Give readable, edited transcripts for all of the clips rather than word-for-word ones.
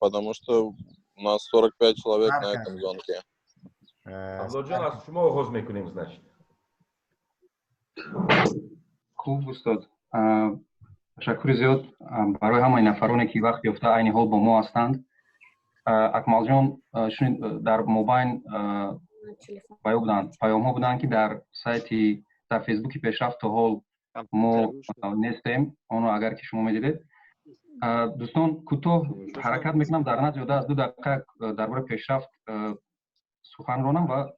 Потому что у нас 45 человек на этом звонке. Абдуллоҷон, аз шумо оғоз мекунем, значит. Хуб, устод, ташаккури зиёд барои ҳамаи нафароне, ки вақт ёфта айни ҳол бо мо ҳастанд. Акмалҷон, дар мобайн буданд, паёмҳо буданд, ки дар сайти, дар Фейсбуки «Пешрафт» то ҳол мо нестем. Онро агар ки шумо медидед. Дӯстон, кӯтоҳ ҳаракат мекунам, дар на зиёда аз 2 дақиқа дар бораи «Пешрафт» сухан ронам ва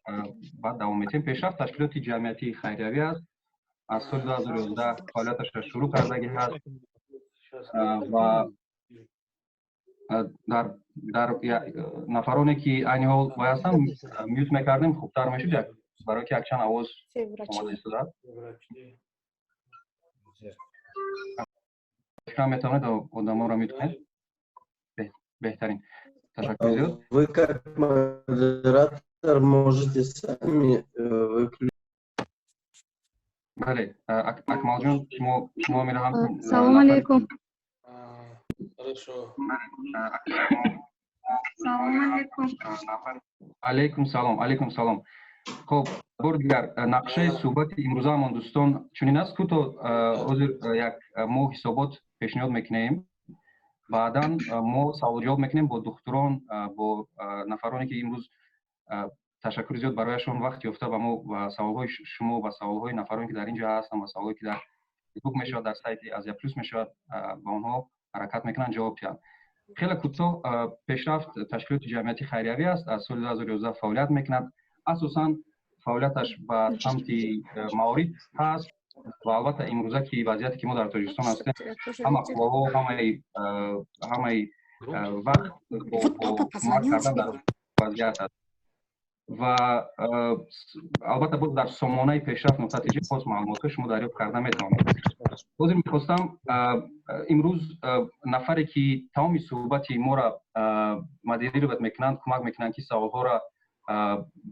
баъд давом метиҳем. «Пешрафт» ташкилоти ҷамъиятии хайриявӣ аст, аз соли 2011 фаъолияташро шурӯъ кардагӣ ҳаст ва дар нафароне, ки айни ҳол вай ҳастанд, mute мекардем, хубтар мешуд, барое ки якчанд овоз омада истодааст. Фикрам, метавонед одамонро mute кунед. Беҳтарин, ташаккур зиёд. Вы как модератор можете сами выключить. Бале, Акмалҷон, шумо мераҳам. Салому алейкум. Хорошо. Салому алейкум. Алейкум салом, алейкум салом. Хуб, бори дигар, нақшаи суҳбати имрӯзаамон, дӯстон, чунин аст: кӯтоҳ ҳозир як мо ҳисобот пешниҳод мекунем, баъдан мо саволҷавоб мекунем бо духтурон, бо нафароне, ки имрӯз, ташаккури зиёд барояшон, вақт ёфта ба мо ва саволҳои шумо ва саволҳои нафароне, ки дар ин ҷо ҳастанд, ва саволҳое, ки дар Фейсбук мешавад, дар сайти Азия Плюс мешавад, ба онҳо ҳаракат мекунанд ҷавоб диҳанд. Хеле кӯтоҳ: «Пешрафт» ташкилоти ҷамъиятии хайриявӣ аст, аз соли 2011 фаъолият мекунад. Асосан фаъолияташ ба самти маориф ҳаст ва албатта, имрӯза ки вазъияте ки мо дар Тоҷикистон ҳастем, ҳама қувваҳо, ҳамаи вақт кӯмак кардан дар вазъият аст. Ва албатта, боз дар сомонаи пешрафт.тж боз маълумотҳо шумо дарёфт карда метавонед. Ҳозир мехостам имрӯз нафаре, ки тамоми суҳбати моро модерировать мекунанд, кӯмак мекунанд, ки саволҳоро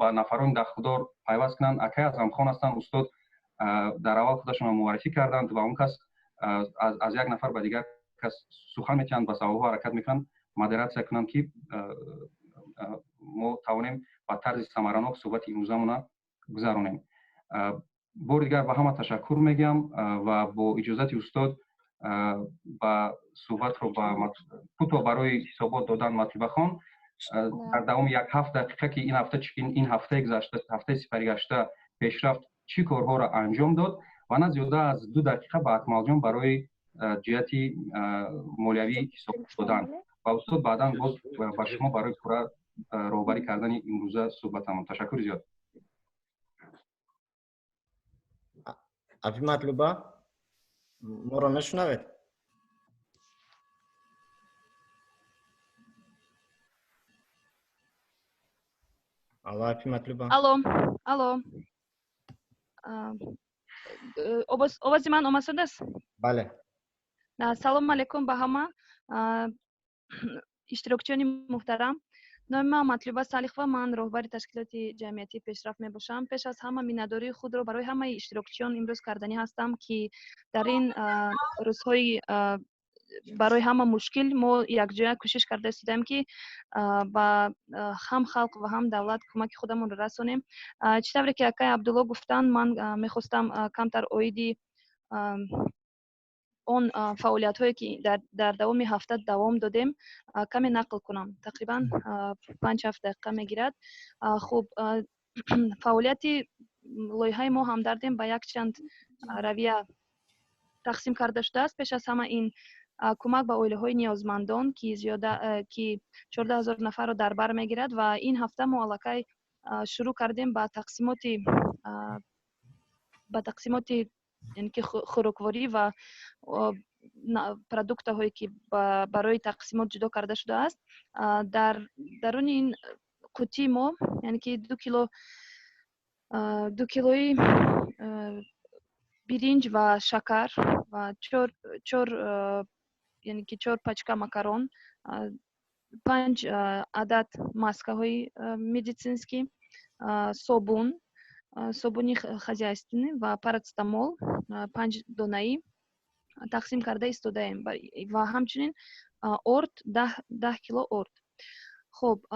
ба нафарони дахлдор пайваст кунанд, акай Аъзамхон ҳастанд. Устод дар аввал худашонро муаррифӣ карданд ва он кас аз як нафар ба дигар кас сухан метиҳанд, ба саволҳо ҳаракат мекунанд модератсия кунанд, ки мо тавонем ба тарзи самаранок суҳбати имрӯзамона гузаронем. Бори дигар ба ҳама ташаккур мегӯям ва бо иҷозати устод ба суҳбатро ба кӯтоҳ барои ҳисобот додан Матлубахон дар давоми як 7 дақиқа, ки ин ҳафта, ин ҳафтаи гузашта, ҳафтаи сипаригашта «Пешрафт» чӣ корҳоро анҷом дод, ва на зиёда аз 2 дақиқа ба Акмалҷон барои ҷиҳати молиявӣ ҳисоб додан ва устод, баъдан боз ба шумо барои пурра роҳбарӣ кардани имрӯза суҳбатамон. Ташаккури зиёд. Апи Матлуба, моро мешунавед? Алло, апи Матлуба. Алло, алло, овози ман омадааст? Бале. Салому алейкум ба ҳама иштирокчиёни муҳтарам. Номи ман Матлуба Салихова, ман роҳбари ташкилоти ҷамъиятии «Пешрафт» мебошам. Пеш аз ҳама миннатдории худро барои ҳамаи иштирокчиён имрӯз карданӣ ҳастам, ки дар ин рӯзҳои барои ҳама мушкил мо якҷоя кӯшиш карда истодаем, ки ба ҳам халқ ва ҳам давлат кӯмаки худамонро расонем. Чӣ тавре ки акай Абдулло гуфтанд, ман мехостам камтар оиди он фаъолиятҳое, ки дар давоми ҳафта давом додем, каме нақл кунам. Тақрибан 5-7 дақиқа мегирад. Хуб, фаъолияти лоиҳаи мо «Ҳамдардем» ба якчанд равия тақсим карда шудааст. Пеш аз ҳама ин кӯмак ба оилаҳои ниёзмандон, ки зиёда ки 14 000 нафарро дар бар мегирад, ва ин ҳафта мо аллакай шурӯъ кардем ба тақсимоти, яъне ки хӯрокворӣ ва продуктаҳое, ки барои тақсимот ҷудо карда шудааст. Дар даруни ин қуттии мо, яъне ки 2 кило, 2 килои биринҷ ва шакар ва чор, яъне ки чор пачка макарон, панҷ адад маскаҳои медицинский, собун, собуни хозяйственный ва парацетамол панҷ донаӣ тақсим карда истодаем. Ва ҳамчунин Орд 10 кило орд. Хуб,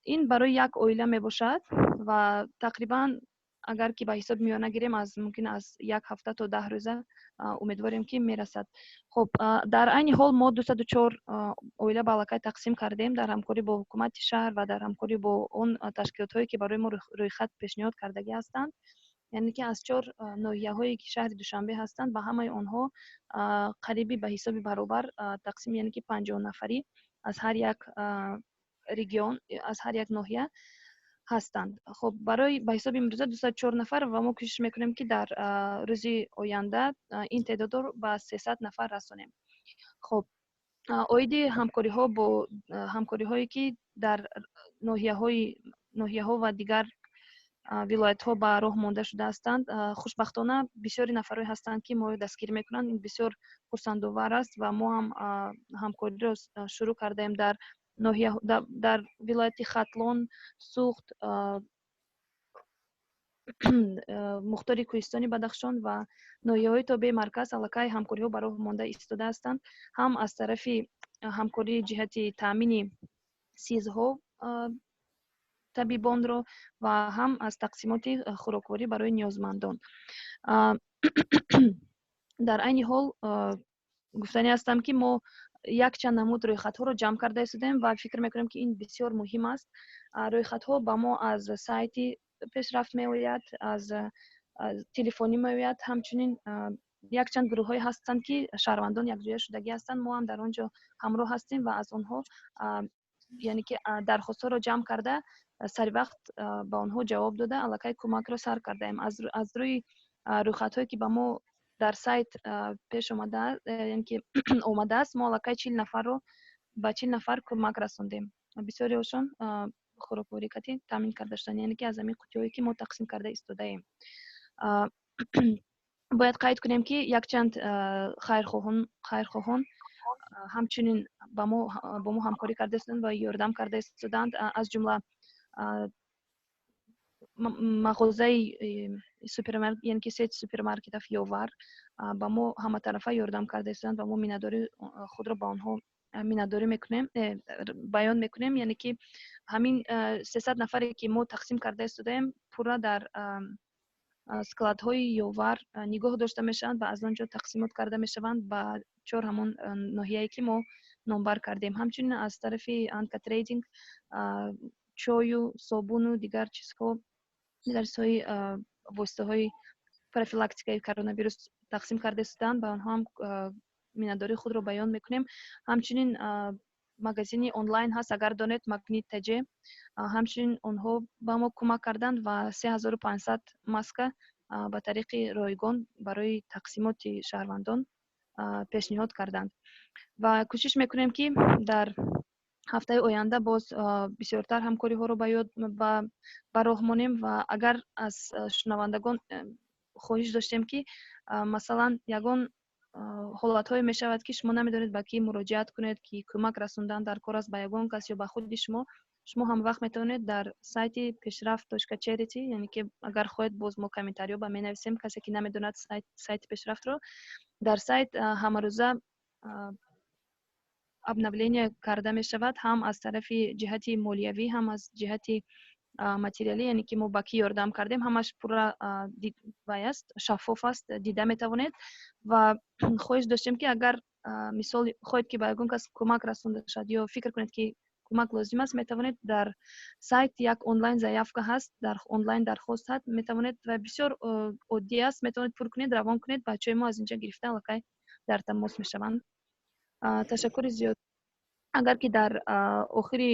ин барои як оила мебошад ва тақрибан, агар ки ба ҳисоби миёна гирем, аз мумкин аз як ҳафта то 10 рӯза, умедворем, ки мерасад. Хуб, дар айни ҳол мо 204 оила ба аллакай тақсим кардем дар ҳамкорӣ бо ҳукумати шаҳр ва дар ҳамкорӣ бо он ташкилотҳое, ки барои мо рӯйхат пешниҳод кардагӣ ҳастанд, яъне ки аз чор ноҳияҳое, ки шаҳри Душанбе ҳастанд, ба ҳамаи онҳо қариби ба ҳисоби баробар тақсим, яъне ки 50 нафарӣ аз ҳар як регион, аз ҳар як ноҳия ҳастанд. Хуб, барои ба ҳисоби имрӯза 204 нафар ва мо кӯшиш мекунем, ки дар рӯзи оянда ин теъдодро ба 300 нафар расонем. Хуб, оиди ҳамкориҳо бо ҳамкориҳое, ки дар ноҳияҳо ва дигар вилоятҳо ба роҳ монда шуда ҳастанд, хушбахтона, бисёри нафарое ҳастанд, ки моро дастгирӣ мекунанд. Ин бисёр хурсандовар аст ва мо ҳам ҳамкориро шурӯъ кардаем дар ноҳия, дар вилояти Хатлон, Суғд, Мухтори Кӯҳистони Бадахшон ва ноҳияҳои тобеи марказ аллакай ҳамкориҳо ба роҳ монда истода ҳастанд, ҳам аз тарафи ҳамкории ҷиҳати таъмини СИЗҳо табибонро ва ҳам аз тақсимоти хӯрокворӣ барои ниёзмандон. Дар айни ҳол гуфтанӣ ҳастам, ки мо якчанд намуд рӯйхатҳоро ҷамъ карда истодаем ва фикр мекунем, ки ин бисёр муҳим аст. Рӯйхатҳо ба мо аз сайти Пешрафт меояд, аз телефонӣ меояд, ҳамчунин якчанд гурӯҳҳое ҳастанд, ки шаҳрвандон якҷоя шудагӣ ҳастанд. Мо ҳам дар он ҷо ҳамроҳ ҳастем ва аз онҳо, яъне ки, дархостҳоро ҷамъ карда, саривақт ба онҳо ҷавоб дода, аллакай кӯмакро сар кардаем. Аз рӯи рӯйхатҳое, ки ба мо дар сайт пеш омада, яъне ки омадааст, мо аллакай 40 нафарро, ба 40 нафар кӯмак расондем. Бисёриҳошон хӯрокворӣ кати таъмин карда шуданд, яъне ки аз ҳамин қуттиҳое, ки мо тақсим карда истодаем. Бояд қайд кунем, ки якчанд хайрхоҳон ҳамчунин бо мо ҳамкорӣ карда истоданд ва ёрдам карда истоданд, аз ҷумла мағозаи супермаркет, яъне ки сеть супермаркетов Ёвар ба мо ҳаматарафа ёрдам карда истоданд ва мо миннатдории худро ба онҳо миннатдорӣ мекунем, баён мекунем. Яъне ки ҳамин 300 нафаре, ки мо тақсим карда истодаем, пурра дар складҳои Ёвар нигоҳ дошта мешаванд ва аз он ҷо тақсимот карда мешаванд ба чор ҳамон ноҳияе, ки мо номбар кардем. Ҳамчунин аз тарафи Анка Трейдинг чою собуну дигар чизҳо, дигар чизҳои, воситаҳои профилактикаи коронавирус тақсим карда истоданд. Ба онҳо ҳам миннатдории худро баён мекунем. Ҳамчунин магазини онлайн ҳаст, агар донед, Магнит Таҷе, ҳамчунин онҳо ба мо кӯмак карданд ва 3500 маска ба тариқи ройгон барои тақсимоти шаҳрвандон пешниҳод карданд. Ва кӯшиш мекунем, ки дар ҳафтаи оянда боз бисёртар ҳамкориҳоро ба роҳ монем. Ва агар аз шунавандагон хоҳиш доштем, ки масалан, ягон ҳолатҳое мешавад, ки шумо намедонед, ба кӣ муроҷиат кунед, ки кӯмак расондан дар кор аст ба ягон кас ё ба худи шумо, шумо ҳамвақт метавонед дар сайти пешрафт.charity, яъне ки агар хоҳед, боз мо комментариҳо ба менависем, касе ки намедонад сайти Пешрафтро, дар сайт ҳамарӯза обновление карда мешавад, ҳам аз тарафи ҷиҳати молиявӣ, ҳам аз ҷиҳати материалӣ, яъне ки мо ба кӣ ёрдам кардем, ҳамаш пурра вай аст, шаффоф аст, дида метавонед. Ва хоҳиш доштем, ки агар, мисол, хоҳед, ки ба ягон кас кӯмак расонда шавад ё фикр кунед, ки кӯмак лозим аст, метавонед дар сайт, як онлайн заявка ҳаст, дар онлайн дархост ҳаст, метавонед ва бисёр оддӣ аст, метавонед пур кунед, равон кунед, бачаҳои мо аз инҷа гирифта, аллакай дар тамос мешаванд. Ташаккури зиёд. Агар ки дар охири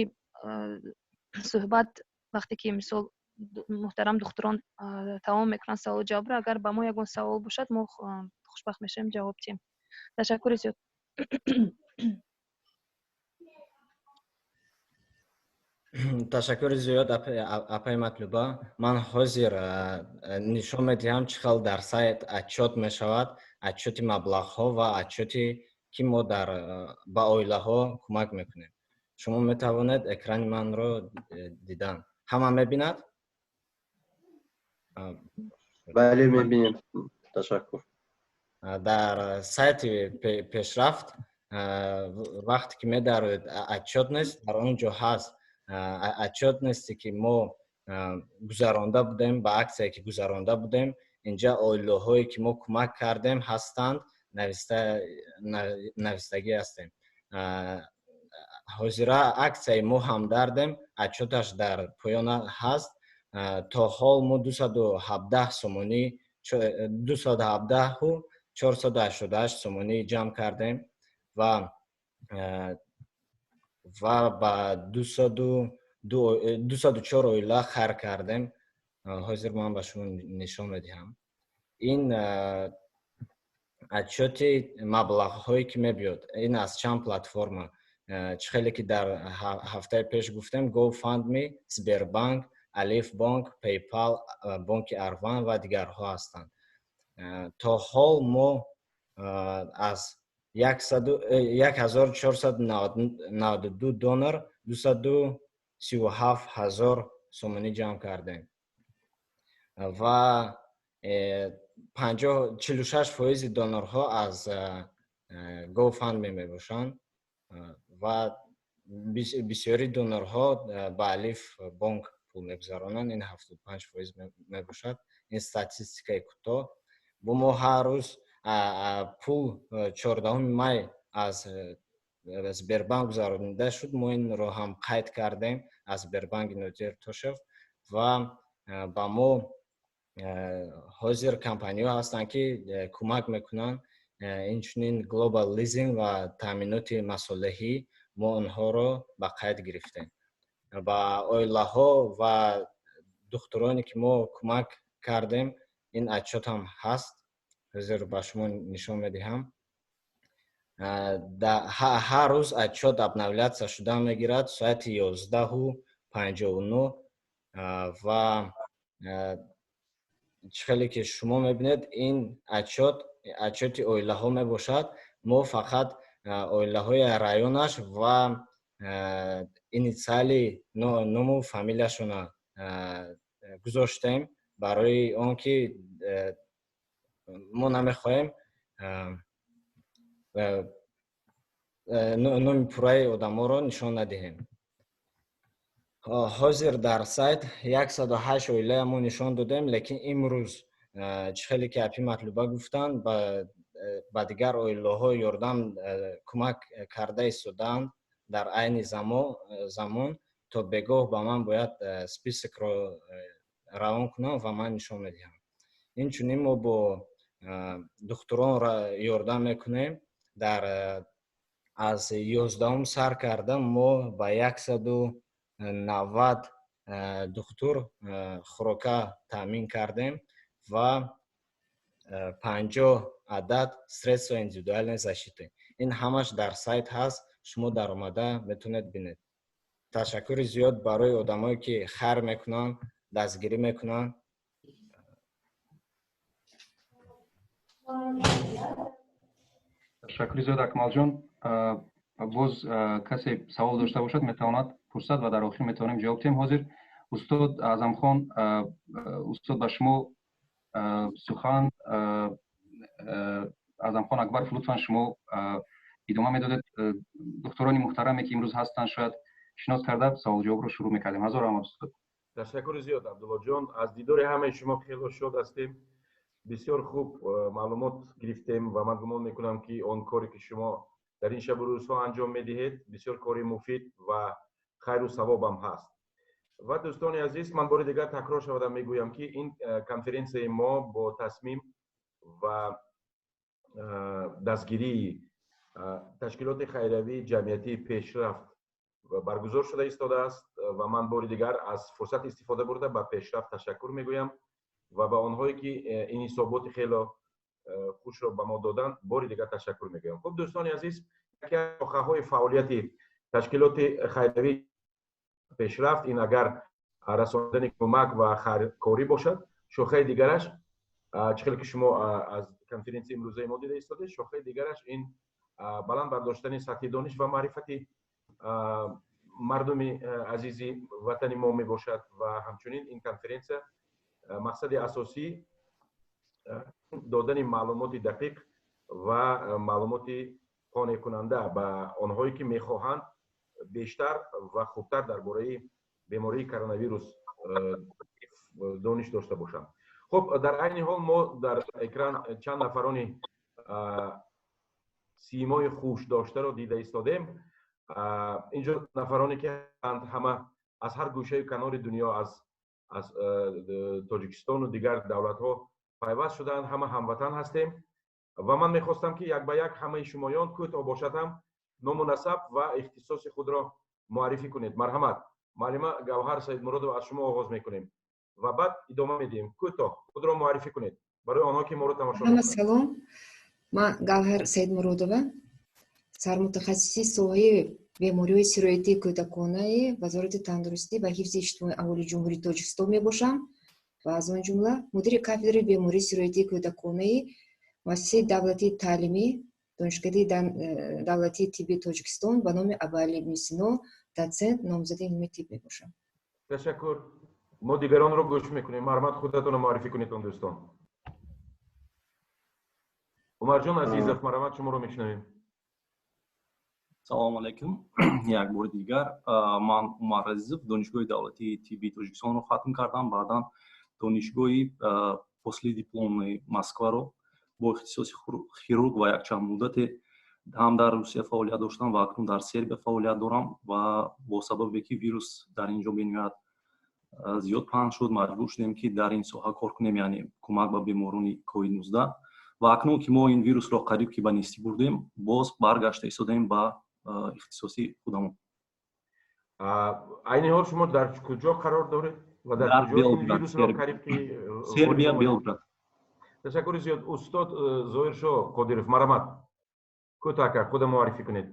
суҳбат, вақте ки, мисол, муҳтарам духтурон тамом мекунанд саволу ҷавобро, агар ба мо ягон савол бошад, мо хушбахт мешавем ҷавоб диҳем. Ташаккури зиёд. Ташаккури зиёд, апаи Матлуба. Ман ҳозир нишон медиҳам, чӣ хел дар сайт отчёт мешавад, отчёти маблағҳо ва отчёти ки мо дар ба оилаҳо кӯмак мекунем. Шумо метавонед экрани манро дидан. Ҳама мебинад? Бале, мебинем, ташаккур. Дар сайти Пешрафт Вақте ки медароед, отчётность дар он ҷо ҳаст. Отчётности, ки мо гузаронда будем, ба аксияе, ки гузаронда будем, инҷа оилаҳое, ки мо кӯмак кардем, ҳастанд, навистагӣ ҳастем. Ҳозира аксияи мо ҳамдардем, отчёташ дар поён ҳаст. То ҳол мо 217 сомонӣ, 217 488 сомонӣ ҷамъ кардем ва ба 204 оила хайр кардем. Ҳозир ман ба шумо нишон медиҳам ин отчёти маблағҳое, ки мебиёд. Ин аз чанд платформа, чӣ хеле ки дар ҳафтаи пеш гуфтем: GoFundMe, Сбербанк, Алиф бонк, PayPal, бонки Арван ва дигарҳо ҳастанд. То ҳол мо аз 1492 донор 237 000 сомонӣ ҷамъ кардем ва 46% донорҳо аз GoFundMe мебошанд ва бисёри донорҳо ба Алиф бонк пул мегузаронанд, ин 75% мебошад. Ин статистикаи кӯтоҳ. Бо мо ҳар рӯз пул 14-уми май аз Сбербанк гузаронида шуд. Мо инро ҳам қайд кардем аз Сбербанки Нодир Тошев. Ва ба мо ҳозир компаниҳо ҳастанд, ки кӯмак мекунанд, инчунин Global Leasing ва таъминоти масолеҳӣ. Мо онҳоро ба қайд гирифтем. Ба оилаҳо ва духтуроне, ки мо кӯмак кардем, ин отчёт ҳам ҳаст, ҳозир ба шумо нишон медиҳам. Ҳар рӯз отчёт обновляться шуда мегирад соати 11:59. Ва чӣ хеле ки шумо мебинед, ин отчёт отчёти оилаҳо мебошад. Мо фақат оилаҳои районаш ва инициали ному фамилияшона гузоштем, барои он ки мо намехоҳем номи пурраи одаморо нишон надиҳем. Ҳозир дар сайт 108 оилая мо нишон додем, лекин имрӯз, чӣ хеле ки апи Матлуба гуфтанд, ба дигар оилаҳо ёрдам, кӯмак карда истодаанд. Дар айни замон то бегоҳ ба ман бояд списокро равон кунам ва ман нишон медиҳам. Инчунин мо бо духтурон ёрдам мекунем. Дар аз 11-ум сар карда мо ба 190 духтур хӯрока таъмин кардем ва 50 адад средства индивидуальной защиты. Ин ҳамаш дар сайт ҳаст, шумо даромада метавонед бинед. Ташаккури зиёд барои одамое, ки хайр мекунанд, дастгирӣ мекунанд. Ташаккури зиёд, Акмалҷон. Боз касе савол дошта бошад, метавонад пурсад ва дар охир метавонем ҷавоб диҳем. Ҳозир устод Аъзамхон, устод, ба шумо сухан. Аъзамхон Акбаров, лутфан, шумо идома медодед. Духтурони муҳтараме, ки имрӯз ҳастанд, шояд шинос карда, саволҷавобро шурӯъ мекардем. Ҳазор раҳмат, устод. Ташаккури зиёд, Абдуллоҷон. Аз дидори ҳамаи шумо хело шод ҳастем. Бисёр хуб маълумот гирифтем ва ман гумон мекунам, ки он коре, ки шумо дар ин шабу рӯзҳо анҷом медиҳед, бисёр кори муфид ва хайру савобам ҳаст. Ва дӯстони азиз, ман бори дигар такрор шавадам мегӯям, ки ин конференсияи мо бо тасмим ва дастгирии ташкилоти хайриявии ҷамъиятии «Пешрафт» баргузор шуда истодааст. Ва ман бори дигар аз фурсат истифода бурда, ба «Пешрафт» ташаккур мегӯям ва ба онҳое, ки ин ҳисоботи хело хушро ба мо доданд, бори дигар ташаккур мегӯям. Хуб, дӯстони азиз, яке аз шохаҳои фаъолияти ташкилоти хайриявии «Пешрафт» ин агар расондани кӯмак ва хайркорӣ бошад, шохаи дигараш, чӣ хеле ки шумо аз конференсияи имрӯзаи мо дида истодед, шохаи дигараш ин баланд бардоштани сатҳи дониш ва маърифати мардуми азизи ватани мо мебошад. Ва ҳамчунин ин конференсия мақсади асосӣ додани маълумоти дақиқ ва маълумоти Қонеъкунанда ба онҳое, ки мехоҳанд бештар ва хубтар дар бораи бемории коронавирус дониш дошта бошанд. Хуб, дар айни ҳол мо дар экран чанд нафарони симои хушдоштаро дида истодем. Инҷо нафароне ки ҳама аз ҳар гӯшаю канори дунё, аз Тоҷикистону дигар давлатҳо пайваст шудаанд, ҳама ҳамватан ҳастем ва ман мехостам, ки як ба як ҳамаи шумоён, кӯтоҳ бошад ҳам, ному насаб ва ихтисоси худро муаррифӣ кунед. Марҳамат, муаллима Гавҳар Саидмуродова, аз шумо оғоз мекунем ва баъд идома медиҳем. Кӯтоҳ худро муаррифӣ кунед барои онҳо, ки моро тамошо Ҳама салом. Ман Гавҳар Саидмуродова, сармутахассиси соҳаи бемориҳои сироятии кӯдаконаи Вазорати тандурустӣ ва ҳифзи иҷтимоии аҳолии Ҷумҳурии Тоҷикистон мебошам ва аз он ҷумла мудири кафедраи бемории сироятии кӯдаконаи Муассисаи давлатии таълимӣ, Донишкадаи давлатии тиббии Тоҷикистон ба номи Абуалӣ ибни Сино, дотсент, номзади илми тиб мебошам. Ташаккур. Мо дигаронро гӯш мекунем. Марҳамат, худатонро муаррифӣ кунед, он дӯстон. Умарҷон Азизов, марҳамат, шуморо мешунавем. Салому алайкум як бори дигар. Ман Умар Азизов, Донишгоҳи давлатии тиббии Тоҷикистонро хатм кардам, баъдан донишгоҳи последипломный Москваро бо ихтисоси хирург ва якчанд муддате ҳам дар Русия фаъолият доштам ва акнун дар Сербия фаъолият дорам. Ва бо сабабе ки вирус дар ин ҷо бениҳоят зиёд паҳн шуд, маҷбур шудем, ки дар ин соҳа кор кунем, яъне кӯмак ба беморони ковид-19. Ва акнун ки мо ин вирусро қариб ки ба нестӣ бурдем, боз баргашта истодаем ба ихтисоси худамон. Айни ҳол шумо дар куҷо қарор доред ва дар куҷо вирусро қариб ки Сербия, Белград. Ташаккури зиёд. Устод Зоҳиршо Қодиров, марҳамат, кӯтоҳ ака, худа муаррифӣ кунед.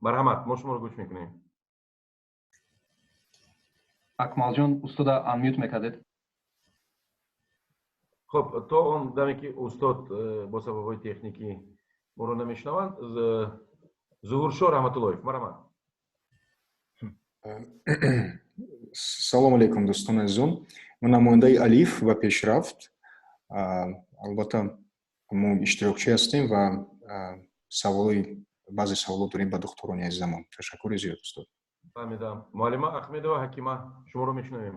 Марҳамат, мо шуморо гӯш мекунем. Акмалҷон, устода unmute мекардед. Хуб, то он даме ки устод бо сабабҳои техникӣ моро намешунаванд, Зуҳуршо Раҳматуллоев, марҳамат. Салому алейкум, дӯстони азизон. Ман намояндаи Алиф ва Пешрафт. Албатта, мо иштирокчӣ ҳастем ва саволои, баъзе саволот дорем ба духтурони азизамон. Ташаккури зиёд, устод. Фаҳмидам. Муаллима Ахмедова Ҳакима, шуморо мешунавем.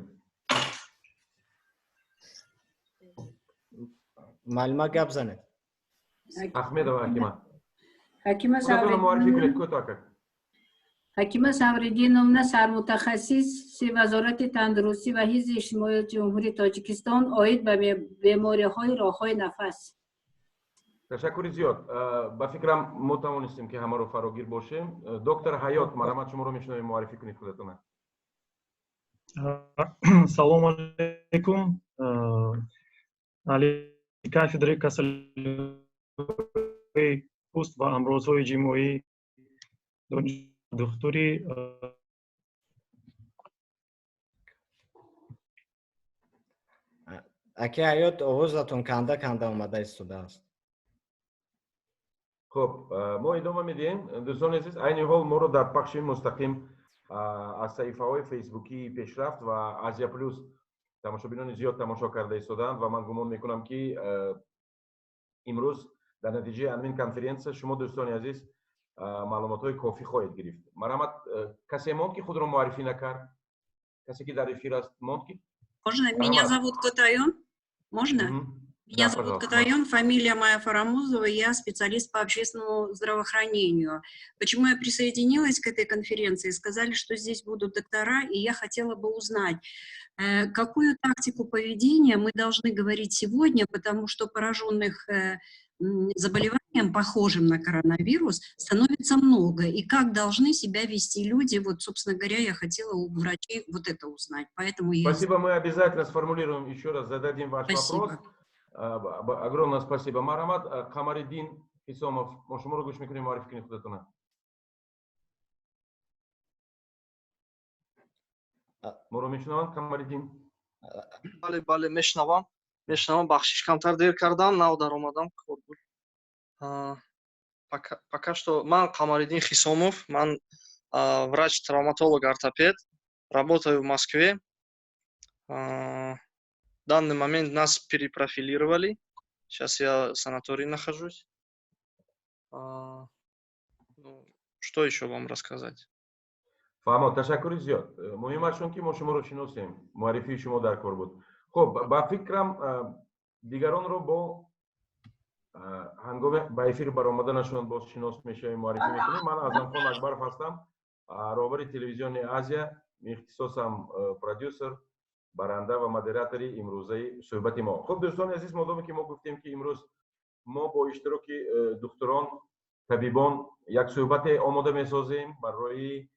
Муаллима, гап занед. Ахмедова Ҳакима. Ҳакима. Муаррифӣ кунед кӯтоҳ, ака. Ҳакима Савриддиновна, сармутахассиси Вазорати тандурустӣ ва ҳифзи иҷтимоии Ҷумҳурии Тоҷикистон оид ба бемориҳои роҳҳои нафас. Ташаккури зиёд. Ба фикрам, мо тавонистем, ки ҳамаро фарогир бошем. Доктор Ҳаёт, марҳамат, шуморо мешунавем, муаррифӣ кунед худатона. Салому алейкум. Али кафедраи касалиҳои пӯст ва амрозҳои ҷимоӣ, духтури Аки Ҳаёт, овозатон канда канда омада истодааст. Хуб, мо идома медиҳем. Дӯстони азиз, айни ҳол моро дар пахши мустақим аз саҳифаҳои фейсбукии Пешрафт ва Азия Плюс тамошобинони зиёд тамошо карда истодаанд ва ман гумон мекунам, ки имрӯз дар натиҷаи ҳамин конференсия шумо, дӯстони азиз, маълумотҳои кофӣ хоҳед гирифт. Марҳамат, касе монд, ки худро муаррифӣ накард? Касе ки дар эфир аст, монд ки? Можно? Меня зовут Катайон. Можно? Меня Да, зовут пожалуйста. Катайон, фамилия моя Фарамузова, я специалист по общественному здравоохранению. Почему я присоединилась к этой конференции? Сказали, что здесь будут доктора, и я хотела бы узнать, какую тактику поведения мы должны говорить сегодня, потому что пораженных заболеванием, похожим на коронавирус, становится много. И как должны себя вести люди? Вот, собственно говоря, я хотела у врачей вот это узнать. Поэтому я... Спасибо, мы обязательно сформулируем еще раз, зададим ваш Спасибо. Вопрос. Огромное спасибо. Марҳамат, Қамариддин Ҳисомов, мо шуморо гӯш мекунем, муаррифӣ кунед худатона. Моро мешунаванд, Қамариддин? Бале, бале, мешунавам, мешунавам. Бахшиш, камтар дер кардам, нав даромадам, кор буд. Пока что ман Қамариддин Хисомов, ман врач травматолог ортопед, работаю в Москве. В данный момент нас перепрофилировали. Сейчас я в санатории нахожусь. Ну, что еще вам рассказать? Фаҳмо, ташаккури зиёд. Муҳимаш он, ки мо шуморо шиносем, муаррифии шумо дар кор буд. Хуб, ба фикрам, дигаронро бо ҳангоми ба эфир баромаданашон боз шинос мешавем, муаррифӣ мекунем. Ман Аъзамхон Акбаров ҳастам, роҳбари телевизиони Азия, ихтисосам продюсер, баранда ва модератори имрӯзаи суҳбати мо. Хуб, дӯстони азиз, модоме ки мо гуфтем, ки имрӯз мо бо иштироки духтурон, табибон як суҳбате омода месозем барои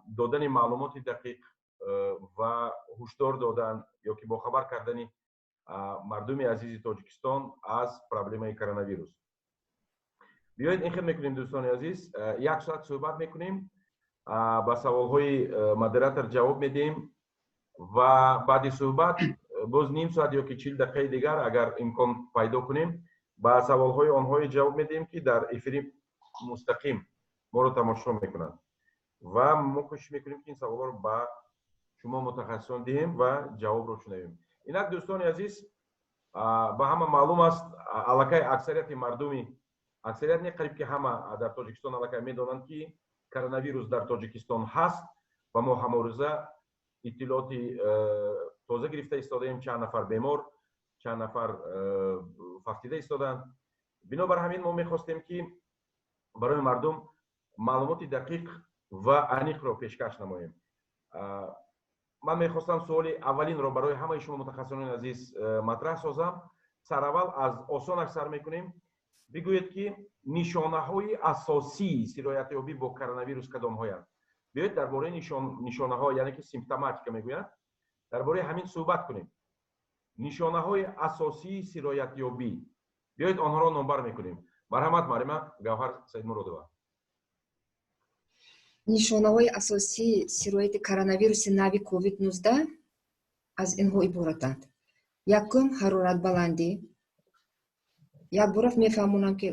додани маълумоти дақиқ ва ҳушдор додан ё ки бохабар кардани мардуми азизи Тоҷикистон аз проблемаи коронавирус. Биёед, ин хел мекунем, дӯстони азиз: як соат суҳбат мекунем, ба саволҳои модератор ҷавоб медиҳем ва баъди суҳбат боз ним соат ё ки 40 дақиқаи дигар, агар имкон пайдо кунем, ба саволҳои онҳое ҷавоб медиҳем, ки дар эфири мустақим моро тамошо мекунанд, ва мо кӯшиш мекунем, ки ин саволҳоро ба шумо мутахассисон диҳем ва ҷавобро шунавем. Инак, дӯстони азиз, ба ҳама маълум аст, аллакай аксарияти мардуми, аксарият не, қариб ки ҳама дар Тоҷикистон аллакай медонанд, ки коронавирус дар Тоҷикистон ҳаст ва мо ҳамарӯза иттилооти тоза гирифта истодаем: чанд нафар бемор, чанд нафар фавтида истодаанд. Бинобар ҳамин мо мехостем, ки барои мардум маълумоти дақиқ ва аниқро пешкаш намоем. Ман мехостам суоли аввалинро барои ҳамаи шумо мутахассисони азиз матраҳ созам. Сараввал аз осонаш сар мекунем. Бигӯед, ки нишонаҳои асосии сироятёбӣ бо коронавирус кадомҳоянд? Биёед, дар бораи нишонаҳо, яъне ки симптоматика мегӯянд, дар бораи ҳамин суҳбат кунем. Нишонаҳои асосии сироятёбӣ, биёед, онҳоро номбар мекунем. Марҳамат, Марима Гавҳар Саидмуродова. Нишонаҳои асосии сирояти коронавируси нави COVID-19 аз инҳо иборатанд: якум, ҳароратбаландӣ. Якбора мефаҳмонам, ки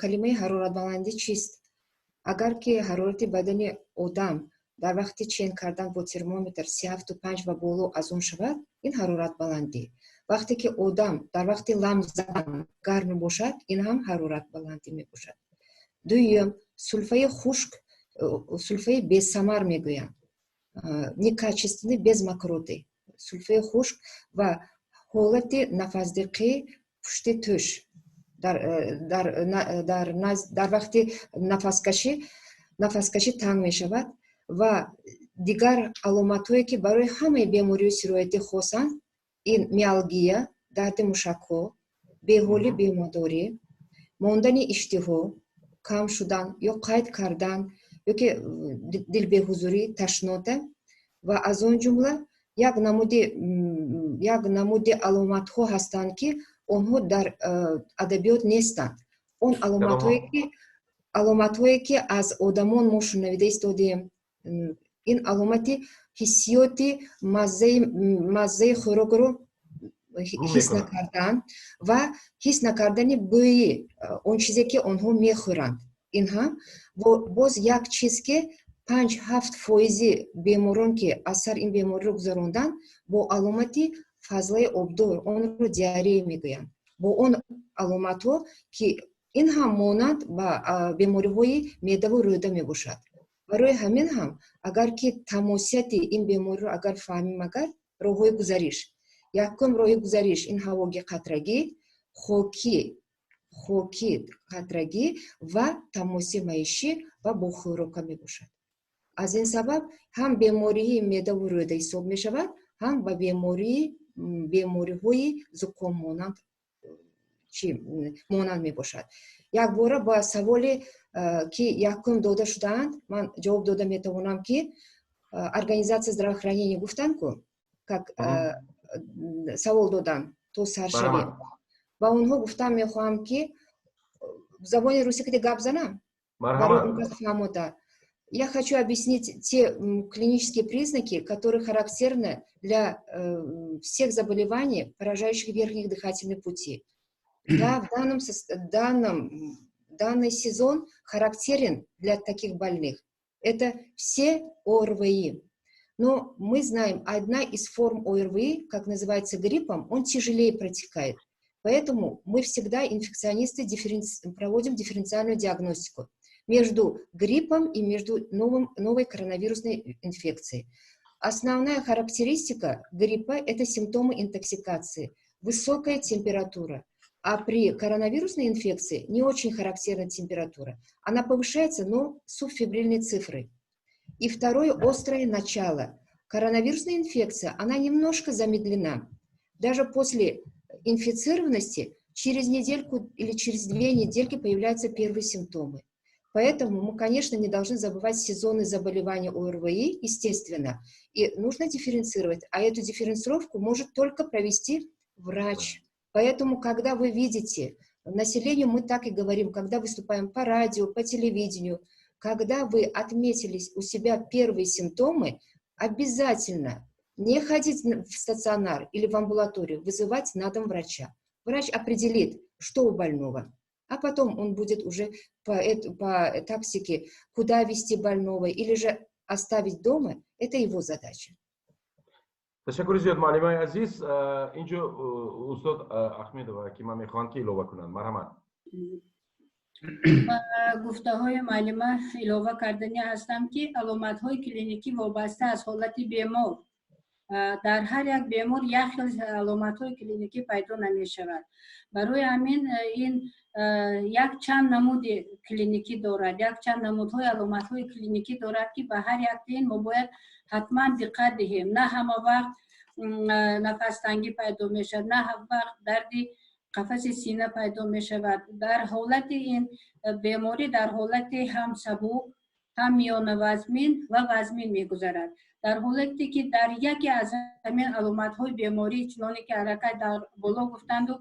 калимаи ҳароратбаландӣ чист. Агар ки ҳарорати бадани одам дар вақти чен кардан бо термометр 37,5 ва боло аз он шавад, ин ҳароратбаландӣ. Вақте ки одам дар вақти лам задан гарм мебошад, ин ҳам ҳароратбаландӣ мебошад. Дуюм, сулфаи хушк, сулфаи бесамар мегӯянд, некачественный, без мокроты, сулфаи хушк ва ҳолати нафасдиқӣ пушти тӯш, дар вақти нафаскашӣ танг мешавад ва дигар аломатҳое, ки барои ҳамаи бемориҳои сироятӣ хосанд: ин миалгия, дарди мушакҳо, беҳолӣ, бемодорӣ, мондани иштиҳо, кам шудан ё қайд кардан ёки дилбеҳузурӣ, тошнота ва аз он ҷумла як намуди аломатҳо ҳастанд, ки онҳо дар адабиёт нестанд. Он аломатҳое, ки аз одамон мо шунавида истодем, ин аломати ҳиссиёти маззаи хӯрокро ҳис накардан ва ҳис накардани бӯи он чизе, ки онҳо мехӯранд. Ин ҳам боз як чиз, ки 5-7 фоизи беморон, ки аз сар ин бемориро гузаронданд, бо аломати фазлаи обдор, онро диарея мегӯянд, бо он аломатҳо, ки ин ҳам монанд ба бемориҳои меъдаву рӯда мебошад. Барои ҳамин ҳам, агар ки тамосияти ин бемориро агар фаҳмим, агар роҳҳои гузариш, якум роҳи гузариш ин ҳавогӣ қатрагӣ, хокӣ қатрагӣ ва тамоси маишӣ ва бо хӯрока мебошад. Аз ин сабаб ҳам бемории меъдаву рӯда ҳисоб мешавад, ҳам ба бемориҳои зуком монанд, чи монанд мебошад. Якбора ба саволе, ки якум дода шудаанд, ман ҷавоб дода метавонам, ки организация здравоохранения гуфтанд ку, как савол доданд то саршавем. Ба онҳо гуфтан мехоҳам, ки забони русӣ каде гап занам. Фаҳмотар. Я хочу объяснить те клинические признаки, которые характерны для всех заболеваний, поражающих верхних дыхательных путей. Да, в данный сезон характерен для таких больных. Это все ОРВИ. Но мы знаем, одна из форм ОРВИ, как называется гриппом, он тяжелее протекает. Поэтому мы всегда, инфекционисты, проводим дифференциальную диагностику между гриппом и между новой коронавирусной инфекцией. Основная характеристика гриппа – это симптомы интоксикации, высокая температура. А при коронавирусной инфекции не очень характерна температура. Она повышается, но субфебрильной цифрой. И второе – острое начало. Коронавирусная инфекция, она немножко замедлена. Даже после инфицированности через недельку или через 2 недельки появляются первые симптомы. Поэтому мы, конечно, не должны забывать сезонные заболевания ОРВИ, естественно, и нужно дифференцировать. А эту дифференцировку может только провести врач. Поэтому, когда вы видите, населению мы так и говорим, когда выступаем по радио, по телевидению, когда вы отметили у себя первые симптомы, обязательно не ходить в стационар или в амбулаторию, вызывать на дом врача. Врач определит, что у больного, а потом он будет уже по тактике, куда вести больного или же оставить дома, это его задача. Ташаккури зиёд, муаллимаи азиз. Инҷо устод Ахмедова, ки ман мехоҳам, ки илова кунанд, марҳамат. Ба гуфтаҳои муаллима илова кардани ҳастам, ки аломатҳои клиникӣ вобаста аз ҳолати бемор. Дар ҳар як бемор як хел аломатҳои клиникӣ пайдо намешавад. Барои ҳамин ин якчанд намуди клиникӣ дорад, якчанд намудҳои аломатҳои клиникӣ дорад, ки ба ҳар як ин мо бояд ҳатман диққат диҳем. На ҳама вақт нафастангӣ пайдо мешавад, на ҳама вақт дарди қафаси сина пайдо мешавад. Дар ҳолати ин беморӣ дар ҳолати ҳам сабук, ҳам миёнавазмин ва вазмин мегузарад. Дар ҳолате ки дар яке аз ҳамин аломатҳои беморӣ, чуноне ки аллакай дар боло гуфтанду,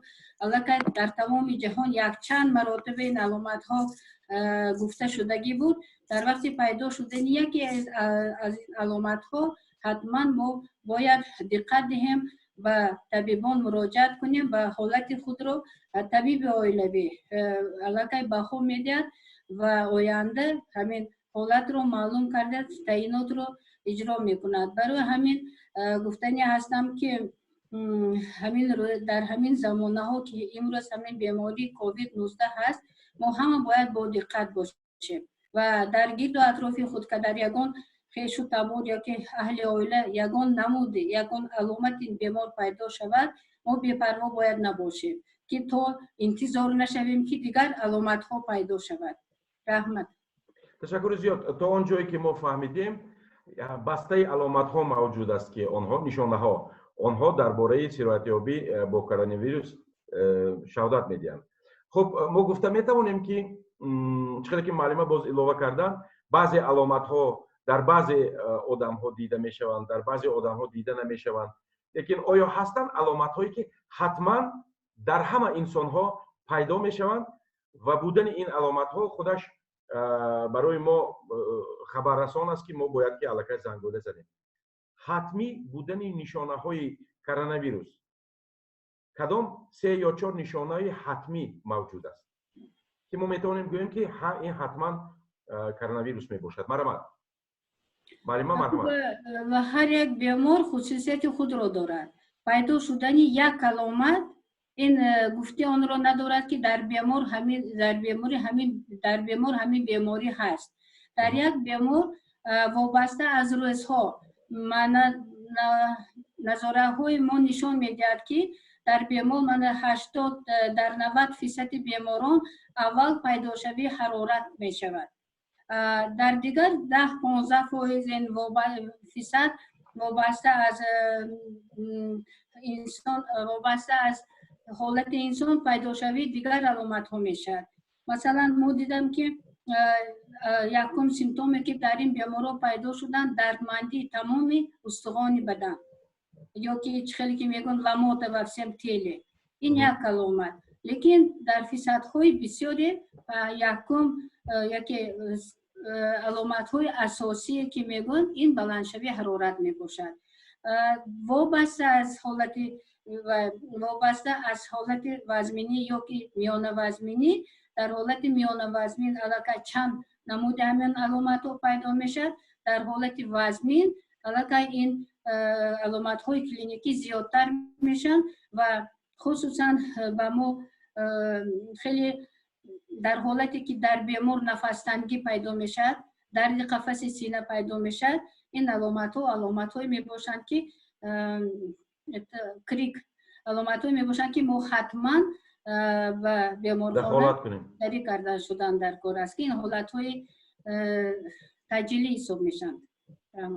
аллакай дар тамоми ҷаҳон якчанд маротиба ин аломатҳо гуфта шудагӣ буд, дар вақти пайдо шудани яке аз ин аломатҳо ҳатман мо бояд диққат диҳем, ба табибон муроҷиат кунем ва ҳолати худро табиби оилавӣ аллакай баҳо медиҳад ва оянда ҳамин ҳолатро маълум карда, таъинотро иҷро мекунад. Барои ҳамин гуфтани ҳастам, ки ҳамин дар ҳамин замонаҳо, ки имрӯз ҳамин бемории ковид 19 ҳаст, мо ҳама бояд бодиққат бошем ва дар гирду атрофи худ, ка дар ягон хешу табор ёки аҳли оила ягон намуди, ягон аломати бемор пайдо шавад, мо бепарво бояд набошем, ки то интизор нашавем, ки дигар аломатҳо пайдо шавад. Раҳмат. Ташаккури зиёд. То он ҷое ки мо фаҳмидем, бастаи аломатҳо мавҷуд аст, ки онҳо нишонаҳо, онҳо дар бораи сироятёбӣ бо коронавирус шаҳодат медиҳанд. Хуб, мо гуфта метавонем, ки чӣ хеле ки муаллима боз илова карданд, баъзе аломатҳо дар баъзе одамҳо дида мешаванд, дар баъзе одамҳо дида намешаванд, лекин оё ҳастанд аломатҳое, ки ҳатман дар ҳама инсонҳо пайдо мешаванд ва будани ин аломатҳо худаш барои мо хабаррасон аст, ки мо бояд ки аллакай зангӯла занем? Ҳатмӣ будани нишонаҳои коронавирус, кадом се ё чор нишонаи ҳатмӣ мавҷуд аст, ки мо метавонем гӯем, ки ин ҳатман коронавирус мебошад? Марҳамат, муаллима, марҳамат. Ва ҳар як бемор хусусияти худро дорад. Пайдо шудани як аломат ин гуфти онро надорад, ки дар бемор ҳамин дар бемори ҳамин дар бемор ҳамин беморӣ ҳаст. Дар як бемор вобаста аз рӯзҳо мана назораҳои мо нишон медиҳад, ки дар бемор мана 80, дар 90 фисади беморон аввал пайдошавии ҳарорат мешавад, дар дигар 10-15 фоиз ин фисад вобаста аз инсон, вобаста аз ҳолати инсон пайдошавии дигар аломатҳо мешавад. Масалан, мо дидам, ки якум симптоме, ки дар ин беморҳо пайдо шуданд, дардмандии тамоми устухони бадан ё ки чӣ хеле ки мегӯянд, ломота во всем теле, ин як аломат. Лекин дар фисадҳои бисёре якум яке аломатҳои асосие, ки мегӯянд, ин баландшавии ҳарорат мебошад. Вобаста аз ҳолати вазминӣ ё ки миёнавазминӣ, дар ҳолати миёнавазмин аллакай чанд намуди ҳамин аломатҳо пайдо мешавад, дар ҳолати вазмин аллакай ин аломатҳои клиникӣ зиёдтар мешаванд ва Хусусан ба мо хеле дар ҳолате ки дар бемор нафастангӣ пайдо мешавад, дарди қафаси сина пайдо мешавад, ин аломатҳо аломатҳое мебошанд, ки крик аломатҳое мебошанд, ки мо ҳатман ба беморхона дарӣ карда шудан дар кор аст, ки ин ҳолатҳои таъҷилӣ ҳисоб мешаванд.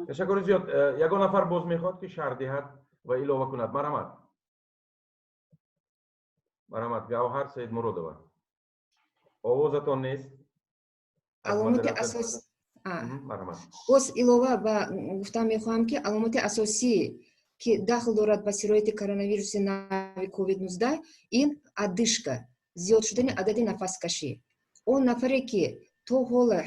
Ташаккури зиёд. Ягон нафар боз мехоҳад, ки шарҳ диҳад ва илова кунад? Марҳамат, марҳамат, Гавҳар Саидмуродова, овозатон нест. Аломати асос боз илова ба гуфтан мехоҳам, ки аломати асосӣ, ки дахл дорад ба сирояти коронавируси нави COVID-19, ин одышка, зиёд шудани адади нафаскашӣ. Он нафаре, ки то ҳола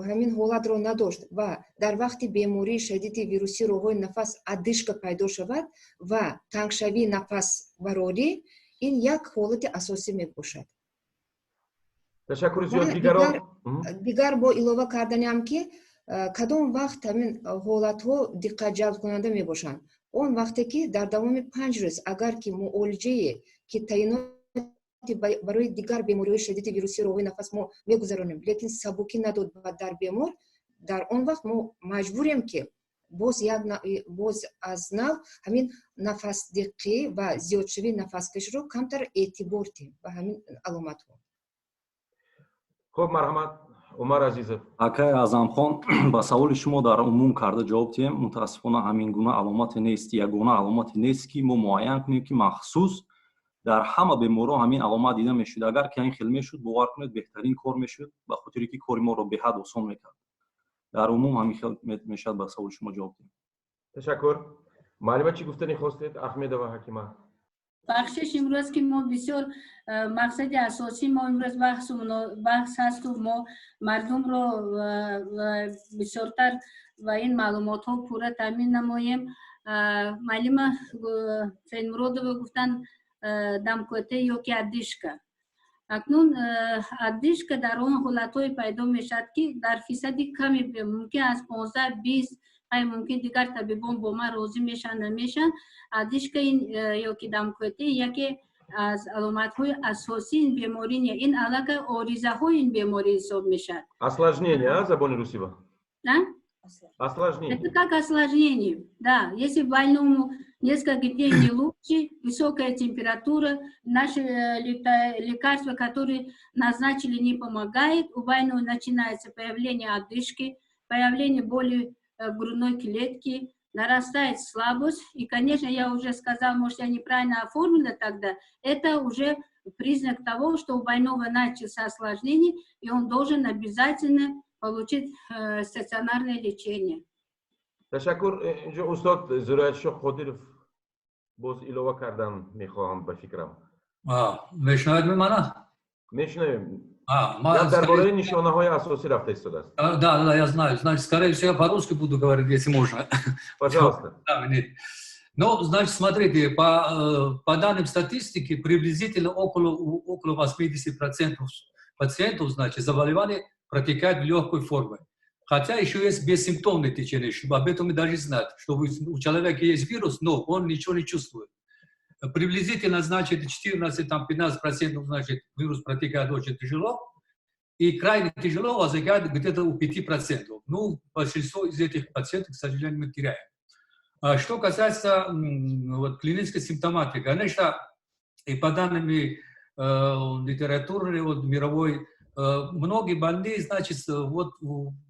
ҳамин ҳолатро надошт ва дар вақти бемории шадиди вирусии роҳҳои нафас одышка пайдо шавад ва тангшавии нафасбарорӣ, ин як ҳолати асосӣ мебошад. Ташаккури зиёд. Дигарон? Дигар бо илова карданиам, ки кадом вақт ҳамин ҳолатҳо диққатҷалбкунанда мебошанд: он вақте ки дар давоми 5 рӯз, агар ки муолиҷае, ки таъиноти барои дигар бемориҳои шадиди вирусии роҳҳои нафас мо мегузаронем, лекин сабукӣ надод ба дар бемор, дар он вақт мо маҷбурем, ки боз як боз аз нав ҳамин нафасдиқӣ ва зиёдшавии нафаскаширо камтар эътибор диҳем ба ҳамин аломатҳо. Хуб, марҳамат, Умар Азизов. Акай Аъзамхон, ба саволи шумо дар умум карда ҷавоб диҳем. Мутаассифона, ҳамин гуна аломате нест, ягона аломате нест, ки мо муайян кунем, ки махсус дар ҳама беморҳо ҳамин аломат дида мешуд. Агар ки ҳамин хел мешуд, бовар кунед, беҳтарин кор мешуд, ба хотире ки кори моро беҳад осон мекард. Дар умум ҳамин хел мешавад ба саволи шумо ҷавоб диҳем. Ташаккур. Муаллима, чӣ гуфтанӣ хостед? Ахмедова Ҳакима. Бахшиш, имрӯз ки мо бисёр мақсади асосии мо имрӯз баҳс ҳасту мо мардумро бисёртар ва ин маълумотҳо пурра таъмин намоем. Муаллима Саидмуродова гуфтанд дамкӯта ё ки одышка. Акнун одышка дар он ҳолатҳое пайдо мешавад, ки дар фисади ками, мумкин аз 15-20, ай мумкин дигар табибон бо ман розӣ мешаванд, намешаванд, одышка ин ё ки дамкӯта яке аз аломатҳои асосии ин беморӣ не, ин аллакай оризаҳои ин беморӣ ҳисоб мешавад. Осложнение, а забони русиба? Да? Осложнение. Это как осложнение, да. Если больному несколько дней не лучше, высокая температура, наши лекарства, которые назначили, не помогает, у больного начинается появление одышки, появление боли в грудной клетке, нарастает слабость. И, конечно, я уже сказала, может, я неправильно оформила тогда, это уже признак того, что у больного начался осложнение, и он должен обязательно получить стационарное лечение. Ташаккур. Инҷо устод Зуроятшоҳ Қодиров боз илова кардан мехоҳам, ба фикрам. Мешунавед мана? Мешунавем. Дар бораи нишонаҳои асосӣ рафта истодааст. Да, я знаю. Значит, скорее всего, я по-русски буду говорить, если можно. Пожалуйста. Да, нет. Ну, значит, смотрите, по данным статистики, приблизительно около 80% пациентов, значит, заболевание протекает в легкой форме. Хотя еще есть бессимптомное течение, чтобы об этом и даже знать, что у человека есть вирус, но он ничего не чувствует. Приблизительно, значит, 14-15%, значит, вирус протекает очень тяжело, и крайне тяжело возникает где-то у 5%. Ну, большинство из этих пациентов, к сожалению, мы теряем. А что касается вот клинической симптоматики, конечно, и по данным литературы вот, мировой, многие больные, значит, вот,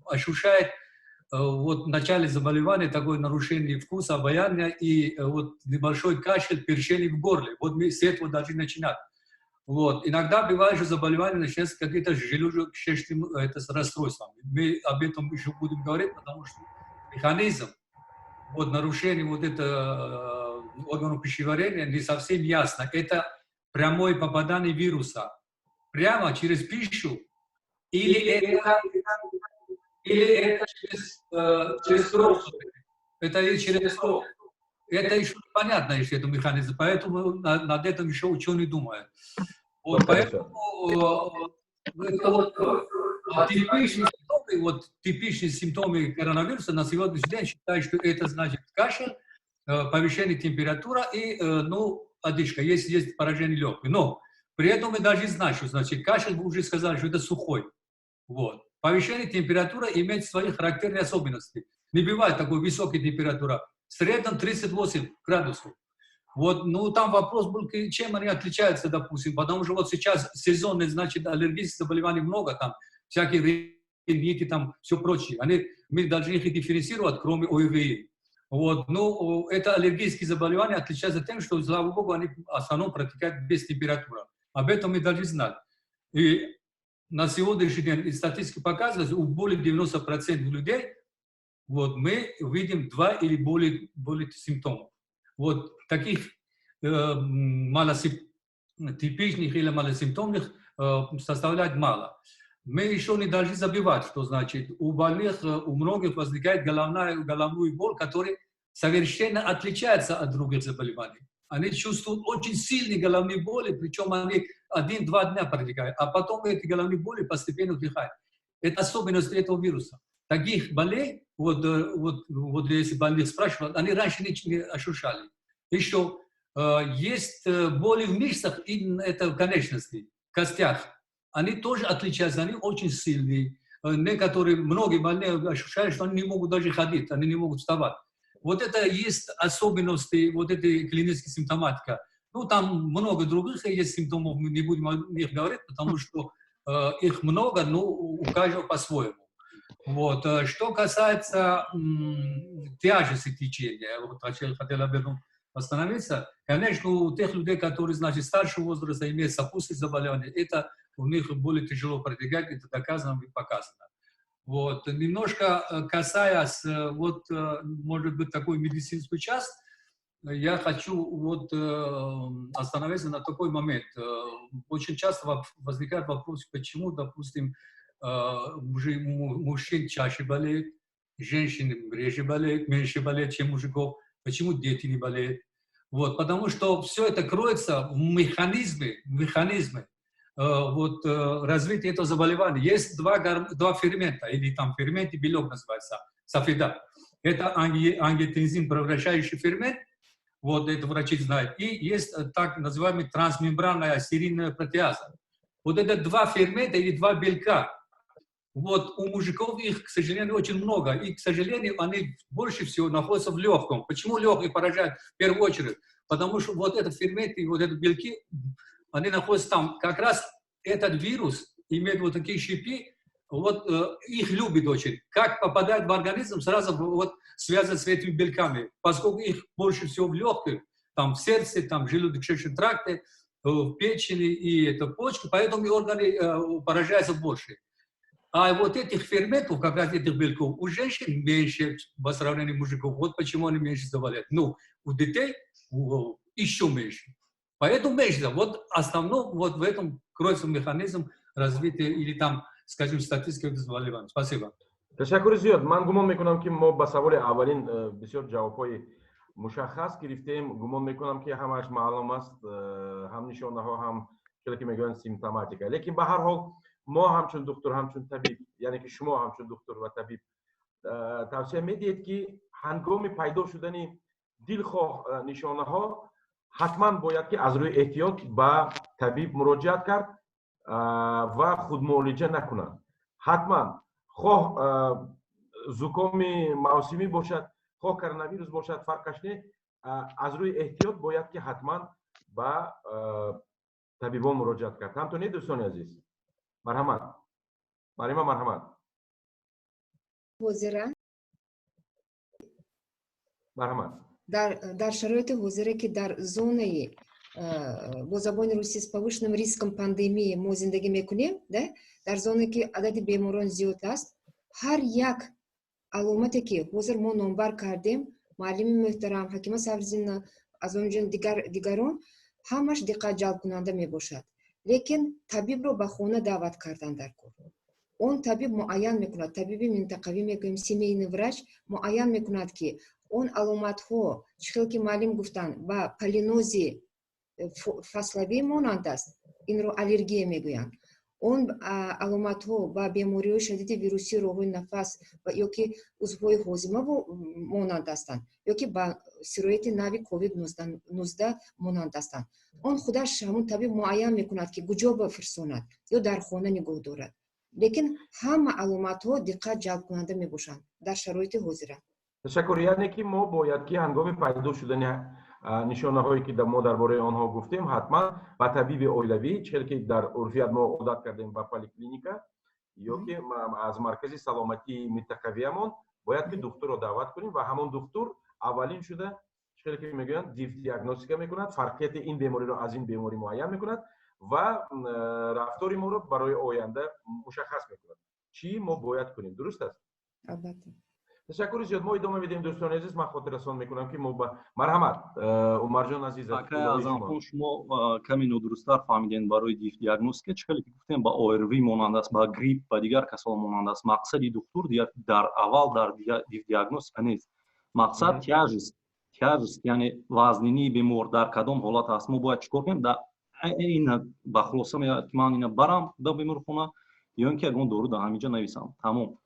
ощущают вот в начале заболевания такое нарушение вкуса, обоняния и вот небольшой кашель, першение в горле. Вот мы с этого должны начинать. Вот. Иногда бывает, что заболевание начинается с какими-то желудочно-кишечными это, с расстройствами. Мы об этом еще будем говорить, потому что механизм вот, нарушения вот это органов пищеварения не совсем ясно. Это прямое попадание вируса прямо через пищу или это через кровь. Это и через кровь. Это еще непонятно еще, это механизм, поэтому над этим еще ученые думают. Вот, поэтому это вот типичные симптомы, вот, типичные симптомы коронавируса на сегодняшний день считают, что это значит кашель, повышение температуры и, ну, одышка, если есть поражение легких. Но при этом мы должны знать, что, значит, кашель, вы уже сказали, что это сухой. Вот. Повышение температуры имеет свои характерные особенности. Не бывает такой высокой температуры. В среднем 38 градусов. Вот, ну, там вопрос был, чем они отличаются, допустим, потому что вот сейчас сезонные, значит, аллергических заболеваний много, там, всякие риниты, там, все прочее. Мы должны их дифференцировать, кроме ОРВИ. Вот, ну, это аллергические заболевания отличаются тем, что, слава богу, они в основном протекают без температуры. Об этом мы должны знать. И на сегодняшний день статистика показывает, у более 90% людей вот, мы видим два или более симптомов. Вот таких малотипичных или малосимптомных составляет мало. Мы еще не должны забывать, что значит у больных, у многих возникает головной боль, который совершенно отличается от других заболеваний. Они чувствуют очень сильные головные боли, причем они 1-2 дня протекают, а потом эти головные боли постепенно утихают. Это особенность этого вируса. Таких болей, вот если больных спрашивают, они раньше не ощущали. Еще есть боли в мышцах и это в конечности, в костях. Они тоже отличаются, они очень сильные. Некоторые, многие больные ощущают, что они не могут даже ходить, они не могут вставать. Вот это есть особенности, вот этой клинической симптоматики. Ну, там много других есть симптомов, мы не будем о них говорить, потому что их много, но у каждого по-своему. Вот. Что касается тяжести течения, вот хотел об этом остановиться. Конечно, у тех людей, которые, значит, старшего возраста, имеют сопутствующие заболевания, это у них более тяжело протекать, это доказано и показано. Вот. Немножко касаясь, вот, может быть, такой медицинскую часть, я хочу вот остановиться на такой момент. Очень часто возникает вопрос, почему, допустим, мужчин чаще болеют, женщины реже болеют, меньше болеют, чем мужиков, почему дети не болеют. Вот, потому что все это кроется в механизме вот, развития этого заболевания. Есть два фермента, или там фермент и белок называется, сафеда. Это ангиотензин, превращающий фермент, вот это врачи знают. И есть так называемый трансмембранная серийная протеаза. Вот это два фермента или два белка. Вот у мужиков их, к сожалению, очень много. И, к сожалению, они больше всего находятся в легком. Почему легкие поражают в первую очередь? Потому что вот этот фермент и вот эти белки, они находятся там. Как раз этот вирус имеет вот такие шипы, вот их любит очень. Как попадает в организм, сразу вот связан с этими белками. Поскольку их больше всего в легких, там в сердце, там в желудочно-кишечном тракте, в печени и это почки, поэтому и органы поражаются больше. А вот этих ферментов, как раз этих белков, у женщин меньше по сравнению с мужиков. Вот почему они меньше заболеют. Ну, у детей еще меньше. Поэтому меньше. Вот основном вот в этом кроется механизм развития или там, скажем, статистика заболеваний. Спасибо. Ташаккури зиёд. Ман гумон мекунам, ки мо ба саволи аввалин бисёр ҷавобҳои мушаххас гирифтем. Гумон мекунам, ки ҳамааш маълум аст, ҳам нишонаҳо, ҳам чизе ки мегӯянд симптоматика. Лекин ба ҳар ҳол мо ҳамчун духтур, ҳамчун табиб, яъне ки шумо ҳамчун духтур ва табиб тавсия медиҳед, ки ҳангоми пайдо шудани дилхоҳ нишонаҳо ҳатман бояд ки аз рӯи эҳтиёт ба табиб муроҷиат кард ва худмуолиҷа накунанд. Ҳатман хоҳ зукоми мавсимӣ бошад, хоҳ коронавирус бошад, фарқаш не, аз рӯи эҳтиёт бояд ки ҳатман ба табибон муроҷиат кард. Ҳамту не, дӯстони азиз? Марҳамат. Марима, марҳамат. Ҳозира. Марҳамат. Дар шароити ҳозира, ки дар зонаи бо забони русӣ с повышенным риском пандемии мо зиндагӣ мекунем, да? Дар зоне ки адади беморон зиёд аст, ҳар як аломате ки ҳозир мо номбар кардем, муаллими муҳтарам Ҳакима Саврзина, аз он ҷо дигарон, ҳамаш диққат ҷалбкунанда мебошад. Лекин табибро ба хона даъват кардан дар кор. Он табиб муайян мекунад, табиби минтақавӣ мегӯем, семейный врач муайян мекунад, ки он аломатҳо, чӣ хел ки муаллим гуфтанд, ба поллинози фаславӣ монанд аст, инро аллергия мегӯянд. Он аломатҳо ба бемориҳои шадиди вирусии роҳҳои нафас ва ё ки узвҳои ҳозима монанд ҳастанд, ё ки ба сирояти нави COVID-19 монанд ҳастанд. Он худаш, ҳамун табиб муайян мекунад, ки куҷо бифирсонад ё дар хона нигоҳ дорад. Лекин ҳама аломатҳо диққат ҷалбкунанда мебошанд дар шароити ҳозира. Ташаккур. Яъне ки мо бояд ки ҳангоми пайдо шудани нишонаҳое, ки мо дар бораи онҳо гуфтем, ҳатман ба табиби оилавӣ, чӣ ки дар урфият мо одат кардем, ба поликлиника ё ки аз маркази саломатии минтақавиямон бояд ки духтурро даъват кунем ва ҳамон духтур аввалин шуда, чӣ ки мегӯянд, диагностика мекунад, фарқияти ин бемориро аз ин беморӣ муайян мекунад ва рафтори моро барои оянда мушаххас мекунад, чӣ мо бояд кунем. Дуруст аст? Албатта. Ташаккури зиёд. Мо идома медиҳем, дӯстони азиз. Ман хотиррасон мекунам, ки мо ба марҳамат, Умарҷон азиз. Акай Аъзамхон, шумо каме нодурусттар фаҳмидем. Барои диагностика, чӣ хеле ки гуфтем, ба ОРВ монанд аст, ба грипп, ба дигар касал монанд аст. Мақсади духтур дар аввал дар диагностика нест. Мақсад тяжесть, яъне вазнинии бемор дар кадом ҳолат аст, мо бояд чӣ кор кунем. Ина ба хулоса меояд, ки ман ина барам ба беморхона ё ин ки ягон дору дар ҳамин ҷо нависам, тамом.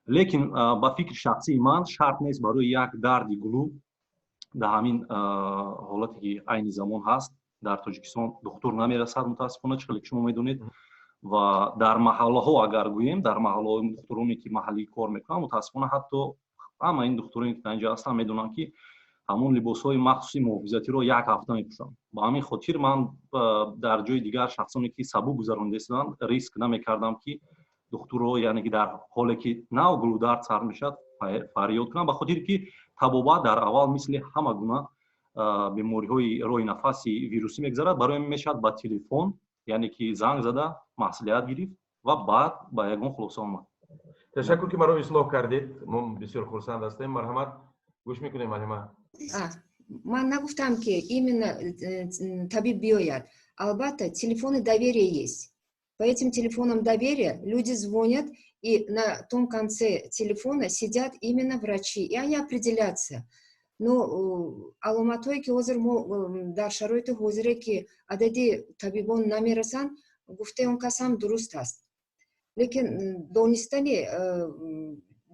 Лекин ба фикри шахсии ман, шарт нест барои як дарди гулӯ дар ҳамин ҳолате, ки айни замон ҳаст дар Тоҷикистон, духтур намерасад, мутаассифона, чӣ хеле ки шумо медонед. Ва дар маҳаллаҳо агар гӯем, дар маҳаллаҳои духтуроне, ки маҳаллӣ кор мекунанд, мутаассифона, ҳатто ҳама ин духтуроне, ки дар инҷа ҳастанд, медонанд, ки ҳамон либосҳои махсуси муҳофизатиро як ҳафта мепӯшанд. Ба ҳамин хотир ман дар ҷои дигар шахсоне, ки сабук гузаронида истоданд, риск намекардам, ки духтурро, яъне ки дар ҳоле ки нав гулӯдард сар мешавад, фарёд кунам, ба хотире ки табобат дар аввал мисли ҳама гуна бемориҳои роҳи нафаси вирусӣ мегузарад. Барои ҳамин мешавад ба телефон, яъне ки занг зада маслиҳат гирифт ва баъд ба ягон хулоса омад. Ташаккур, ки маро ислоҳ кардед, мо бисёр хурсанд ҳастем. Марҳамат, гӯш мекунем, Алима. Ман нагуфтам, ки именно табиб биёяд. Албатта, телефоны доверия есть. По этим телефонам доверия люди звонят, и на том конце телефона сидят именно врачи, и они определятся. Но аломатҳое, ки ҳозир мо дар шароити ҳозире, ки адади табибон намерасанд, гуфтаи он кас ҳам дуруст аст. Лекин донистани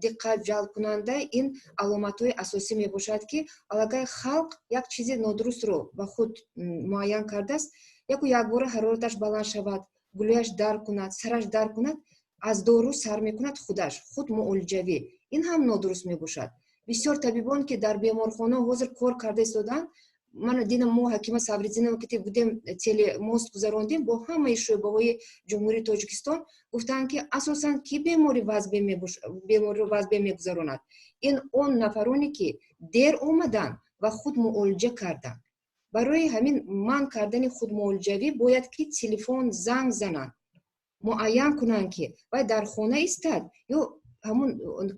диққат ҷалбкунанда ин аломатҳои асосӣ мебошад, ки аллакай халқ як чизи нодурустро ба худ муайян кардааст. Яку якбора ҳарораташ баланд шавад, гулӯяш дард кунад, сараш дард кунад, аз дору сар мекунад, худаш худ муолиҷавӣ. Ин ҳам нодуруст мебошад. Бисёр табибон, ки дар беморхона ҳозир кор карда истодаанд, мана динам мо Ҳакима Сабриддинова ки будем, телемост гузарондем бо ҳамаи шӯъбаҳои Ҷумҳурии Тоҷикистон, гуфтанд, ки асосан ки бемори бемориро вазбе мегузаронад, ин он нафароне, ки дер омаданд ва худ муолиҷа карданд. Барои ҳамин манъ кардани худмуолиҷавӣ бояд ки телефон занг зананд, муайян кунанд, ки вай дар хона истад ё ҳамун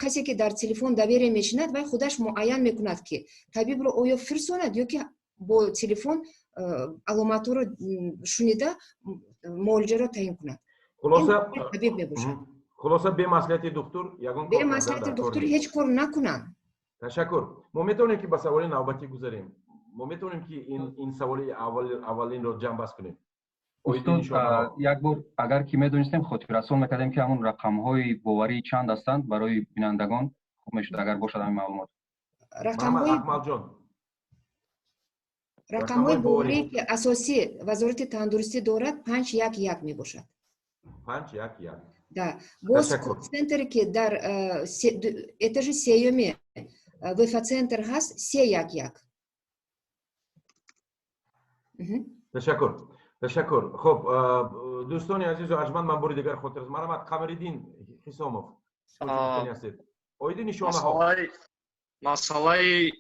касе, ки дар телефон доверие мешинад, вай худаш муайян мекунад, ки табибро оё фирсонад ё ки бо телефон аломатҳоро шунида муолиҷаро таъин кунад. Хулоса, табиб мебошад. Хулоса, бемаслиҳати духтур ягон бе маслиҳати духтур ҳеҷ кор накунанд. Ташаккур. Мо метавонем, ки ба саволи навбатӣ гузарем? Мо метавонем, ки ин саволи аввалинро ҷамъбаст кунем? Устод, як бор агар ки медонистем, хотиррасон мекардем, ки ҳамон рақамҳои боварӣ чанд ҳастанд, барои бинандагон хуб мешуд, агар бошад ҳамин маълумот. Акмалҷон. Рақамҳои боварӣ, ки асосӣ Вазорати тандурустӣ дорад, 511 мебошад. 511. Да, боз центре, ки дар этажи сеюми ВФА-центр ҳаст, 311. Ташаккур, ташаккур. Хуб, дӯстони азизу арҷманд, ман бори дигар хотир, марҳамат, Қамариддин Ҳисомов ҳастед, оиди нишонаҳо. Масъалаи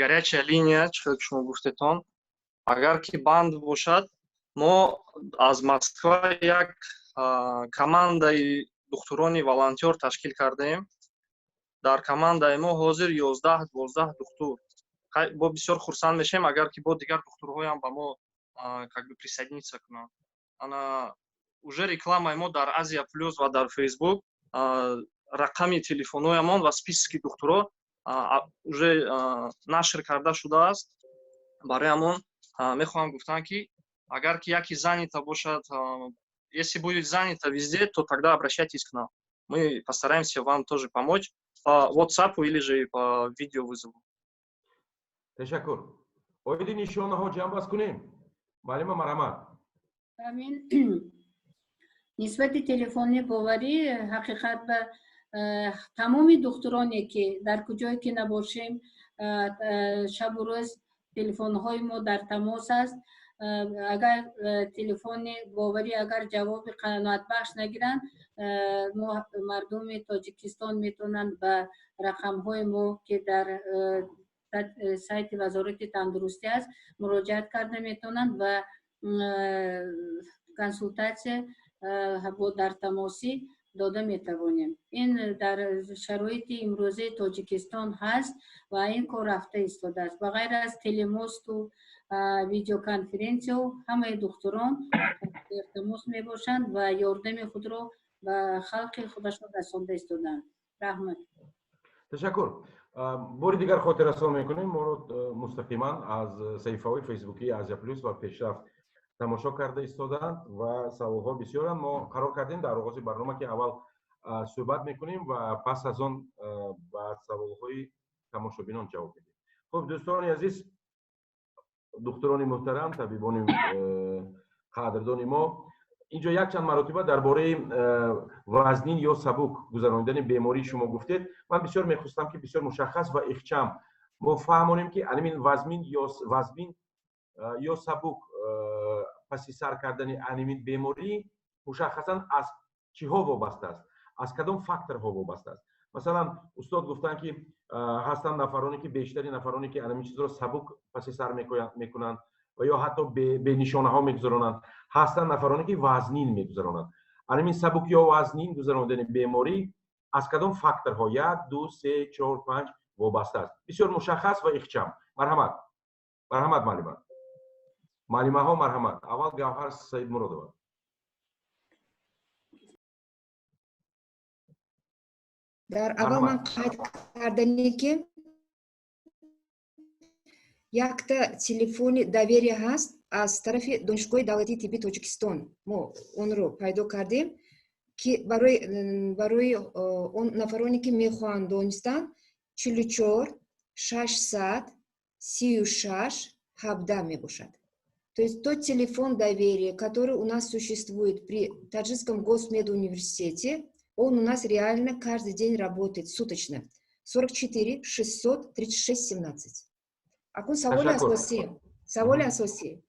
горячая линия, чӣ хел шумо гуфтетон, агар ки банд бошад, мо аз Москва як командаи духтурони волонтёр ташкил кардаем. Дар командаи мо ҳозир 11-12 духтур. Бо бисёр хурсанд мешавем, агар ки бо дигар духтурҳоям ба мо как бы присоединиться кунанд. Ана уже рекламаи мо дар Азия Плюс ва дар Фейсбук, рақами телефонҳоямон ва списки духтуро уже нашр карда шудааст. Барои ҳамон мехоҳам гуфтан, ки агар ки яке занята бошад. Если будет занято везде, то тогда обращайтесь к нам. Мы постараемся вам тоже помочь по WhatsApp или же по видеовызову. Ташаккур. Оиди нишонаҳо ҷамъбаст кунем. Муаллима, марҳамат. Амин. Нисбати телефонӣ боварӣ, ҳақиқат ба тамоми духтуроне, ки дар куҷое ки набошем, шабу рӯз телефонҳои мо дар тамос аст. Агар телефони боварӣ агар ҷавоби қаноатбахш нагиранд, мо мардуми Тоҷикистон метавонанд ба рақамҳои мо, ки дар сайти Вазорати тандурустӣ аст, муроҷиат карда метавонанд ва консултатсия бо дар тамосӣ дода метавонем. Ин дар шароити имрӯзаи Тоҷикистон ҳаст ва ин кор рафта истодааст. Ба ғайр аз телемосту видеоконференсиё, ҳамаи духтурон дар тамос мебошанд ва ёрдами худро ба халқи худашон расонда истодаанд. Раҳмат. Ташаккур. Бори дигар хотиррасон мекунем, моро мустақиман аз саҳифаҳои фейсбукии Азия Плюс ва Пешрафт тамошо карда истодаанд ва саволҳо бисёранд. Мо қарор кардем дар оғози барнома, ки аввал суҳбат мекунем ва пас аз он ба саволҳои тамошобинон ҷавоб медиҳем. Хуб, дӯстони азиз, духтурони муҳтарам, табибони қадрдони мо, инҷо якчанд маротиба дар бораи вазнин ё сабук гузаронидани беморӣ шумо гуфтед. Ман бисёр мехостам, ки бисёр мушаххас ва ихчам мо фаҳмонем, ки анамин вазмин ё сабук паси сар кардани анимин беморӣ мушаххасан аз чиҳо вобаста аст, аз кадом факторҳо вобаста аст. Масалан, устод гуфтанд, ки ҳастанд нафароне, ки бештари нафароне, ки анамин чизро сабук паси сар мекунанд ва ё ҳатто бенишонаҳо мегузаронанд, ҳастанд нафароне, ки вазнин мегузаронанд. Анамин сабук ё вазнин гузарондани беморӣ аз кадом факторҳо, як, ду, се, чор, панҷ, вобаста аст? Бисёр мушаххас ва ихчам, марҳамат. Марҳамат, муаллима, муаллимаҳо, марҳамат. Аввал Гавҳар Саидмуродова. Дар аввал ман қайд кардане, ки якта телефони доверия ҳаст аз тарафи Донишгоҳи давлатии тиббии Тоҷикистон. Мо онро пайдо кардем, ки барои он нафароне, ки мехоҳанд донистан, 44 636 17 мебошад. То есть тот телефон доверия, который у нас существует при Таджикском госмедуниверситете, он у нас реально каждый день работает суточно. 44 636 17. Акун саволи асосӣ, саволи асосӣ.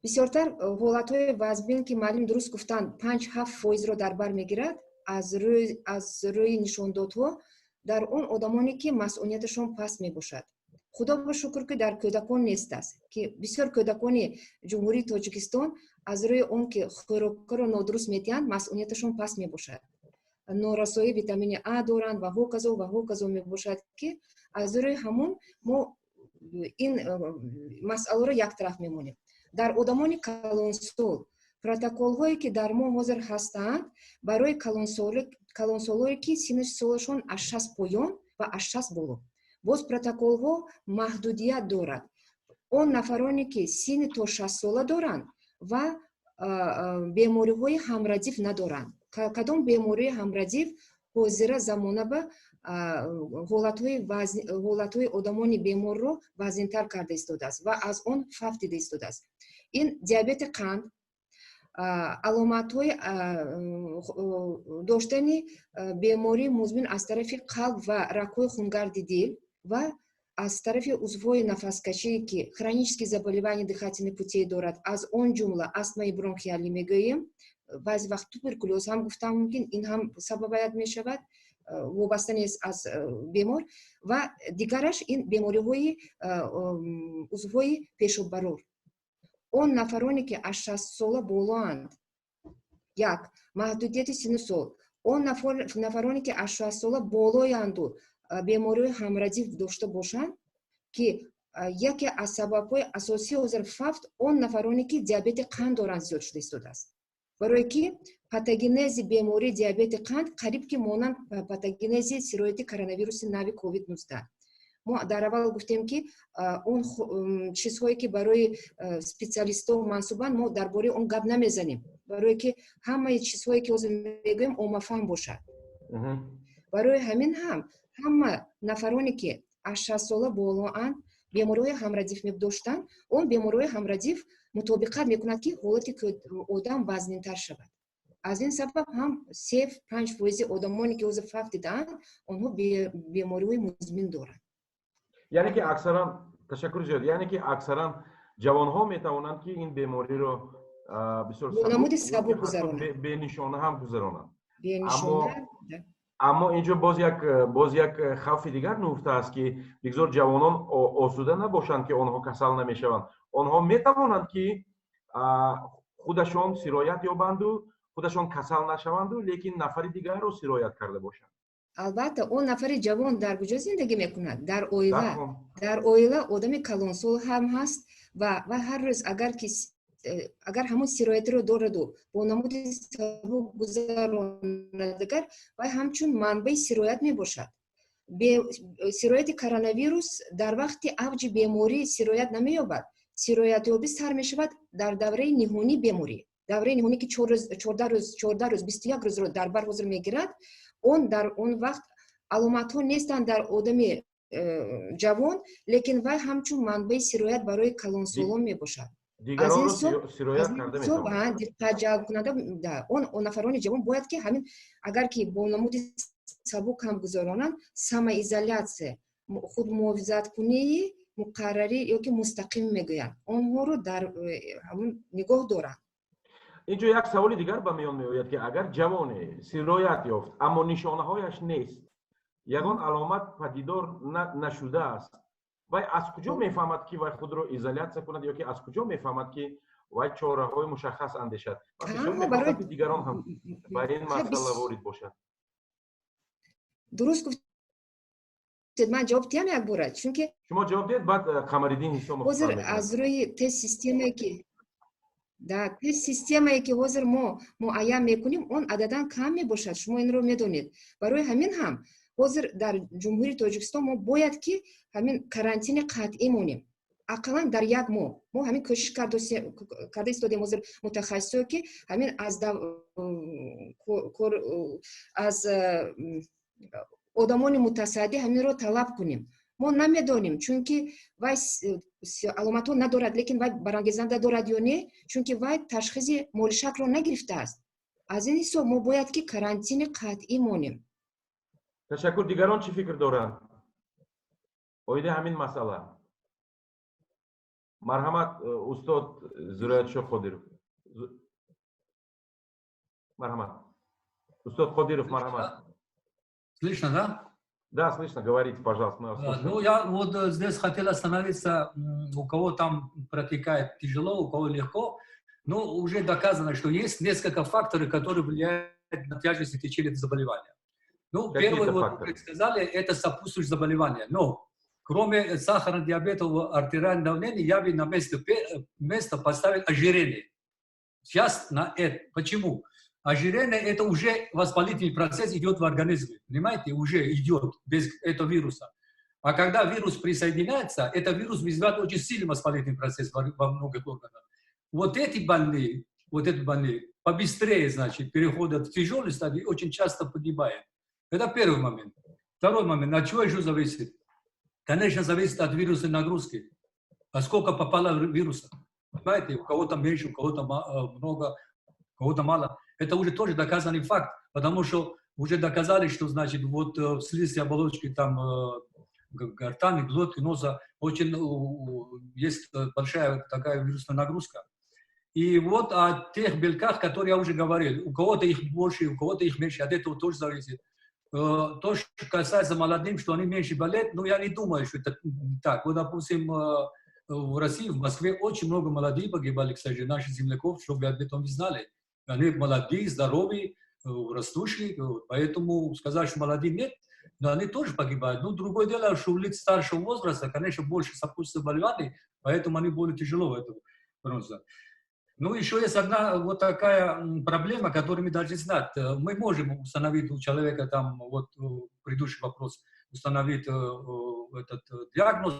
Бисёртар ҳолатҳои вазбин, ки муаллим дуруст гуфтанд, 5-7 фоизро дар бар мегирад аз рӯи нишондодҳо дар он одамоне, ки масъунияташон паст мебошад. Худо ба шукр, ки дар кӯдакон нест аст, ки бисёр кӯдакони Ҷумҳурии Тоҷикистон аз рӯи он ки хӯрокаро нодуруст медиҳанд, масъунияташон паст мебошад, норасоии витамини А доранд ва ҳоказо ва ҳоказо мебошад, ки аз рӯи ҳамон мо ин масъаларо яктараф мемонем. Дар одамони калонсол протоколҳое, ки дар мо ҳозир ҳастанд, барои калонсолое, ки синни солашон аз 60 поён ва аз 60 боло, боз протоколҳо маҳдудият дорад. Он нафароне, ки синни то 60 сола доранд ва бемориҳои ҳамрадиф надоранд. Кадом бемории ҳамрадиф ҳозира замона ба ҳолатҳои одамони беморро вазнинтар карда истодааст ва аз он фавт дида истодааст? Ин диабети қанд, аломатҳои доштани бемории музмин аз тарафи қалб ва рагҳои хунгарди дил ва аз тарафи узвҳои нафаскашие, ки хронические заболевания дыхательных путей дорад, аз он ҷумла астмаи бронхиалӣ мегӯем, баъзе вақт туберкулёз ҳам гуфтан мумкин, ин ҳам сабабаят мешавад, вобаста нест аз бемор. Ва дигараш ин бемориҳои узвҳои пешоббарор. Он нафароне, ки аз 60 сола болоанд, як маҳдудияти синну сол, он нафароне, ки аз 60 сола болоянду бемориҳои ҳамрадиф дошта бошанд, ки яке аз сабабҳои асосии ҳозир фавт он нафароне, ки диабети қанд доранд, зиёд шуда истодааст, барое ки патогенези бемории диабети қанд қариб ки монанд патогенези сирояти коронавируси нави ковид 19. Мо дар аввал гуфтем, ки он чизҳое, ки барои специалистҳо мансубанд, мо дар бораи он гап намезанем, барое ки ҳамаи чизҳое, ки ҳозир мегӯем, оммафаҳм бошад. Барои ҳамин ҳам ҳама нафароне, ки аз 60 сола болоанд, бемориҳои ҳамрадиф медоштанд, он бемориҳои ҳамрадиф мутобиқат мекунад, ки ҳолати одам вазнинтар шавад. Аз ин сабаб ҳам 3-5 фоизи одамоне, ки ҳозир фавт дидаанд, онҳо бемориҳои музмин доранд. Яъне ки аксаран, ташаккури зиёд, яъне ки аксаран ҷавонҳо метавонанд, ки ин бемориро бисёр намуди сабук гузаронанд, бенишона ҳам гузаронанд. Аммо инҷо боз як хавфи дигар нуҳуфта аст, ки бигзор ҷавонон осуда набошанд, ки онҳо касал намешаванд. Онҳо метавонанд, ки худашон сироят ёбанду худашон касал нашаванду, лекин нафари дигарро сироят карда бошанд. Албатта, он нафари ҷавон дар куҷо зиндагӣ мекунад? Дар оила. Дар оила одами калонсол ҳам ҳаст ва ҳар рӯз агар ки агар ҳамон сироятиро дораду бо намуди сабук гузаронад, агар вай ҳамчун манбаи сироят мебошад. Сирояти коронавирус дар вақти авҷи беморӣ сироят намеёбад. Сироятёбӣ сар мешавад дар давраи ниҳонии беморӣ, давраи ниҳонӣ, ки 4 рӯз, 14 рӯз, 14 рӯз, 21 рӯзро дар бар ҳозир мегирад. Он дар он вақт аломатҳо нестанд дар одами ҷавон, лекин вай ҳамчун манбаи сироят барои калонсолон мебошад. Диққат ҷалбкунанда, он нафарони ҷавон бояд, ки ҳамин агар ки бо намуди сабук ҳам гузаронанд, самоизоляция, худмуҳофизаткунии муқаррарӣ ёки мустақим мегӯянд, онҳоро дар ҳамун нигоҳ доранд. Инҷо як саволи дигар ба миён меояд, ки агар ҷавоне сироят ёфт, аммо нишонаҳояш нест, ягон аломат падидор нашудааст, вай аз куҷо мефаҳмад, ки вай худро изолятсия кунад, ё ки аз куҷо мефаҳмад, ки вай чораҳои мушаххас андешад? Ки дигарон ҳам ба ин масъала ворид бошад. Дуруст гуфтед, ман ҷавоб диҳам якбора, чунки Шумо ҷавоб диҳед, баъд Қамариддин Ҳисомов. Ҳозир аз рӯи тест системае ки да тест системае ки ҳозир мо муайян мекунем, он ададан кам мебошад, шумо инро медонед. Барои ҳамин ҳам ҳозир дар Ҷумҳурии Тоҷикистон мо бояд, ки ҳамин карантини қатъӣ монем, ақаллан дар як моҳ. Мо ҳамин кӯшиш карда истодем ҳозир, мутахассисое, ки ҳамин аз одамони мутасаддӣ ҳаминро талаб кунем. Мо намедонем, чунки вай аломатҳо надорад, лекин вай барангезанда дорад ё не, чунки вай ташхиси молишакро нагирифтааст. Аз ин ҳисоб мо бояд, ки карантини қатъӣ монем. Ташаккур. Дигарон чӣ фикр доранд оиди ҳамин масъала? Марҳамат, устод Зироятшо Қодиров, марҳамат, устод Қодиров, марҳамат. Слышно, да? Да, слышно, говорите, пожалуйста, мы вас слушаем. Ну, я вот здесь хотел остановиться, у кого там протекает тяжело, у кого легко. Но уже доказано, что есть несколько факторов, которые влияют на тяжесть и течение заболевания. Ну, Какие первый, это вот, факторы? Как сказали, это сопутствующее заболевание. Но кроме сахарного диабета, артериального давления, я бы на место поставил ожирение. Сейчас на это. Почему? Ожирение – это уже воспалительный процесс идет в организме. Понимаете? Уже идет без этого вируса. А когда вирус присоединяется, этот вирус вызывает очень сильный воспалительный процесс во многих органах. Вот эти больные побыстрее, значит, переходят в тяжелую стадию и очень часто погибают. Это первый момент. Второй момент. От чего еще зависит? Конечно, зависит от вирусной нагрузки. А сколько попало вируса? Понимаете, у кого-то меньше, у кого-то много, у кого-то мало. Это уже тоже доказанный факт, потому что уже доказали, что, значит, вот в слизистой оболочке там гортани, глотки, носа очень есть большая такая вирусная нагрузка. И вот о тех белках, которые я уже говорил, у кого-то их больше, у кого-то их меньше, от этого тоже зависит. То, что касается молодым, что они меньше болеют, ну, я не думаю, что это так. Вот, допустим, в России, в Москве очень много молодых погибали, к сожалению, наших земляков, чтобы об этом не знали. Они молодые, здоровые, растущие, поэтому сказать, что молодые нет, но они тоже погибают. Ну, другое дело, что у лиц старшего возраста, конечно, больше сопутствующих заболеваний, поэтому они более тяжело в этом переносят. Ну, еще есть одна вот такая проблема, которую мы должны знать. Мы можем установить у человека там, вот предыдущий вопрос, установить этот диагноз.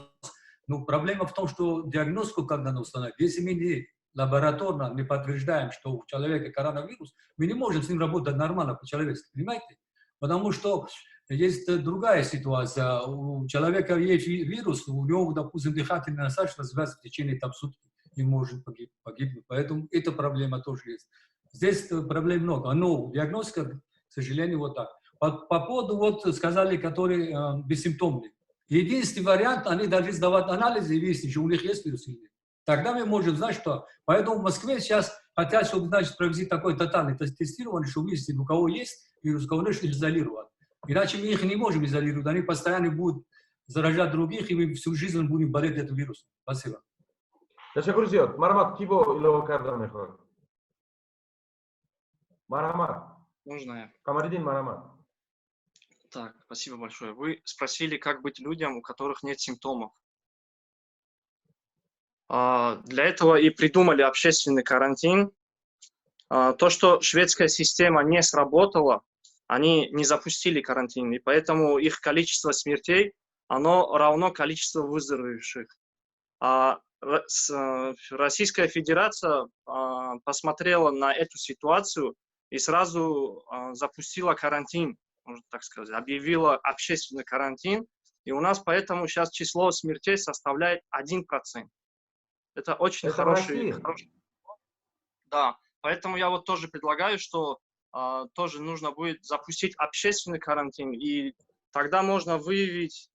Но проблема в том, что диагностику, когда надо установить, если мы не лабораторно не подтверждаем, что у человека коронавирус, мы не можем с ним работать нормально по-человечески, понимаете? Потому что есть другая ситуация. У человека есть вирус, у него, допустим, дыхательный насадка развивается в течение там сутки и может погибнуть. Поэтому эта проблема тоже есть. Здесь проблем много. Но диагностика, к сожалению, вот так. По поводу, вот сказали, которые бессимптомные. Единственный вариант, они должны сдавать анализы и выяснить, что у них есть вирус или нет. Тогда мы можем знать, что... Поэтому в Москве сейчас хотят, чтобы, значит, провести такое тотальное тестирование, чтобы выяснить, у кого есть вирус, у кого нет, чтобы изолировать. Иначе мы их не можем изолировать. Они постоянно будут заражать других, и мы всю жизнь будем болеть этим вирусом. Спасибо. Ташаккур зиёд. Марҳамат, ки бо илова кардан мехоҳад? Марҳамат. Можно я? Камариддин, марҳамат. Так, спасибо большое. Вы спросили, как быть людям, у которых нет симптомов. Для этого и придумали общественный карантин. То, что шведская система не сработала, они не запустили карантин, и поэтому их количество смертей, оно равно количеству выздоровевших. А Российская Федерация посмотрела на эту ситуацию и сразу запустила карантин, можно так сказать, объявила общественный карантин, и у нас поэтому сейчас число смертей составляет 1%. Это очень Это хороший. Да, поэтому я вот тоже предлагаю, что тоже нужно будет запустить общественный карантин, и тогда можно выявить,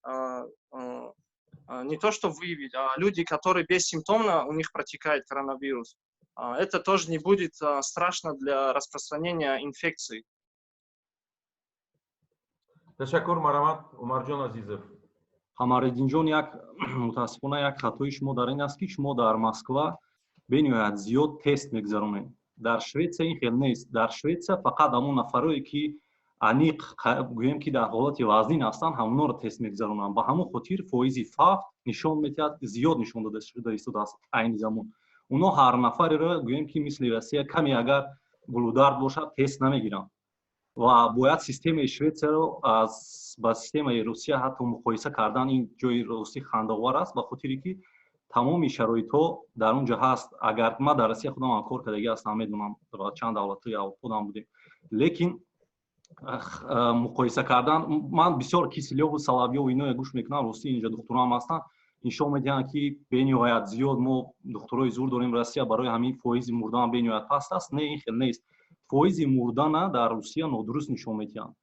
не то что выявить, а люди, которые бессимптомно, у них протекает коронавирус, это тоже не будет страшно для распространения инфекции. Ташаккур. Марҳамат, Умарҷон Азизов. Қамариддинҷон, як мутаассифона як хатои шумо дар ин аст, ки шумо дар Москва бениҳоят зиёд тест мегузаронед. Дар Шветсия ин хел нест. Дар Шветсия фақат ҳамон нафарое, ки аниқ гӯем, ки дар ҳолати вазнин ҳастанд, ҳамонро тест мегузаронанд. Ба ҳамон хотир фоизи фавт нишон медиҳад, зиёд нишон дода шуда истодааст. Айни замон оно ҳар нафареро, гӯем, ки мисли Россия каме агар гулудард бошад, тест намегиранд. Ва бояд системаи Шветсияро аз ба системаи Русия ҳатто муқоиса кардан, ин ҷои ростӣ хандаовар аст, ба хотире ки тамоми шароитҳо дар он ҷо ҳаст. Агар ман дар Россия худам ҳам кор кардагӣ ҳастам, медонам, чанд давлатҳои Авруподам будем, лекин муқоиса кардан, ман бисёр Киселёву Соловьёв иное гӯш мекунам, ростӣ инҷо духтурам ҳастанд, нишон медиҳанд, ки бениҳоят зиёд мо духтурои зур дорем Россия, барои ҳамин фоизи мурдан бениҳоят паст аст. Не, ин хел нест. Фоизи мурдана дар Русия нодуруст нишон медиҳанд,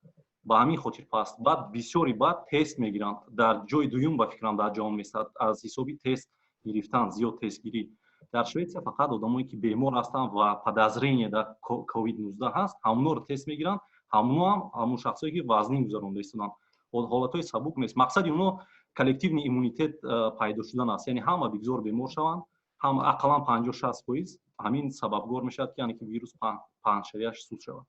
ба ҳамин хотир паст. Баъд бисёри баъд тест мегиранд. Дар ҷои дуюм, ба фикрам, дар ҷаҳон местад аз ҳисоби тест гирифтан, зиёд тестгирӣ. Дар Шветсия фақат одамое, ки бемор ҳастанд ва подозрение дар ковид-19 ҳаст, ҳамонро тест мегиранд. Ҳамоно ҳам ҳамон шахсое, ки вазнин гузаронда истоданд, ҳолатҳои сабук нест. Мақсади оно коллективный иммунитет пайдо шудан аст, яъне ҳама бигзор бемор шаванд, ҳам ақаллан 50-60%, ҳамин сабабгор мешавад, ки яъне ки вирус паҳншавиаш суст шавад.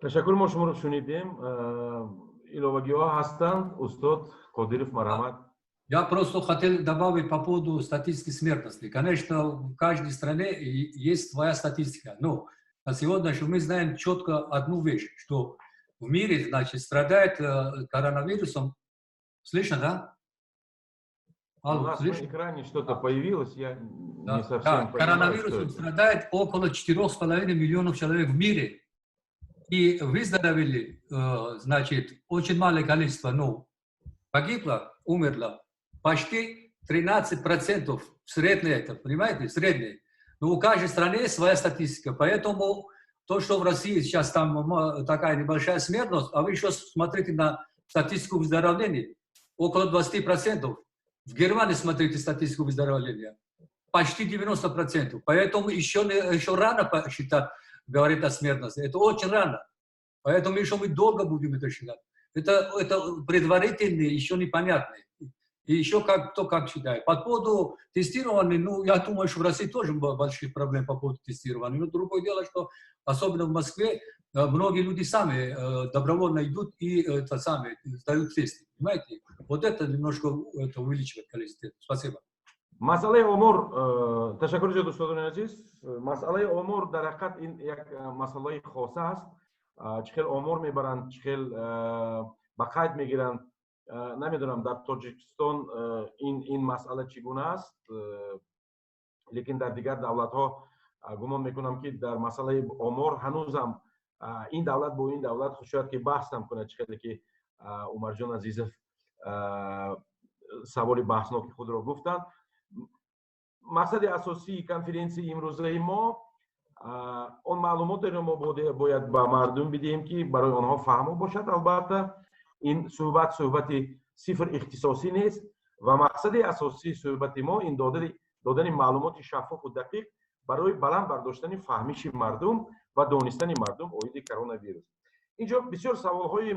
Ташаккур, мо шуморо шунидем. Иловагиҳо ҳастанд. Устод Қодиров, марҳамат. Я просто хотел добавить по поводу статистики смертности. Конечно, в каждой стране есть своя статистика, но на сегодня мы знаем четко одну вещь, что в мире, значит, страдает коронавирусом. Слышно, да? Алло, у нас слышно? На экране что-то появилось, я да, не совсем да, понимаю, коронавирусом страдает около 4,5 миллионов человек в мире. И выздоровели, значит, очень малое количество, ну, погибло, умерло почти 13% среднее это, понимаете, среднее. Но у каждой страны своя статистика, поэтому то, что в России сейчас там такая небольшая смертность, а вы еще смотрите на статистику выздоровления, около 20%. В Германии смотрите статистику выздоровления, почти 90%. Поэтому еще рано считать, говорить о смертности. Это очень рано. Поэтому еще мы долго будем это считать. Это предварительные, еще непонятные. И еще как, кто как считает. По поводу тестирования, ну, я думаю, что в России тоже большие проблемы по поводу тестирования. Но другое дело, что особенно в Москве многие люди сами добровольно идут и это сами сдают тесты. Понимаете? Вот это немножко это увеличивает количество. Спасибо. Масъалаи омор, ташаккур зиёд, устодони азиз. Масъалаи омор дар ҳақиқат ин як масъалаи хоса аст. Чӣ хел омор мебаранд, чӣ хел ба қайд мегиранд. Намедонам, дар Тоҷикистон ин масъала чӣ гуна аст, лекин дар дигар давлатҳо гумон мекунам, ки дар масъалаи омор ҳанӯзам ин давлат бо ин давлат шояд ки баҳсам кунад. Чӣ хеле ки Умарҷон Азизов саволи баҳсноки худро гуфтанд, мақсади асосии конференсияи имрӯзаи мо он маълумотеро мо бояд ба мардум бидиҳем, ки барои онҳо фаҳмо бошад. Албатта, ин суҳбат суҳбати сифр ихтисосӣ нест ва мақсади асосии суҳбати мо ин додани маълумоти шаффофу дақиқ барои баланд бардоштани фаҳмиши мардум ва донистани мардум оиди коронавирус. Инҷо бисёр саволҳои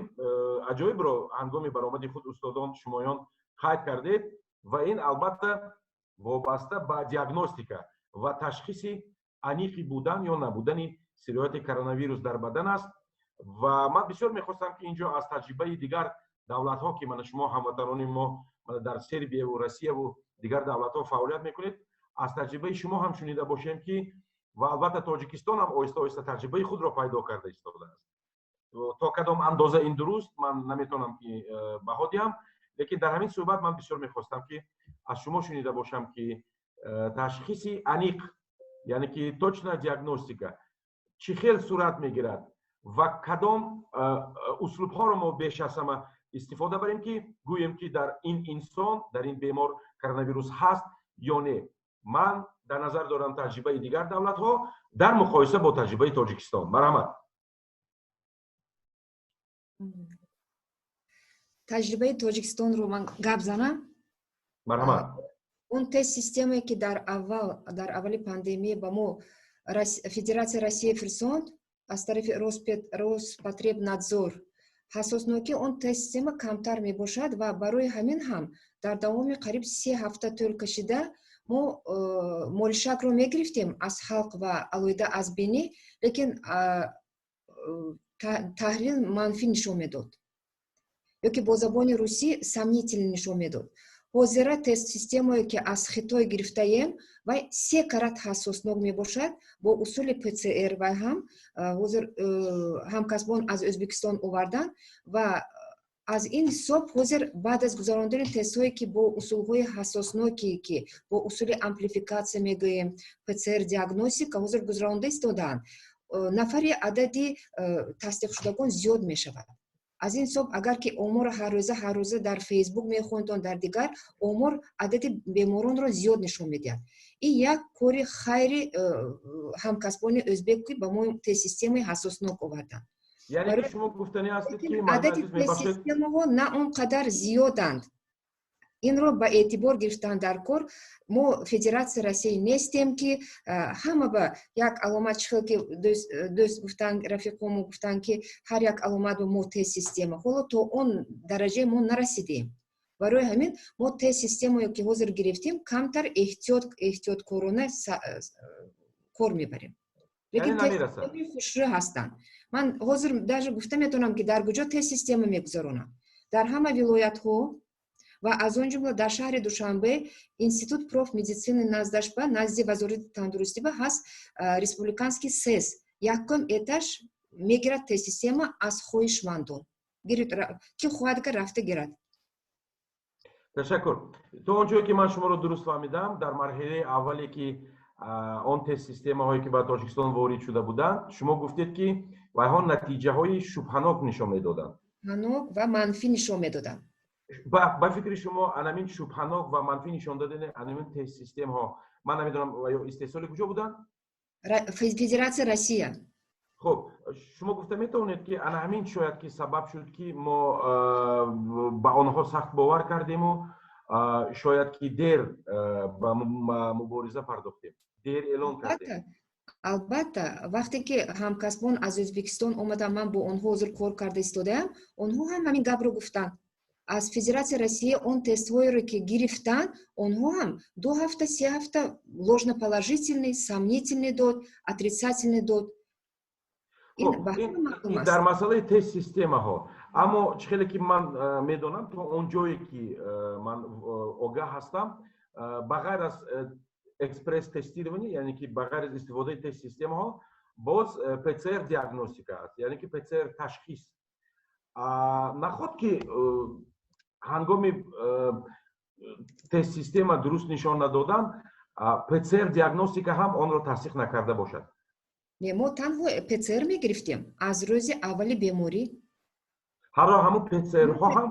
аҷоибро ҳангоми баромади худ устодон шумоён қайд кардед ва ин албатта вобаста ба диагностика ва ташхиси аниқи будан ё набудани сирояти коронавирус дар бадан аст. Ва ман бисёр мехостам, ки инҷо аз таҷрибаи дигар давлатҳо, ки мана шумо ҳамватанони мо дар Сербияву Россияву дигар давлатҳо фаъолият мекунед, аз таҷрибаи шумо ҳам шунида бошем, ки ва албатта Тоҷикистон ҳам оҳиста оҳиста таҷрибаи худро пайдо карда истодааст. То кадом андоза ин дуруст, ман наметавонам ки баҳо диҳам, лекин дар ҳамин суҳбат ман бисёр мехостам, ки аз шумо шунида бошам, ки ташхиси аниқ, яъне ки точная диагностика чӣ хел сурат мегирад ва кадом услубҳоро мо беш аз ҳама истифода барем, ки гӯем, ки дар ин инсон, дар ин бемор коронавирус ҳаст ё не. Ман дар назар дорам таҷрибаи дигар давлатҳо дар муқоиса бо таҷрибаи Тоҷикистон. Марҳамат. Таҷрибаи Тоҷикистонро ман гап занам. Марҳамат. Он тест системае, ки дар аввали пандемия ба мо Федератсияи Россия фирсонд аз тарафи Роспотребнадзор, ҳассоснокии он тест система камтар мебошад ва барои ҳамин ҳам дар давоми қариб 3 ҳафта тӯл кашида мо молишакро мегирифтем аз ҳалқ ва алоҳида аз бинӣ, лекин таҳлил манфӣ нишон медод ё ки бо забони русӣ сомнительный нишон медод. Ҳозира тест системае, ки аз Хитой гирифтаем, вай се карат ҳассоснок мебошад бо усули ПЦР. Вай ҳам ҳозир ҳамкасбон аз Ӯзбекистон оварданд ва аз ин ҳисоб ҳозир баъд аз гузарондани тестҳое, ки бо усулҳои ҳассосноке, ки бо усули амплификатсия мегӯем, ПЦР диагностика ҳозир гузаронда истодаанд, нафари адади тасдиқшудагон зиёд мешавад. Аз ин ҳисоб, агар ки оморро ҳаррӯза ҳаррӯза дар Фейсбук мехонедон, дар дигар омор адади беморонро зиёд нишон медиҳад. Ин як кори хайри ҳамкасбони ӯзбек, ки ба мо тест системаи ҳассоснок оварданд. Яъне ки шумо гуфтанӣ ҳастед, ки адади тест системаҳо на он қадар зиёданд. Инро ба эътибор гирифтан дар кор. Мо Федератсияи Россия нестем, ки ҳама ба як аломат, чӣ хел ки дӯст гуфтанд, рафиқомо гуфтанд, ки ҳар як аломат ба мо тест система. Ҳоло то он дараҷае мо нарасидем. Барои ҳамин мо тест системае, ки ҳозир гирифтем, камтар эҳтиёт, эҳтиёткорона кор мебарем, лекин хушрӯ ҳастанд. Ман ҳозир даже гуфта метавонам, ки дар куҷо тест система мегузаронам: дар ҳама вилоятҳо ва аз он ҷумла дар шаҳри Душанбе, Институт профмедицины наздаш ба назди Вазорати тандурустӣ ба ҳаст республиканский СЭС, якум этаж, мегирад тест система аз хоҳишмандон. Ки хоҳад, ка рафта гирад. Ташаккур. То он ҷое ки ман шуморо дуруст фаҳмидам, дар марҳилаи аввале, ки он тест системаҳое, ки ба Тоҷикистон ворид шуда буданд, шумо гуфтед, ки вайҳо натиҷаҳои шубҳанок нишон медоданд. Шубҳанок ва манфӣ нишон медоданд. Ба фикри шумо, анамин шубҳанок ва манфӣ нишон додани анамин тест системаҳо, ман намедонам, ё истеҳсоли куҷо буданд? Федератсия Россия. Хуб, шумо гуфта метавонед, ки ана ҳамин шояд ки сабаб шуд, ки мо ба онҳо сахт бовар кардему шояд ки дер ба мубориза пардохтем, дер эълон кардем? Албатта, вақте ки ҳамкасбон аз Ӯзбекистон омаданд, ман бо онҳо ҳозир кор карда истодаам, онҳо ҳам ҳамин гапро гуфтанд. Аз Федератсияи Россия он тестҳоеро, ки гирифтанд, онҳо ҳам 2 ҳафта, 3 ҳафта ложноположительный, сомнительный дод, отрицательный дод. Дар масъалаи тест системаҳо, аммо чӣ хеле ки ман медонам, то он ҷое ки ман огаҳ ҳастам, ба ғайр аз экспресс тестирование, яъне ки ба ғайр аз истифодаи тест системаҳо, боз ПЦР диагностика аст, яъне ки ПЦР ташхис. Наход ки Ҳангоми тест система дуруст нишон надодан, ПЦР диагностика ҳам онро тасдиқ накарда бошад. Не, мо танҳо ПЦР мегирифтем аз рӯзи аввали беморӣ. Ҳаро, ҳамун ПЦРҳо ҳам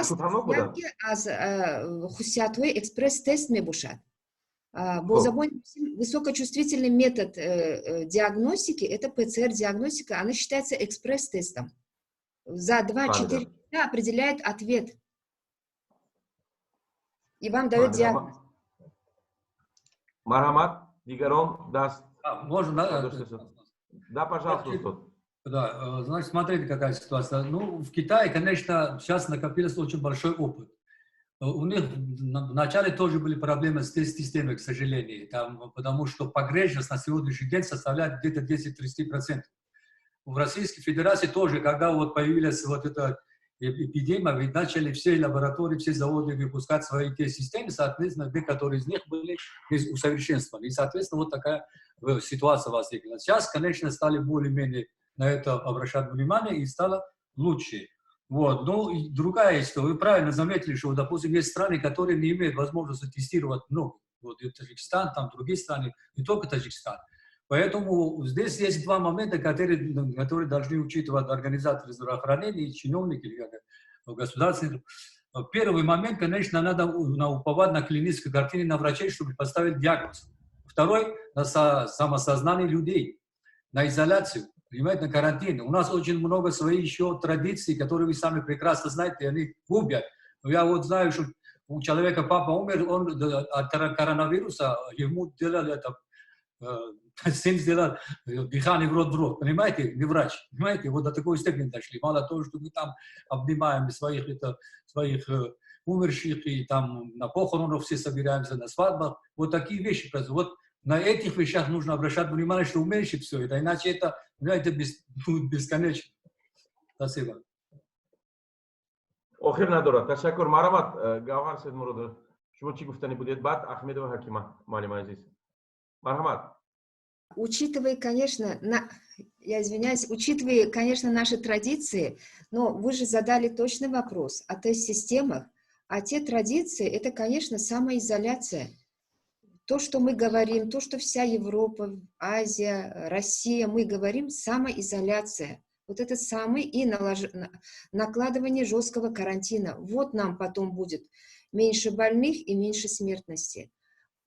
шубҳанок буданд. Аз хусусиятҳои экспресс-тест мебошад. Бо забони высокочувствительный метод диагностики, это ПЦР-диагностика, она считается экспресс-тестом. За 2-4 часа определяет ответ. И вам дает диагноз. Марҳамат, дигарон даст. Можно, да? Да, пожалуйста, устод. Да, значит, смотрите, какая ситуация. Ну, в Китае, конечно, сейчас накопился очень большой опыт. У них вначале тоже были проблемы с тест-системой, к сожалению, там, потому что погрешность на сегодняшний день составляет где-то 10-30%. В Российской Федерации тоже, когда вот появилась вот эта эпидемия, ведь начали все лаборатории, все заводы выпускать свои тест-системы, соответственно, некоторые из них были усовершенствованы. И, соответственно, вот такая ситуация возникла. Сейчас, конечно, стали более-менее на это обращать внимание и стало лучше. Вот. Ну, и другая история. Вы правильно заметили, что, допустим, есть страны, которые не имеют возможности тестировать много. Вот и Таджикистан, там другие страны, не только Таджикистан. Поэтому здесь есть два момента, которые должны учитывать организаторы здравоохранения и чиновники, или государственные. Первый момент, конечно, надо уповать на клинической картине, на врачей, чтобы поставить диагноз. Второй, на самосознание людей, на изоляцию, понимаете, на карантин. У нас очень много своих еще традиций, которые вы сами прекрасно знаете, и они губят. Но я вот знаю, что у человека папа умер, он от коронавируса, ему делали это, сын сделал дыхание в рот в рот, понимаете, не врач, понимаете, вот до такой степени дошли. Мало того, что мы там обнимаем своих умерших, и там на похоронах все собираемся, на свадьбах, вот такие вещи происходят. Вот на этих вещах нужно обращать внимание, что уменьшить все это, иначе это, понимаете, будет бесконечно. Спасибо. Охир надорад. Ташаккур. Марҳамат, Гавҳар Саидмуродов, шумо чӣ гуфтанӣ будед? Баъд Ахмедова Ҳакима, муаллима азиз, марҳамат. Учитывая, конечно, я извиняюсь, учитывая, конечно, наши традиции, но вы же задали точный вопрос о тест-системах, а те традиции, это, конечно, самоизоляция. То, что мы говорим, то, что вся Европа, Азия, Россия, мы говорим, самоизоляция. Вот это самый и накладывание жесткого карантина. Вот нам потом будет меньше больных и меньше смертности.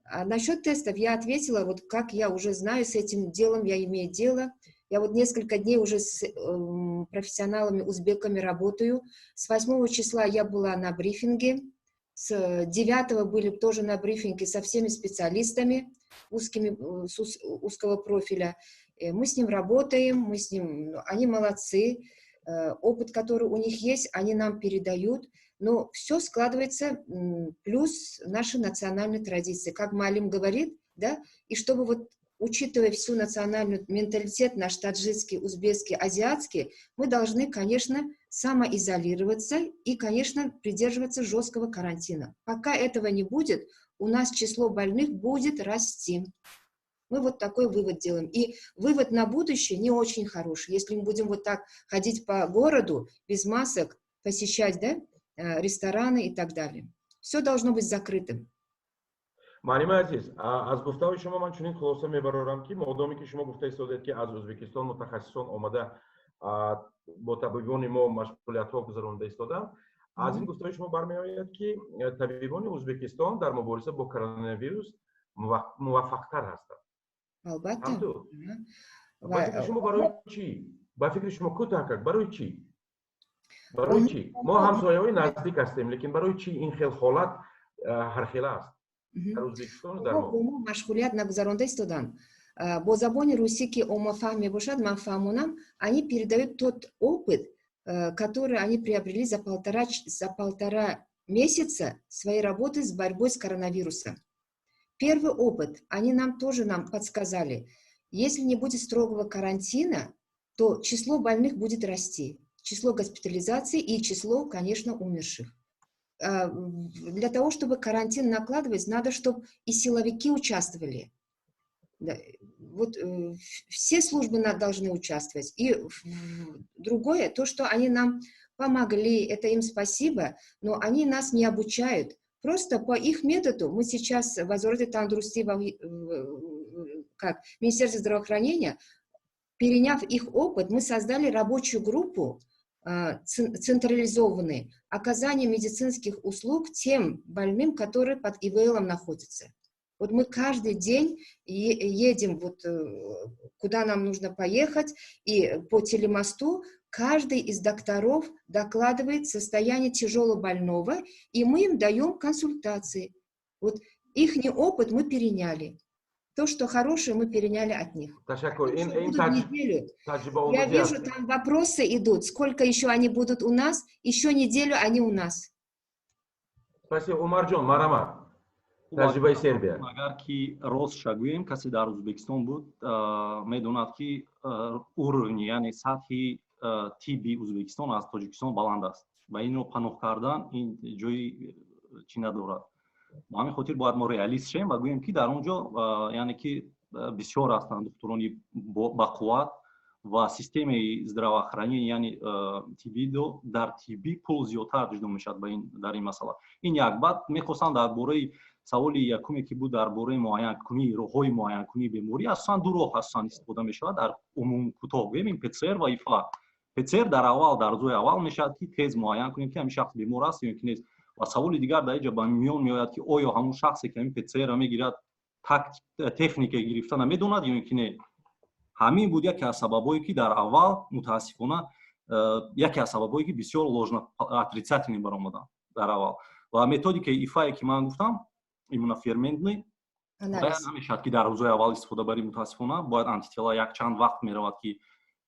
А насчет тестов я ответила, вот как я уже знаю, с этим делом я имею дело. Я вот несколько дней уже с профессионалами узбеками работаю. С 8 числа я была на брифинге, с 9 были тоже на брифинге со всеми специалистами узкими, с узкого профиля. Мы с ним работаем, мы с ним, ну, они молодцы, опыт, который у них есть, они нам передают, но все складывается плюс наши национальные традиции. Как муаллим говорит, да, и чтобы вот, учитывая всю национальную менталитет наш таджикский, узбекский, азиатский, мы должны, конечно, самоизолироваться и, конечно, придерживаться жесткого карантина. Пока этого не будет, у нас число больных будет расти. Мы вот такой вывод делаем. И вывод на будущее не очень хороший. Если мы будем вот так ходить по городу без масок, посещать, да, рестораны и так далее. Все должно быть закрытым. Муаллима азиз, аз гуфтаҳои шумо ман чунин хулоса мебарорам, ки модоме ки шумо гуфта истодед, ки аз Ӯзбекистон мутахассисон омада бо табибони мо машғулиятҳо гузаронида истоданд, аз ин гуфтаҳои шумо бармеояд, ки табибони Ӯзбекистон дар мубориза бо коронавирус муваффақтар ҳастанд. Албатта. Ба фикри шумо, барои чӣ? Ба фикри шумо, кӯтоҳакак, барои чӣ? Барои чӣ? Мо ҳамсояҳои наздик ҳастем, лекин барои чӣ ин хел ҳолат ҳархела аст дар Ӯзбекистону дар мо? Мо машғулият нагузаронда истоданд. Бо забони русӣ, ки оммафаҳм мебошад, ман фаҳмонам, они передают тот опыт, который они приобрели за полтора месяца своей работы с борьбой с коронавирусом. Первый опыт они нам тоже нам подсказали. Если не будет строгого карантина, то число больных будет расти, число госпитализаций и число, конечно, умерших. Для того, чтобы карантин накладывать, надо, чтобы и силовики участвовали. Да, вот все службы должны участвовать. И другое, то, что они нам Помогли, это им спасибо, но они нас не обучают. Просто по их методу мы сейчас в Вазорати тандурустӣ, как Министерство здравоохранения, переняв их опыт, мы создали рабочую группу, централизованный, оказание медицинских услуг тем больным, которые под ИВЛ находятся. Вот мы каждый день едем вот куда нам нужно поехать, и по телемосту каждый из докторов докладывает состояние тяжелого больного, и мы им даем консультации. Вот их опыт мы переняли. То, что хорошее, мы переняли от них. Неделю. Я вижу, там вопросы идут. Сколько еще они будут у нас? Еще неделю они у нас. Спасибо. Умарҷон, марҳамат. Таҷрибаи Сербия. Агар ки ростша гӯем, касе дар Ӯзбекистон буд, медонад, ки уровни, яъне сатҳи тибби Ӯзбекистон аз Тоҷикистон баланд аст ва инро паноҳ кардан ин ҷои чӣ надорад. Ба ҳамин хотир бояд мо реалист шем ва гӯем, ки дар он ҷо, яъне ки, бисёр ҳастанд духтурони бақувват ва системаи здравоохранения, яъне тиббӣ, дар тиббӣ пул зиёдтар ҷудо мешавад ба ин дар ин масъала. Ин як. Баъд мехостам дар бораи саволи якуме, ки буд, дар бораи муайянкунии роҳҳои муайянкунии беморӣ. Асосан ду роҳ асосан истифода мешавад, дар умум кӯтоҳ гӯем, ин ПЦР ва ИФА. ПЦР дар аввал, дар рӯзҳои аввал мешавад, ки тез муайян кунем, ки ҳамин шахс бемор аст ё ки нест. Ва саволи дигар дар инҷа ба миён меояд, ки оё ҳамун шахсе, ки ҳамин ПЦР мегирад, техникаи гирифта намедонад ё ки не. Ҳамин буд яке аз сабабҳое, ки дар аввал, мутаассифона, яке аз сабабҳое, ки бисёр ложноотрицательный баромаданд дар аввал. Ва методикаи ИФАе, ки ман гуфтам, иммуноферментный, намешавад, ки дар рӯзҳои аввал истифода барӣ, мутаассифона. Бояд антитела якчанд вақт меравад, ки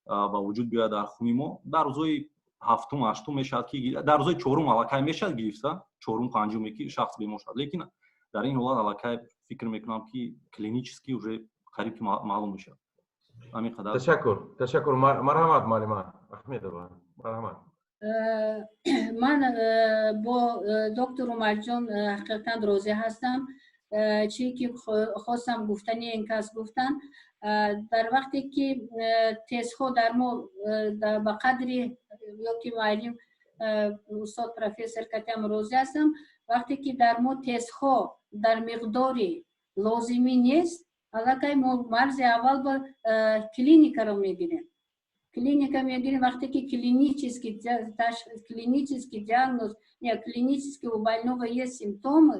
ба вуҷуд биёяд дар хуни мо. Дар рӯзҳои ҳафтум, ҳаштум мешавад, ки дар рӯзҳои чорум аллакай мешавад гирифта, чорум, панҷуме, ки шахс бемор шавад. Лекин дар ин ҳолат аллакай фикр мекунам, ки клинически уже қариб ки маълум мешавад. Ҳамин қадар. Ташаккур, ташаккур. Марҳамат, муаллима Аҳмедова, марҳамат. Ман бо доктор Умарҷон ҳақиқатан розӣ ҳастам. Чӣ ки хостам гуфтани, ин кас гуфтан. Дар вақте ки тестҳо дар мо ба қадри ё ки муаллим, устод профессор катям розӣ ҳастам, вақте ки дар мо тестҳо дар миқдори лозимӣ нест, аллакай мо марзи аввал ба клиникаро мегирем, клиника мегирем. Вақте ки клинический диагноз не, клинически у больного есть симптомы,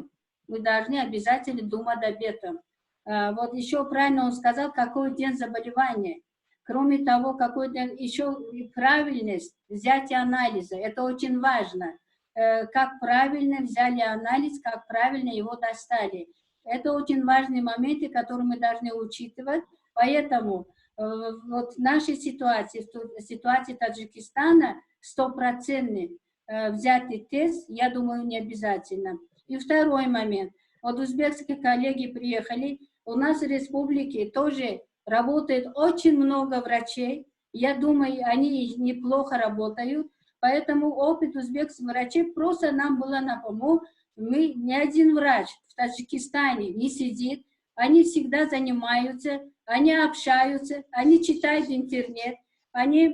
мы должны обязательно думать об этом. Вот еще правильно он сказал, какой день заболевания. Кроме того, какой день, еще и правильность взятия анализа. Это очень важно. Как правильно взяли анализ, как правильно его достали. Это очень важные моменты, которые мы должны учитывать. Поэтому вот в нашей ситуации, в ситуации Таджикистана, стопроцентный взятый тест, я думаю, не обязательно. И второй момент. Вот узбекские коллеги приехали, у нас в республике тоже работает очень много врачей. Я думаю, они неплохо работают. Поэтому опыт узбекских врачей просто нам было на помощь. Мы, ни один врач в Таджикистане не сидит, они всегда занимаются, они общаются, они читают интернет, они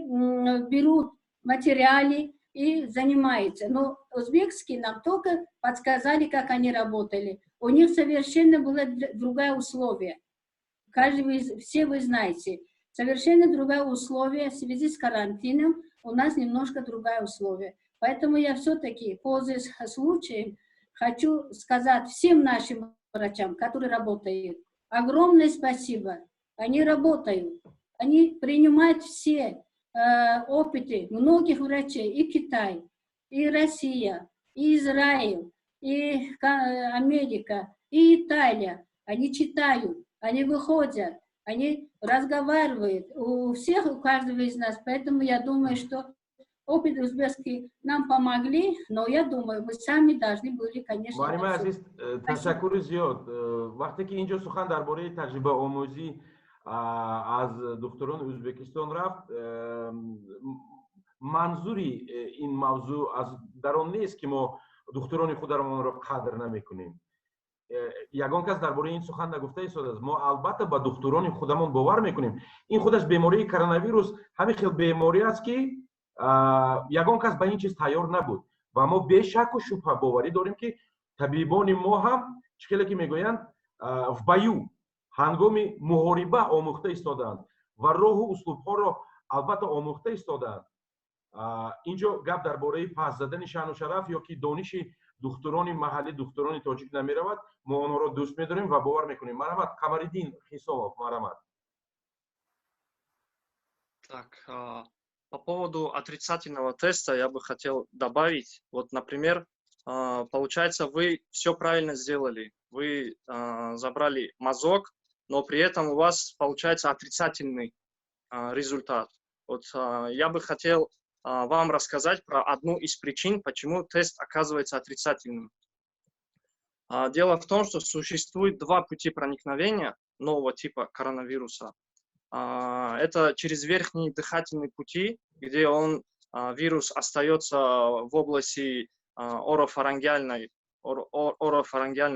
берут материалы и занимаются. Но узбекские нам только подсказали, как они работали. У них совершенно было другое условие. Каждый вы, все вы знаете. Совершенно другое условие в связи с карантином. У нас немножко другое условие. Поэтому я все-таки, пользуясь случаем, хочу сказать всем нашим врачам, которые работают, огромное спасибо. Они работают, они принимают все опыты многих врачей, и Китай, и Россия, и Израиль, и Америка, и Италия. Они читают, они выходят, они разговаривают. У всех, у каждого из нас. Поэтому я думаю, что опыт узбекский нам помогли, но я думаю, мы сами должны были, конечно. Муаллимаи азиз, ташаккури зиёд. Вақте ки инҷо сухан дар бораи таҷрибаомӯзӣ аз духтурони Ӯзбекистон рафт, манзури ин мавзӯъ аз дар он нест, ки мо духтурони худамонро қадр намекунем. Ягон кас дар бораи ин сухан нагуфта истодааст. Мо албатта ба духтурони худамон бовар мекунем. Ин худаш бемории коронавирус ҳамин хел беморӣ аст, ки Ягон кас ба ин чиз тайёр набуд ва мо бешаку шубҳа боварӣ дорем, ки табибони мо ҳам, чӣ хеле ки мегӯянд, в бою, ҳангоми муҳориба омӯхта истодаанд ва роҳу услубҳоро албатта омӯхта истодаанд. Инҷо гап дар бораи паст задани шаъну шараф ё ки дониши духтурони маҳаллӣ, духтурони тоҷик намеравад. Мо онҳоро дӯст медорем ва бовар мекунем. Марҳамат, Қамариддин Хисомов, марҳамат. Так, по поводу отрицательного теста я бы хотел добавить. Вот, например, получается, вы все правильно сделали. Вы забрали мазок, но при этом у вас получается отрицательный результат. Вот я бы хотел вам рассказать про одну из причин, почему тест оказывается отрицательным. Дело в том, что существует два пути проникновения нового типа коронавируса. Это через верхние дыхательные пути, где вирус остается в области орофарингеальной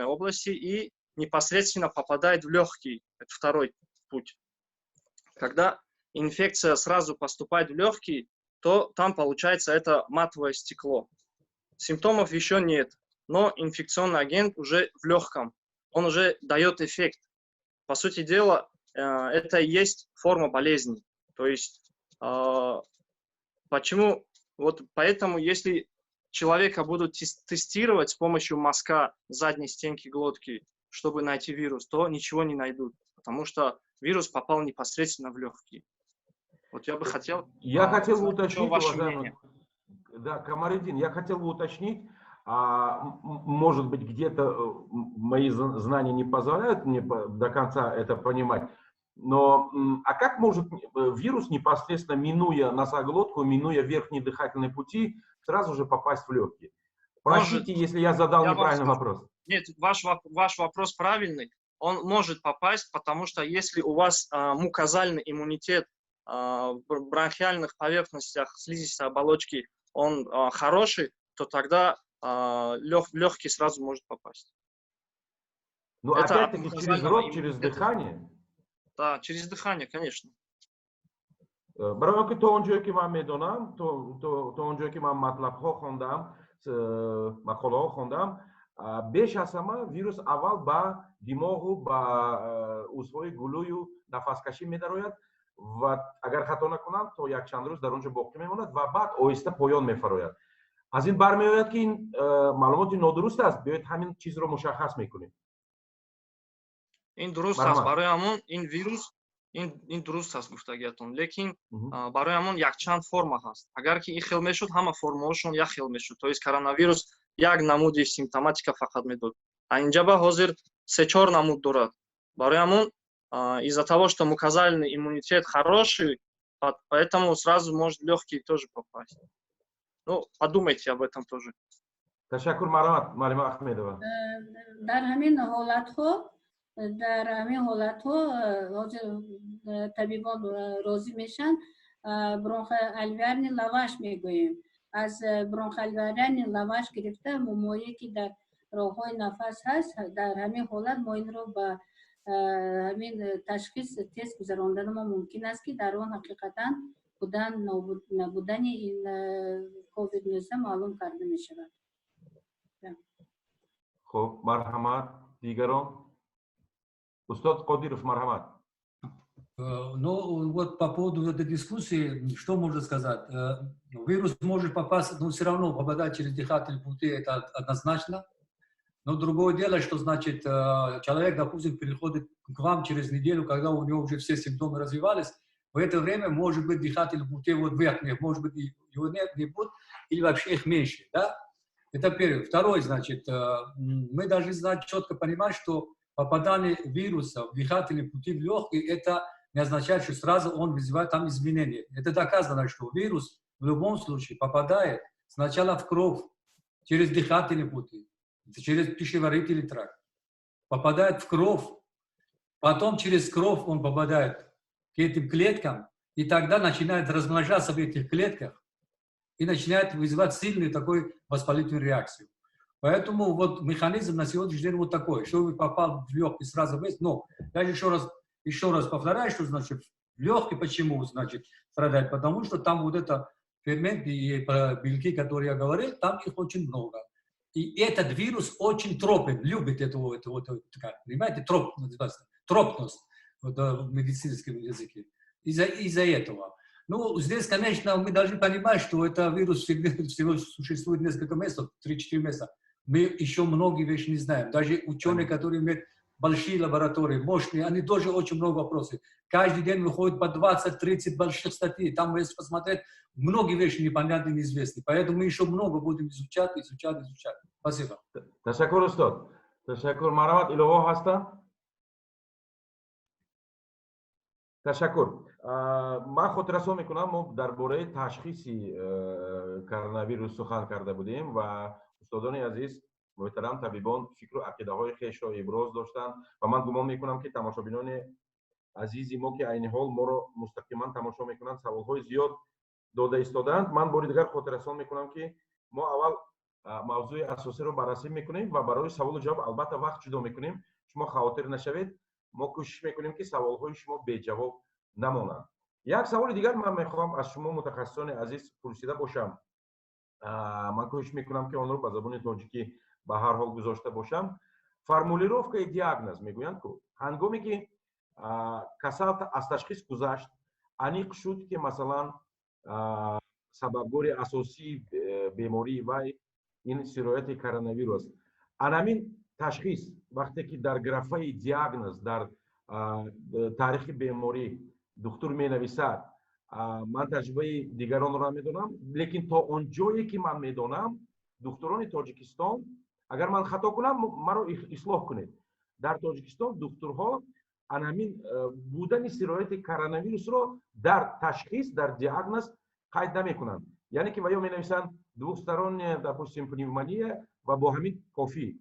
области и непосредственно попадает в легкий. Это второй путь. Когда инфекция сразу поступает в легкий, то там получается это матовое стекло. Симптомов еще нет, но инфекционный агент уже в легком, он уже дает эффект. По сути дела, это и есть форма болезни. То есть, почему? Вот поэтому, если человека будут тестировать с помощью мазка задней стенки глотки, чтобы найти вирус, то ничего не найдут, потому что вирус попал непосредственно в легкие. Вот я бы хотел. Я хотел бы уточнить, уважаемый, да, Камаридин, я хотел бы уточнить, может быть, где-то мои знания не позволяют мне до конца это понимать, но а как может вирус, непосредственно минуя носоглотку, минуя верхние дыхательные пути, сразу же попасть в легкие? Простите, может, если я задал я неправильный вопрос. Нет, ваш вопрос правильный. Он может попасть, потому что если у вас мукозальный иммунитет в бронхиальных поверхностях слизистой оболочки, он хороший, то тогда легкий сразу может попасть. Ну, опять-таки, через рот, через дыхание? Да, через дыхание, конечно. Барои ки то он ҷое ки ман медонам, то он ҷое ки ман матлабҳо хондам, мақолаҳо хондам, беш аз ҳама вирус аввал ба димоғу ба узвҳои гулӯю нафаскашӣ медарояд ва, агар хато накунам, то якчанд рӯз дар он ҷо боқӣ мемонад ва баъд оҳиста поён мефарояд. Аз ин бармеояд, ки ин маълумоти нодуруст аст. Биёед, ҳамин чизро мушаххас мекунем. Ин дуруст аст. Барои ҳамон ин вирус, ин дуруст аст гуфтагиятон, лекин барои ҳамон якчанд форма ҳаст. Агар ки ин хел мешуд, ҳама формаҳошон як хел мешуд, то есть коронавирус як намуди симптоматика фақат медод. А инҷа ба ҳозир се-чор намуд дорад. Барои ҳамон, из-за того, что мукозальный иммунитет хороший, поэтому сразу может легкий тоже попасть. Ну, подумайте об этом тоже. Ташаккур. Марҳамат, Малима Ахмедова. Дар ҳамин ҳолатҳо ҳозир табибон розӣ мешаванд, бронхоальвеолярный лаваж мегӯем. Аз бронхоальвеолярный лаваж гирифта, моее ки дар роҳҳои нафас ҳаст, дар ҳамин ҳолат мо инро ба ҳамин ташхис, тест гузарондану мо мумкин аст, ки дар он ҳақиқатан будан, набудани ин ковид 19 маълум карда мешавад. Хуб, марҳамат, дигарон. Устод Қодиров, марҳамат. Ну, вот по поводу этой дискуссии, что можно сказать? Вирус может попасть, но все равно попадать через дыхательные пути, это однозначно. Но другое дело, что, значит, человек, допустим, приходит к вам через неделю, когда у него уже все симптомы развивались, в это время, может быть, дыхательные пути вот верхних, может быть, его нет, не будет, или вообще их меньше, да? Это первое. Второе, значит, мы должны знать, четко понимать, что попадание вируса в дыхательные пути в легкие, это не означает, что сразу он вызывает там изменения. Это доказано, что вирус в любом случае попадает сначала в кровь, через дыхательные пути, через пищеварительный тракт. Попадает в кровь, потом через кровь он попадает к этим клеткам, и тогда начинает размножаться в этих клетках и начинает вызывать сильную такую воспалительную реакцию. Поэтому вот механизм на сегодняшний день вот такой, что вы попал в легкий сразу весь, но я еще раз повторяю, что, значит, в легкий почему, значит, страдает, потому что там вот это Ферменты и белки, которые я говорил, там их очень много. И этот вирус очень тропен, любит эту, вот, понимаете, троп называется, тропность вот, в медицинском языке. Из-за этого. Ну, здесь, конечно, мы должны понимать, что это вирус всего существует несколько месяцев, 3-4 месяца. Мы еще многие вещи не знаем. Даже ученые, которые имеют большие лаборатории, мощные, они тоже очень много вопросов. Каждый день выходит по 20-30 больших статей. Там, если посмотреть, многие вещи непонятны, неизвестны. Поэтому мы еще много будем изучать, изучать, изучать. Спасибо. Ташаккур, устод. Ташаккур. Марҳамат, илова ҳастанд? Ташаккур. Ман хотиррасон мекунам, мо дар бораи ташхиси коронавирус сухан карда будем ва устодони азиз, муҳтарам табибон фикру ақидаҳои хешро иброз доштанд ва ман гумон мекунам, ки тамошобинони азизи мо, ки айни ҳол моро мустақиман тамошо мекунанд, саволҳои зиёд дода истодаанд. Ман бори дигар хотиррасон мекунам, ки мо аввал мавзӯи асосиро баррасӣ мекунем ва барои саволу ҷавоб албатта вақт ҷудо мекунем. Шумо хавотир нашавед, мо кӯшиш мекунем, ки саволҳои шумо беҷавоб намонанд. Як саволи дигар ман мехоҳам аз шумо, мутахассисони азиз, пурсида бошам. Ман кӯшиш мекунам, ки онро ба забони тоҷикӣ ба ҳар ҳол гузошта бошам. Формулировкаи диагноз мегӯянд ку, ҳангоме ки касал аз ташхис гузашт, аниқ шуд, ки масалан сабабгори асосии бемории вай ин сирояти коронавирус. Анамин ташхис вақте ки дар графаи диагноз дар таърихи беморӣ духтур менависад, ман таҷрибаи дигаронро намедонам, лекин то он ҷое ки ман медонам, духтурони Тоҷикистон, агар ман хато кунам, маро ислоҳ кунед, дар Тоҷикистон духтурҳо анамин будани сирояти коронавирусро дар ташхис, дар диагноз қайд намекунанд. Яъне ки ва ё менависанд двухсторонняя, допустим, пневмония ва бо ҳамин кофӣ.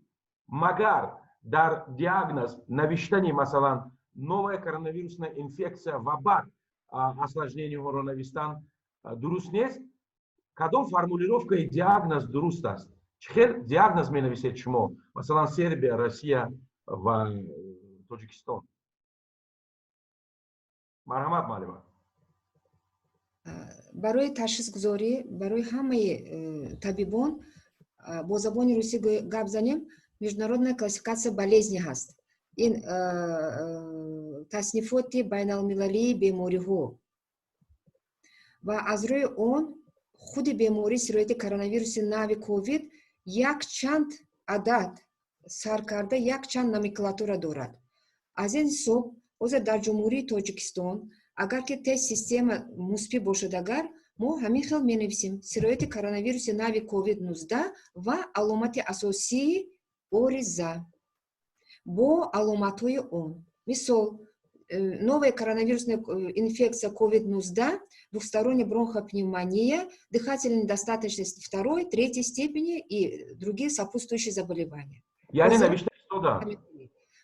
Магар дар диагноз навиштани масалан новая коронавирусная инфекция ва баъд осложнениҳоро навистан дуруст нест? Кадом формулировкаи диагноз дуруст аст? Чӣ хел диагноз менависед шумо, масалан, Сербия, Россия ва Тоҷикистон? Марҳамат, муаллима. Барои ташхисгузорӣ барои ҳамаи табибон бо забони русӣ гап занем, международная классификация болезней ҳаст, ин таснифоти байналмилалии бемориҳо, ва аз рӯи он худи бемории сирояти коронавируси нави ковид якчанд адад саркарда, якчанд номенклатура дорад. Аз ин ҳисоб ҳозир дар Ҷумҳурии Тоҷикистон агар ки тест система мусбӣ бошад, агар мо ҳамин хел менависем: сирояти коронавируси нави ковид-19 ва аломати асосии ориза бо аломатҳои он. Мисол, новая коронавирусная инфекция COVID-19, двухсторонняя бронхопневмония, дыхательная недостаточность второй, третьей степени и другие сопутствующие заболевания. Яъне навишта истода.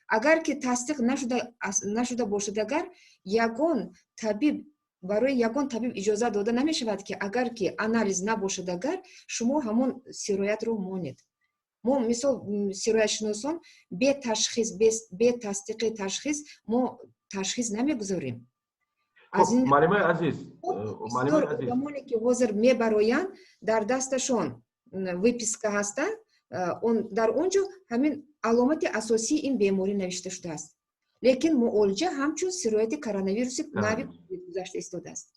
Агар ки тасдиқ нашуда бошад, агар ягон табиб, барои ягон табиб иҷоза дода намешавад, ки агар ки анализ набошад, агар шумо ҳамон сироятро монед. Мо, мисол, сироятшиносон бе ташхис, бе тасдиқи ташхис мо ташхис намегузорем. Муаллимаи азиз, муаллимаи азиз, одамоне ки ҳозир мебароянд, дар дасташон выписка ҳастанд, дар он ҷо ҳамин аломати асосии ин беморӣ навишта шудааст, лекин муолиҷа ҳамчун сирояти коронавируси нави гузашта истодааст.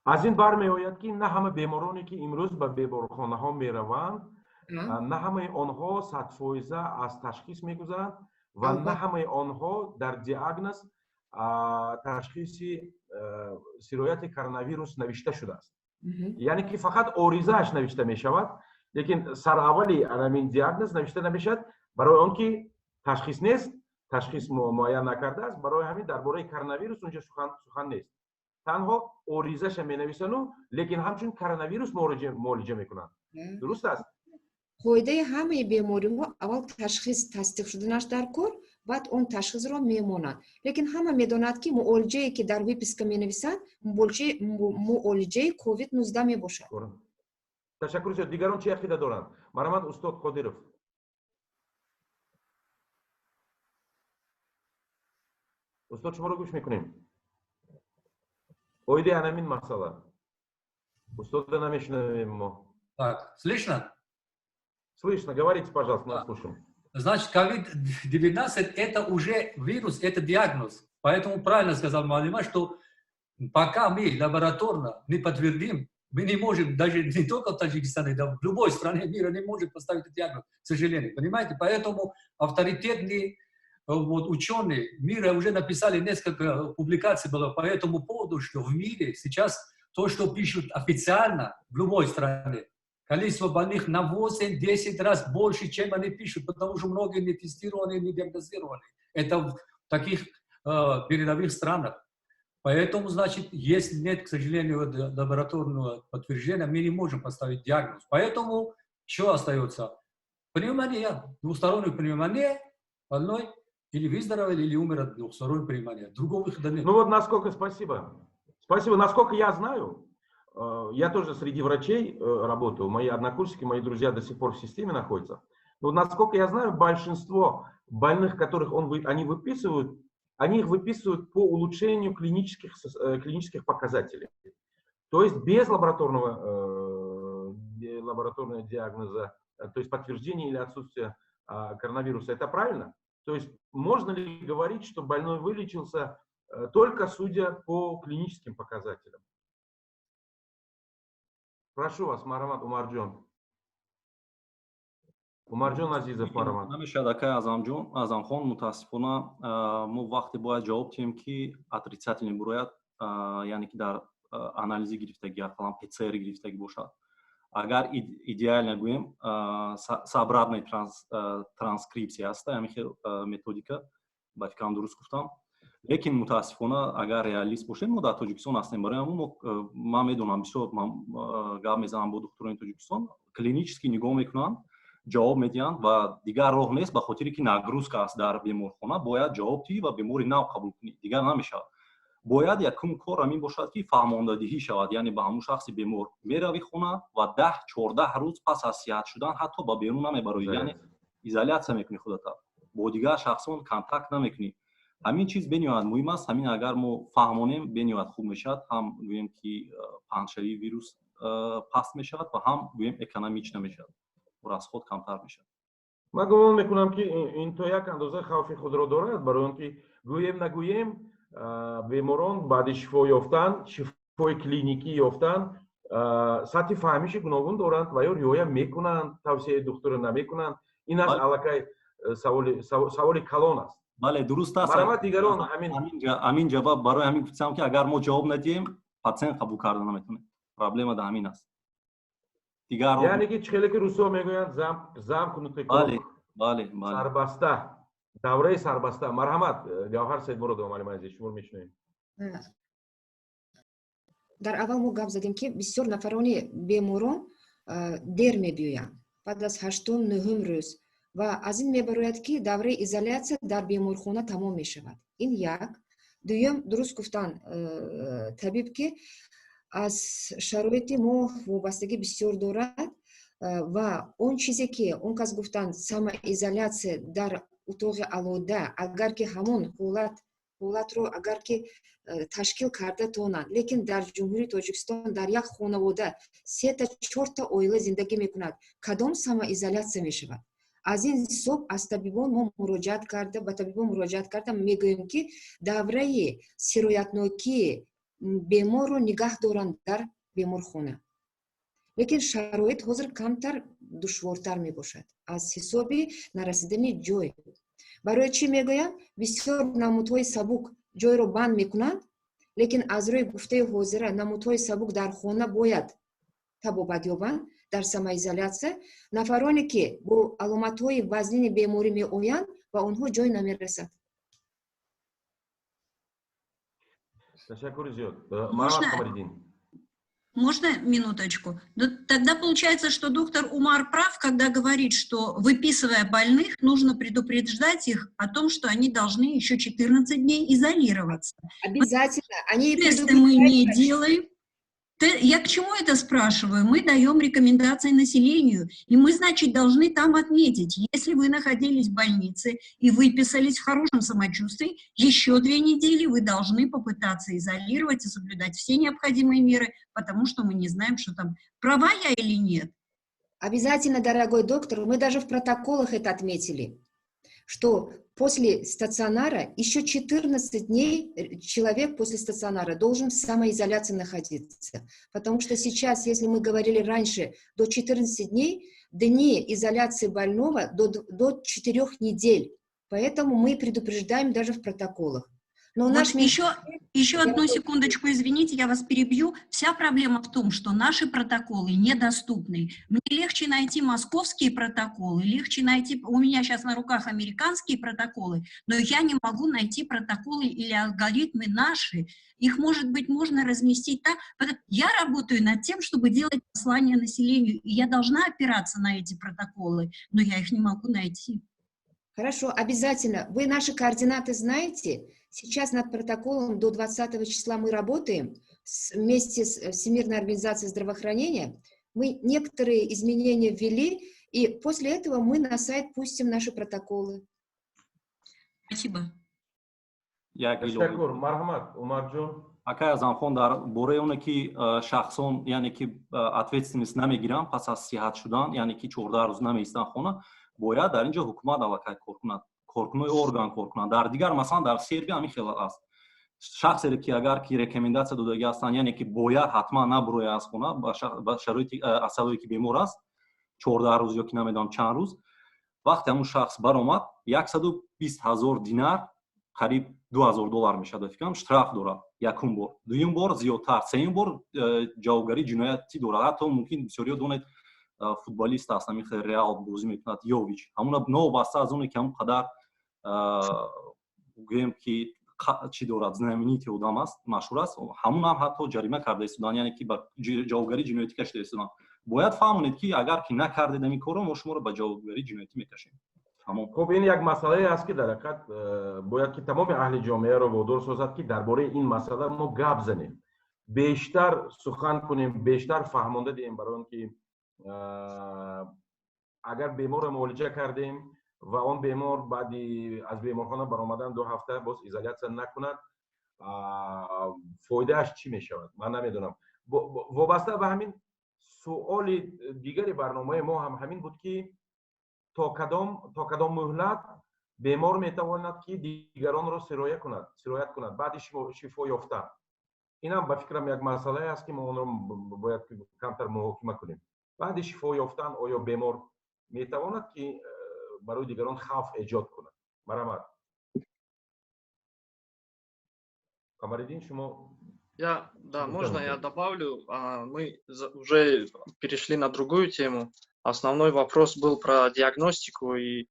Аз ин бармеояд, ки на ҳама бемороне, ки имрӯз ба беморхонаҳо мераванд, на ҳамаи онҳо 100% аз ташхис мегузаранд ва на ҳамаи онҳо дар диагноз ташхиси сирояти коронавирус навишта шудааст. Яъне ки фақат оризааш навишта мешавад, лекин сараввали анамин диагноз навишта намешавад, барои он ки ташхис нест, ташхис муайян накардааст. Барои ҳамин дар бораи коронавирус унҷо сухан нест, танҳо оризаша менависану, лекин ҳамчун коронавирус муолиҷа мекунанд. Дуруст аст? Қоидаи ҳамаи бемориҳо: аввал ташхис тасдиқ шуданаш дар кор, баъд он ташхисро мемонад. Лекин ҳама медонад, ки муолиҷае, ки дар выписка менависанд, муолиҷаи ковид-19 мебошад. Ташаккур зиёд. Дигарон чӣ ақида доранд? Марҳамат, устод Қодиров. Устод, шуморо гӯш мекунем оиди анамин масъала. Устода намешнавем мо. Так, слышно? Слышно, говорите, пожалуйста, нас слушаем. Значит, COVID-19 это уже вирус, это диагноз. Поэтому правильно сказал муаллима, что пока мы лабораторно не подтвердим, мы не можем, даже не только в Таджикистане, да в любой стране мира не можем поставить диагноз, к сожалению. Понимаете? Поэтому авторитетные вот, ученые мира уже написали, несколько публикаций было по этому поводу, что в мире сейчас то, что пишут официально в любой стране, количество больных на 8-10 раз больше, чем они пишут, потому что многие не тестированы, не диагностированы. Это в таких передовых странах. Поэтому, значит, если нет, к сожалению, лабораторного подтверждения, мы не можем поставить диагноз. Поэтому что остается? Пневмония, двусторонняя пневмония, больной или выздоровел, или умер от двухсторонней пневмонии. Другого выхода нет. Ну вот насколько, спасибо. Спасибо. Насколько я знаю, я тоже среди врачей работаю, мои однокурсники, мои друзья до сих пор в системе находятся. Но насколько я знаю, большинство больных, которых они выписывают, они их выписывают по улучшению клинических показателей. То есть без лабораторного диагноза, то есть подтверждения или отсутствия коронавируса. Это правильно? То есть можно ли говорить, что больной вылечился только судя по клиническим показателям? Прошу вас, Марҳамат Умарджон. Умарҷон Азизов, марҳамат. Намешавад, акай Азамҷон, Азамхон, мутаассифона, мо вақте бояд ҷавоб диҳем, ки отрицательный бурояд, яъне ки дар анализи гирифтагӣ, ақаллан ПЦР гирифтагӣ бошад. Агар идеально гӯем, с обратной транскрипция аста, ҳамин хел методика, ба фикрам, дуруст гуфтам. Лекин мутаассифона, агар реалист бошем, мо дар Тоҷикистон ҳастем. Барои ҳамон ман медонам, бисёр ман гап мезанам бо духтурони Тоҷикистон, клинически нигоҳ мекунанд, ҷавоб медиҳанд ва дигар роҳ нест, ба хотире ки нагрузка аст дар беморхона, бояд ҷавоб диҳӣ ва бемори нав қабул кунӣ, дигар намешавад. Бояд якум кор ҳамин бошад, ки фаҳмондадиҳӣ шавад, яъне ба ҳамун шахси бемор меравӣ хона ва 10-14 рӯз пас аз сиҳат шудан ҳатто ба берун намебароӣ, яъне изолятсия мекунӣ худата, бо дигар шахсон контакт намекунӣ. Ҳамин чиз бениҳоят муҳим аст. Ҳамин агар мо фаҳмонем, бениҳоят хуб мешавад, ҳам гӯем ки паҳншавии вирус паст мешавад ва ҳам гӯем экономично мешавад, расход камтар мешавад. Ман гумон мекунам, ки ин то як андоза хавфи худро дорад, барои он ки гӯем нагӯем, беморон баъди шифо ёфтан, шифои клиникӣ ёфтан, сатҳи фаҳмиши гуногун доранд ва ё риоя мекунанд тавсияи духтурро, намекунанд. Ин аст аллакай саволи калон аст. Бале, дуруст аст. Марҳамат, дигарон ҳамин. Ҳамин ҷавоб, барои ҳамин гуфтам, ки агар мо ҷавоб надиҳем, патсиент қабул карда наметавонем. Проблема дар ҳамин аст, дигар Яъне ки чӣ хеле ки русҳо мегӯянд, замкнутый круг. Бале. Сарбаста, давраи сарбаста. Марҳамат, Гавҳар Саидмуродова, муаллими азиз, шуморо мешунавем. Дар аввал мо гап задем, ки бисёр нафарони беморон дер мебиёянд, баъд аз ҳаштум, нӯҳум рӯз, ва аз ин мебарояд, ки давраи изолятсия дар беморхона тамом мешавад. Ин як. Дуюм, дуруст гуфтанд табиб, ки аз шароити мо вобастагӣ бисёр дорад ва он чизе ки он кас гуфтанд, самоизолятсия дар утоқи алоҳида, агар ки ҳамон ҳолатро агар ки ташкил карда тонанд, лекин дар Ҷумҳурии Тоҷикистон дар як хонавода сета, чорта оила зиндагӣ мекунад, кадом самоизолятсия мешавад? Аз ин ҳисоб аз табибон мо муроҷиат карда, ба табибон муроҷиат карда мегӯем, ки давраи сироятнокии беморро нигаҳ доранд дар беморхона, лекин шароит ҳозир камтар душвортар мебошад аз ҳисоби нарасидани ҷой. Барои чӣ мегӯям? Бисёр намудҳои сабук ҷойро банд мекунанд, лекин аз рӯи гуфтаи ҳозира намудҳои сабук дар хона бояд табобат ёбанд, дар самоизолятсия. Нафароне ки бо аломатҳои вазнини беморӣ меоянд, ба онҳо ҷой намерасад. Ташаккури зиёд. Марҳамат, Қамариддин. Можно минуточку? Но тогда получается, что доктор Умар прав, когда говорит, что, выписывая больных, нужно предупреждать их о том, что они должны еще 14 дней изолироваться. Обязательно. Они Тесты мы не делаем. Я к чему это спрашиваю? Мы даем рекомендации населению, и мы, значит, должны там отметить, если вы находились в больнице и выписались в хорошем самочувствии, еще 2 недели вы должны попытаться изолировать и соблюдать все необходимые меры, потому что мы не знаем, что там. Права я или нет? Обязательно, дорогой доктор, мы даже в протоколах это отметили, что после стационара еще 14 дней человек после стационара должен в самоизоляции находиться. Потому что сейчас, если мы говорили раньше, до 14 дней, дни изоляции больного до 4 недель. Поэтому мы предупреждаем даже в протоколах. Но вот наш еще одну секундочку, извините, я вас перебью. Вся проблема в том, что наши протоколы недоступны. Мне легче найти московские протоколы, легче найти, у меня сейчас на руках американские протоколы, но я не могу найти протоколы или алгоритмы наши. Их, может быть, можно разместить так. Я работаю над тем, чтобы делать послание населению, и я должна опираться на эти протоколы, но я их не могу найти. Хорошо, обязательно. Вы наши координаты знаете? Сейчас над протоколом до 20 числа мы работаем вместе с Всемирной организацией здравоохранения. Мы некоторые изменения ввели, и после этого мы на сайт пустим наши протоколы. Спасибо. Ташаккур, марҳамат, Умарҷон. Акай Азамхон, дар бораи оне ки шахсон, яъне ки ответственность намегиранд пас аз сиҳат шудан, яъне ки 14 рӯз намеистанд хона, бояд дар ин ҷо ҳукумат аллакай кор кунад, коркунои орган кор кунанд. Дар дигар, масалан, дар Сербия ҳамин хел аст. Шахсере ки агар ки рекомендация додагӣ ҳастанд, яъне ки бояд ҳатман набурояд аз хона ба шароити асабое ки бемор аст 14 рӯз ё ки намедонам чанд рӯз, вақте ҳамун шахс баромад, 120 000 динар, қариб 2000 доллар мешавад, ба фикрам, штраф дорад якум бор, дуюм бор зиёдтар, сеюм бор ҷавобгарии ҷиноятӣ дорад. Ҳатто мумкин бисёриҳо донед, футболист аст, ҳамин хел Реал бозӣ мекунад, Йович, ҳамуна новобаста аз оне ки ҳамун қадар, гӯем ки, чӣ дорад, знаменитый одам аст, машҳур аст, ҳамун ҳам ҳатто ҷарима карда истоданд, яъне ки ба ҷавобгарии ҷиноятӣ кашида истоданд. Бояд фаҳмонед, ки агар ки накардед ҳамин корро, мо шуморо ба ҷавобгарии ҷиноятӣ мекашем. Хуб, ин як масъалае аст, ки дар ҳақиқат бояд ки тамоми аҳли ҷомеаро водор созад, ки дар бораи ин масъала мо гап занем, бештар сухан кунем, бештар фаҳмонда диҳем, барои он ки агар беморро муолиҷа кардем ва он бемор баъди аз беморхона баромадан 2 ҳафта боз изолятсия накунад, фоидааш чӣ мешавад, ман намедонам. Вобаста ба ҳамин, суоли дигари барномаи мо ҳам ҳамин буд, ки то кадом муҳлат бемор метавонад, ки дигаронро сироят кунад баъди шифо ёфтан. Инам, ба фикрам, як масъалае аст, ки мо онро бояд камтар муҳокима кунем. Баъди шифо ёфтан оё бемор метавонад, ки барои дигарон хавф эҷод кунад? Марҳамат, Қамариддин, шумо. Я, да, можно я добавлю? Мы уже перешли на другую тему. Основной вопрос был про диагностику и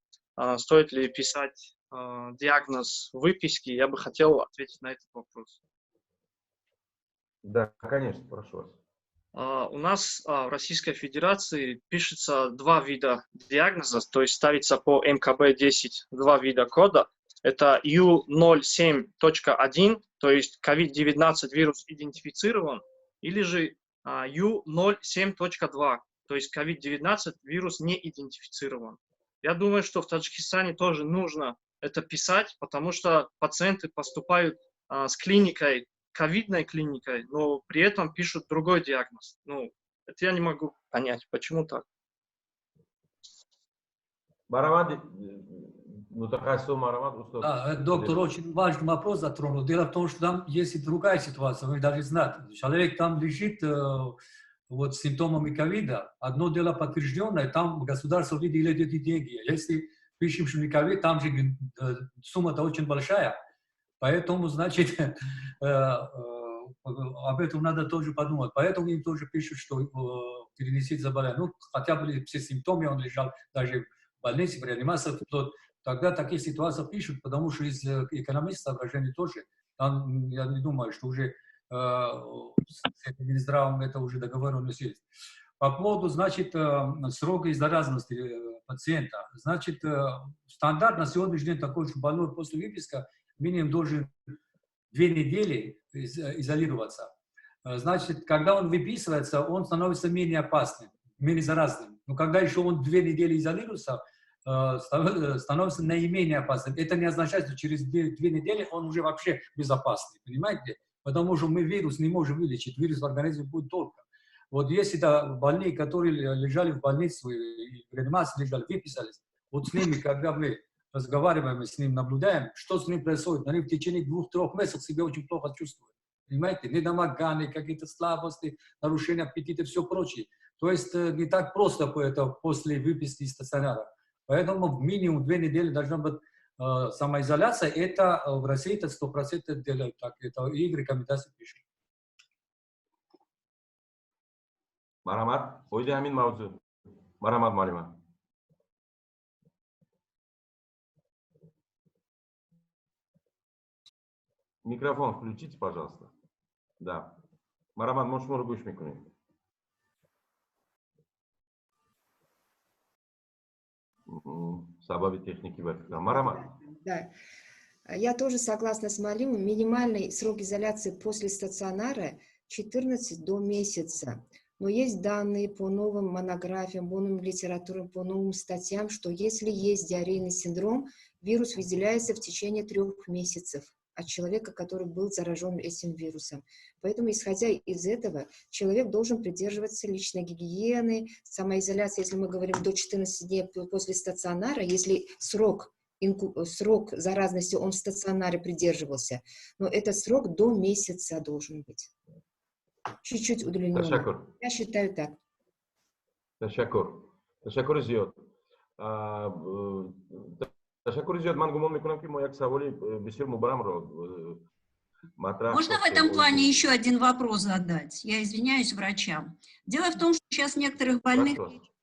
стоит ли писать диагноз в выписке. Я бы хотел ответить на этот вопрос. Да, конечно, прошу вас. У нас в Российской Федерации пишется два вида диагноза, то есть ставится по МКБ-10 два вида кода. Это U07.1, то есть COVID-19 вирус идентифицирован, или же U07.2, то есть COVID-19 вирус не идентифицирован. Я думаю, что в Таджикистане тоже нужно это писать, потому что пациенты поступают с клиникой, ковидной клиникой, но при этом пишут другой диагноз. Ну, это я не могу понять, почему так. Марҳамат, мутахассис, марҳамат, устод. Да, доктор очень важный вопрос затронул. Дело в том, что там есть и другая ситуация, вы должны знать. Человек там лежит вот с симптомами ковида. Одно дело подтвержденное, там государство выделяет эти деньги. Если пишем, что не ковид, там же сумма-то очень большая. Поэтому, значит, об этом надо тоже подумать. Поэтому им тоже пишут, что перенесить заболевание. Ну, хотя бы все симптомы, он лежал даже в больнице, в реанимации, то тогда такие ситуации пишут, потому что из экономических соображений тоже. Там, я не думаю, что уже с Минздравом это уже договоренность есть. По поводу, значит, срока заразности пациента. Значит, стандарт на сегодняшний день такой, что больной после выписка минимум должен 2 недели изолироваться. Значит, когда он выписывается, он становится менее опасным, менее заразным. Но когда еще он 2 недели изолируется, становится наименее опасным. Это не означает, что через 2 недели он уже вообще безопасный, понимаете? Потому что мы вирус не можем вылечить, вирус в организме будет долго. Вот если это больные, которые лежали в больнице и в реанимации лежали, выписались, вот с ними, когда мы разговариваем и с ним наблюдаем, что с ним происходит, они в течение 2-3 месяцев себя очень плохо чувствуют. Понимаете? Недомогание, какие-то слабости, нарушение аппетита и все прочее. То есть не так просто это после выписки из стационара. Поэтому минимум 2 недели должна быть самоизоляция. Это в России это 100% делают так. Это и в рекомендации пишут. Марҳамат, оиди ҳамин мавзӯъ, марҳамат, муаллима. Микрофон включите, пожалуйста. Да, марҳамат, мо шуморо гӯш мекунем. Сабаби техникӣ ба фикрам. Марҳамат. Да. Я тоже согласна с Малимом. Минимальный срок изоляции после стационара 14 до месяца. Но есть данные по новым монографиям, по новым литературам, по новым статьям, что если есть диарейный синдром, вирус выделяется в течение 3 месяцев от человека, который был заражен этим вирусом. Поэтому, исходя из этого, человек должен придерживаться личной гигиены, самоизоляции, если мы говорим до 14 дней после стационара, если срок заразности он в стационаре придерживался, но этот срок до месяца должен быть. Чуть-чуть удлинен. Ташаккур. Я считаю так. Ташаккур. Ташаккури зиёд. Ташаккури зиёд. Ман гумон мекунам, ки мо як саволи бисёр мубрамро матраҳ. Можно в этом плане еще один вопрос задать? Я извиняюсь врачам. Дело в том, что сейчас некоторых больных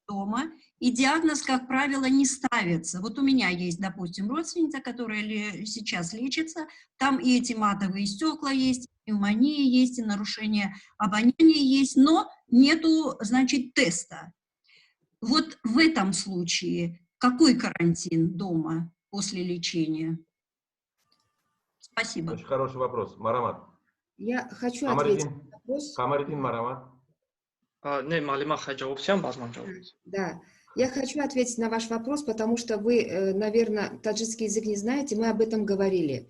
дома, и диагноз, как правило, не ставится. Вот у меня есть, допустим, родственница, которая сейчас лечится, там и эти матовые стекла есть, и пневмония есть, и нарушение обоняния есть, но нету, значит, теста. Вот в этом случае какой карантин дома после лечения? Спасибо. Очень хороший вопрос. Марҳамат. Я хочу ответить на вопрос. Камариддин, марҳамат. Не, муаллима хай ҷавоб диҳам, баъд ман ҷавоб. Да. Я хочу ответить на ваш вопрос, потому что вы, наверное, таджикский язык не знаете, мы об этом говорили.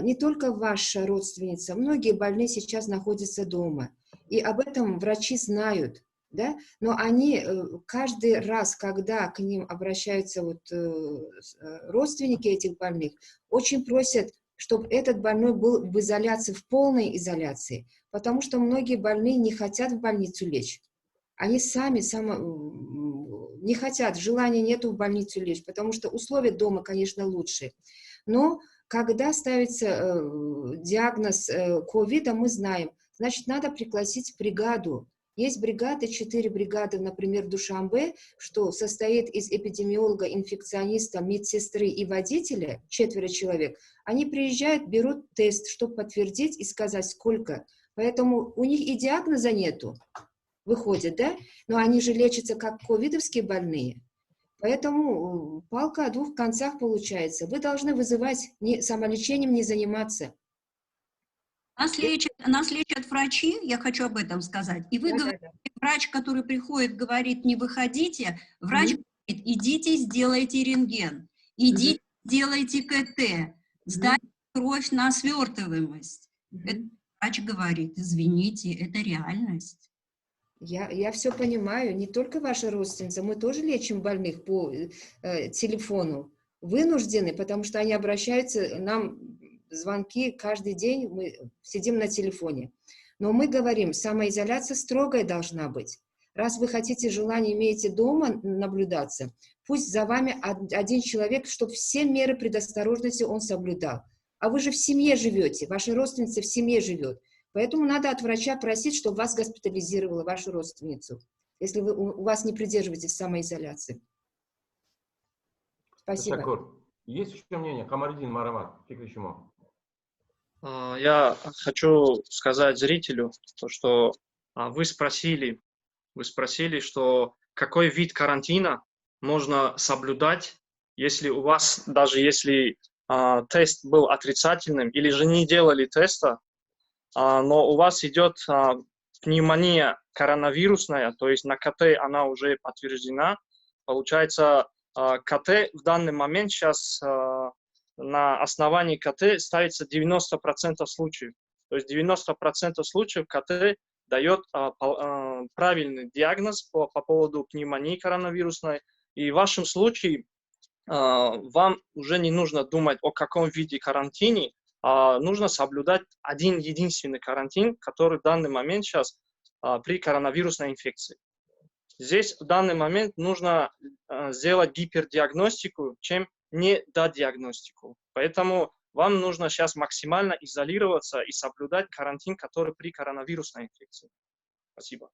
Не только ваша родственница, многие больные сейчас находятся дома. И об этом врачи знают, да? Но они каждый раз, когда к ним обращаются вот родственники этих больных, очень просят, чтобы этот больной был в изоляции, в полной изоляции, потому что многие больные не хотят в больницу лечь. Они сами не хотят, желания нету в больницу лечь, потому что условия дома, конечно, лучше. Но когда ставится диагноз ковида, мы знаем, значит, надо пригласить бригаду. Есть бригады, четыре бригады, например, в Душанбе, что состоит из эпидемиолога, инфекциониста, медсестры и водителя, четверо человек. Они приезжают, берут тест, чтобы подтвердить и сказать, сколько. Поэтому у них и диагноза нету, выходит, да? Но они же лечатся как ковидовские больные. Поэтому палка о двух концах получается. Вы должны вызывать, не, самолечением не заниматься. Нас лечат врачи, я хочу об этом сказать. И вы говорите, врач, который приходит, говорит: «Не выходите», врач говорит: «Идите, сделайте рентген, идите, сделайте КТ, сдайте кровь на свертываемость». Это врач говорит, извините, это реальность. Я все понимаю, не только ваша родственница, мы тоже лечим больных по телефону. Вынуждены, потому что они обращаются, нам звонки каждый день, мы сидим на телефоне. Но мы говорим, самоизоляция строгая должна быть. Раз вы хотите, желание имеете дома наблюдаться, пусть за вами один человек, чтобы все меры предосторожности он соблюдал. А вы же в семье живете, ваша родственница в семье живет. Поэтому надо от врача просить, чтобы вас госпитализировала, вашу родственницу, если у вас не придерживаетесь самоизоляции. Спасибо. Ташаккур. Есть еще мнение? Камариддин, марҳамат, фикри шумо. Я хочу сказать зрителю то, что вы спросили, что какой вид карантина можно соблюдать, если у вас, даже если тест был отрицательным или же не делали теста, Но у вас идет пневмония коронавирусная, то есть на КТ она уже подтверждена. Получается, КТ в данный момент сейчас, на основании КТ ставится 90% случаев. То есть 90% случаев КТ дает правильный диагноз по поводу пневмонии коронавирусной. И в вашем случае вам уже не нужно думать, о каком виде карантине, а нужно соблюдать один единственный карантин, который в данный момент сейчас при коронавирусной инфекции. Здесь в данный момент нужно сделать гипердиагностику, чем не додиагностику. Поэтому вам нужно сейчас максимально изолироваться и соблюдать карантин, который при коронавирусной инфекции. Спасибо.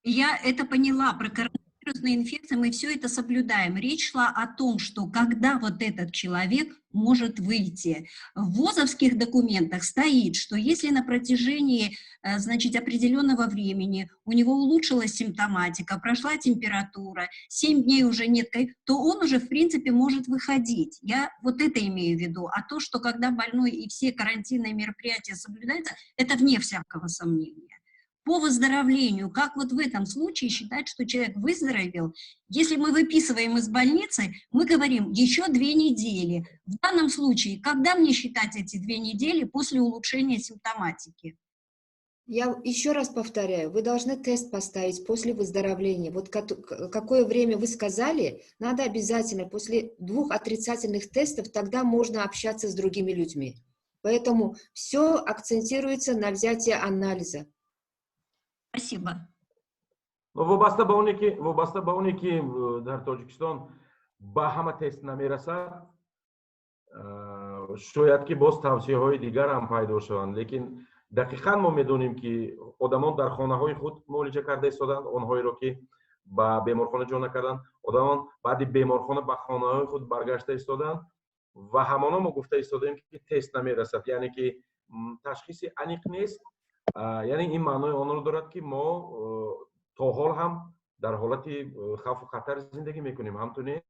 Я это поняла. Про коронавирусные инфекции мы все это соблюдаем. Речь шла о том, что когда вот этот человек может выйти. В ВОЗовских документах стоит, что если на протяжении, значит, определенного времени у него улучшилась симптоматика, прошла температура, 7 дней уже нет, то он уже, в принципе, может выходить. Я вот это имею в виду. А то, что когда больной и все карантинные мероприятия соблюдаются, это вне всякого сомнения. По выздоровлению, как вот в этом случае считать, что человек выздоровел? Если мы выписываем из больницы, мы говорим еще 2 недели. В данном случае, когда мне считать эти 2 недели после улучшения симптоматики? Я еще раз повторяю, вы должны тест поставить после выздоровления. Вот какое время вы сказали, надо обязательно после двух отрицательных тестов, тогда можно общаться с другими людьми. Поэтому все акцентируется на взятии анализа. Спасибо. Вобаста ба оне ки дар Тоҷикистон ба ҳама тест намерасад, шояд ки боз тавсияҳои дигар ҳам пайдо шаванд, лекин дақиқан мо медонем, ки одамон дар хонаҳои худ муолиҷа карда истоданд, онҳоеро, ки ба беморхона ҷо накарданд. Одамон баъди беморхона ба хонаҳои худ баргашта истоданд ва ҳамоно мо гуфта истодаем, ки тест намерасад, яъне ки ташхиси аниқ нест. Яъне ин маънои онро дорад, ки мо то ҳол ҳам дар ҳолати хавфу хатар зиндагӣ мекунем. Ҳамту не?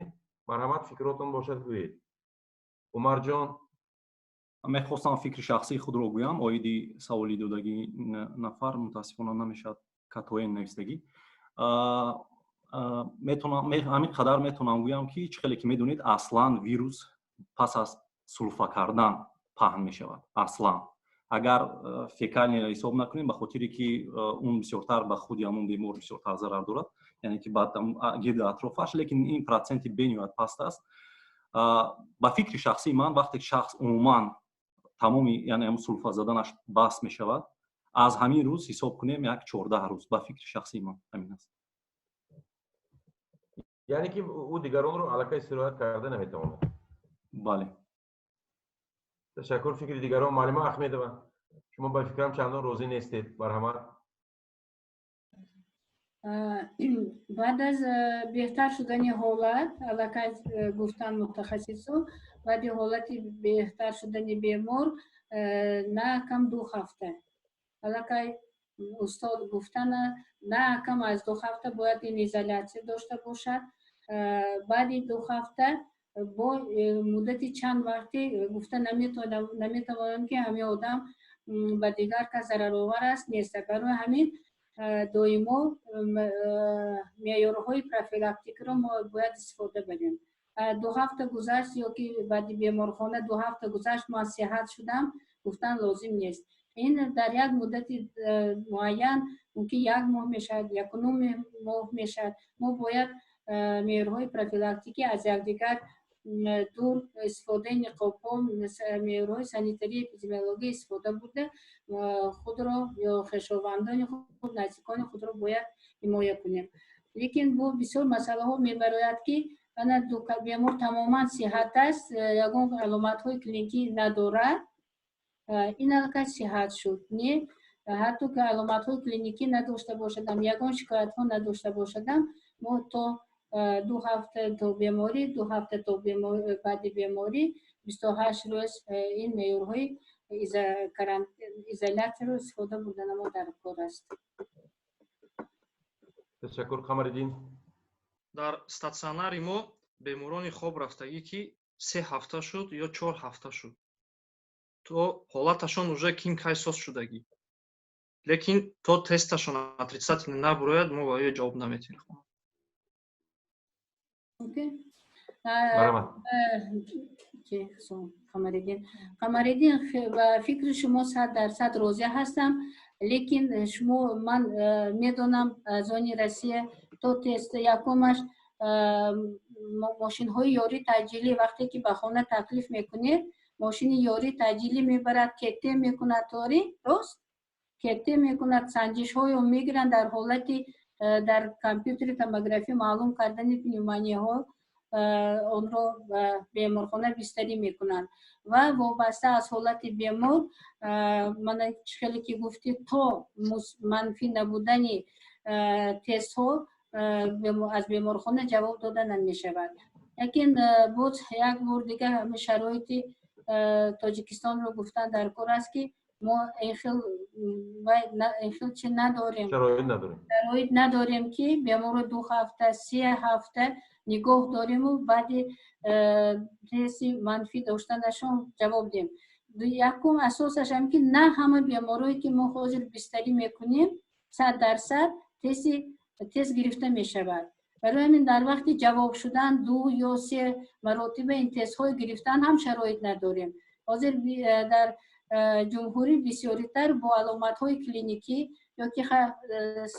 Марҳамат, фикротон бошад, гӯед, Умарҷон. Мехостам фикри шахсии худро гӯям оиди саволи додагии нафар. Мутаассифона, намешавад, катоен навистагӣ. Ҳамин қадар метавонам гӯям, ки чӣ хеле ки медонед, аслан вирус пас аз сулфа кардан паҳн мешавад. Аслан, агар фекалияро ҳисоб накунем, ба хотире ки он бисёртар ба худи ҳамон бемор бисёртар зарар дорад, яъне ки баъд гирди атрофаш, лекин ин проценти бениҳоят паст аст. Ба фикри шахсии ман, вақте ки шахс умуман тамоми, яъне ҳамн сулфа заданаш бас мешавад, аз ҳамин рӯз ҳисоб кунем, як 14 рӯз. Ба фикри шахсии ман, ҳамин аст. Яъне ки ӯ дигаронро аллакай сироят карда наметавонад. Бале. Ташаккур. Фикри дигарон, муаллима Ахмедова, шумо ба фикрам чандон розӣ нестед. Марҳамат. Баъд аз беҳтар шудани ҳолат, аллакай гуфтан мутахассисо, баъди ҳолати беҳтар шудани бемор на кам 2 ҳафта, аллакай устод гуфтана, на кам аз 2 ҳафта бояд ин изолятсия дошта бошад. Баъди 2 ҳафта бо муддати чанд вақте гуфта наметавонам, ки ҳамин одам ба дигар кас зараровар аст, нест. Барои ҳамин доимо меъёрҳои профилактикиро мо бояд истифода барем. 2 ҳафта гузашт ё ки баъди беморхона 2 ҳафта гузашт, ман сиҳат шудам, гуфтан лозим нест. Ин дар як муддати муайян мумкин як моҳ мешавад, якунум моҳ мешавад. Мо бояд меъёрҳои профилактикӣ, аз якдигар дур, истифодаи ниқобҳо, меъёрҳои санитарии эпидемиология истифода бурда, худро ё хешовандони худ, наздикони худро бояд ҳимоя кунем. Лекин бо бисёр масъалаҳо мебарояд, ки ана бемор тамоман сиҳат аст, ягон аломатҳои клиникӣ надорад, ин аллакай сиҳат шуд. Не, ҳатто ки аломатҳои клиникӣ надошта бошадам, ягон шикоятҳо надошта бошадам, мо то 2 ҳафта то беморӣ, 2 ҳафта то баъди беморӣ, 28 рӯз ин меъёрҳои изолятсияро истифода бурданамо дар кор аст. Ташаккур. Қамариддин. Дар статсионари мо беморони хоб рафтагӣ, ки 3 ҳафта шуд ё 4 ҳафта шуд, то ҳолаташон уже кин кай соз шудагӣ. Лекин то тесташон отрицательный набурояд, мо ба ё ҷавоб наметиҳем. Марҳамат. Қамариддин, Қамариддин, ба фикри шумо 100% розӣ ҳастам, лекин шумо, ман медонам, аз они Россия то тест якумаш мошинҳои ёрии таъҷилӣ, вақте ки ба хона таклиф мекунед, мошини ёрии таъҷилӣ мебарад, КТ мекунад, тори рост КТ мекунад, санҷишҳоё мегиранд, дар ҳолати дар компютери томографӣ маълум кардани пневмонияҳо онро ба беморхона бистарӣ мекунанд ва вобаста аз ҳолати бемор, мана чӣ хеле ки гуфтӣ, то манфӣ набудани тестҳо аз беморхона ҷавоб дода намешавад. Лекин боз як бор дигар ҳамин шароити Тоҷикистонро гуфтан дар кор аст, ки мо ин хел чи надорем, шароит надорем, ки беморро 2 ҳафта, 3 ҳафта нигоҳ дориму баъди тести манфӣ доштанашон ҷавоб диҳем. Якум асосаш ҳам ки на ҳама беморое, ки мо ҳозир бистарӣ мекунем, 100% тест гирифта мешавад. Барои ҳамин дар вақти ҷавоб шудан ду ё се маротиба ин тестҳои гирифтан ҳам шароит надорем. Ҳозир дар ҷумҳурӣ бисёритар бо аломатҳои клиникӣ ё ки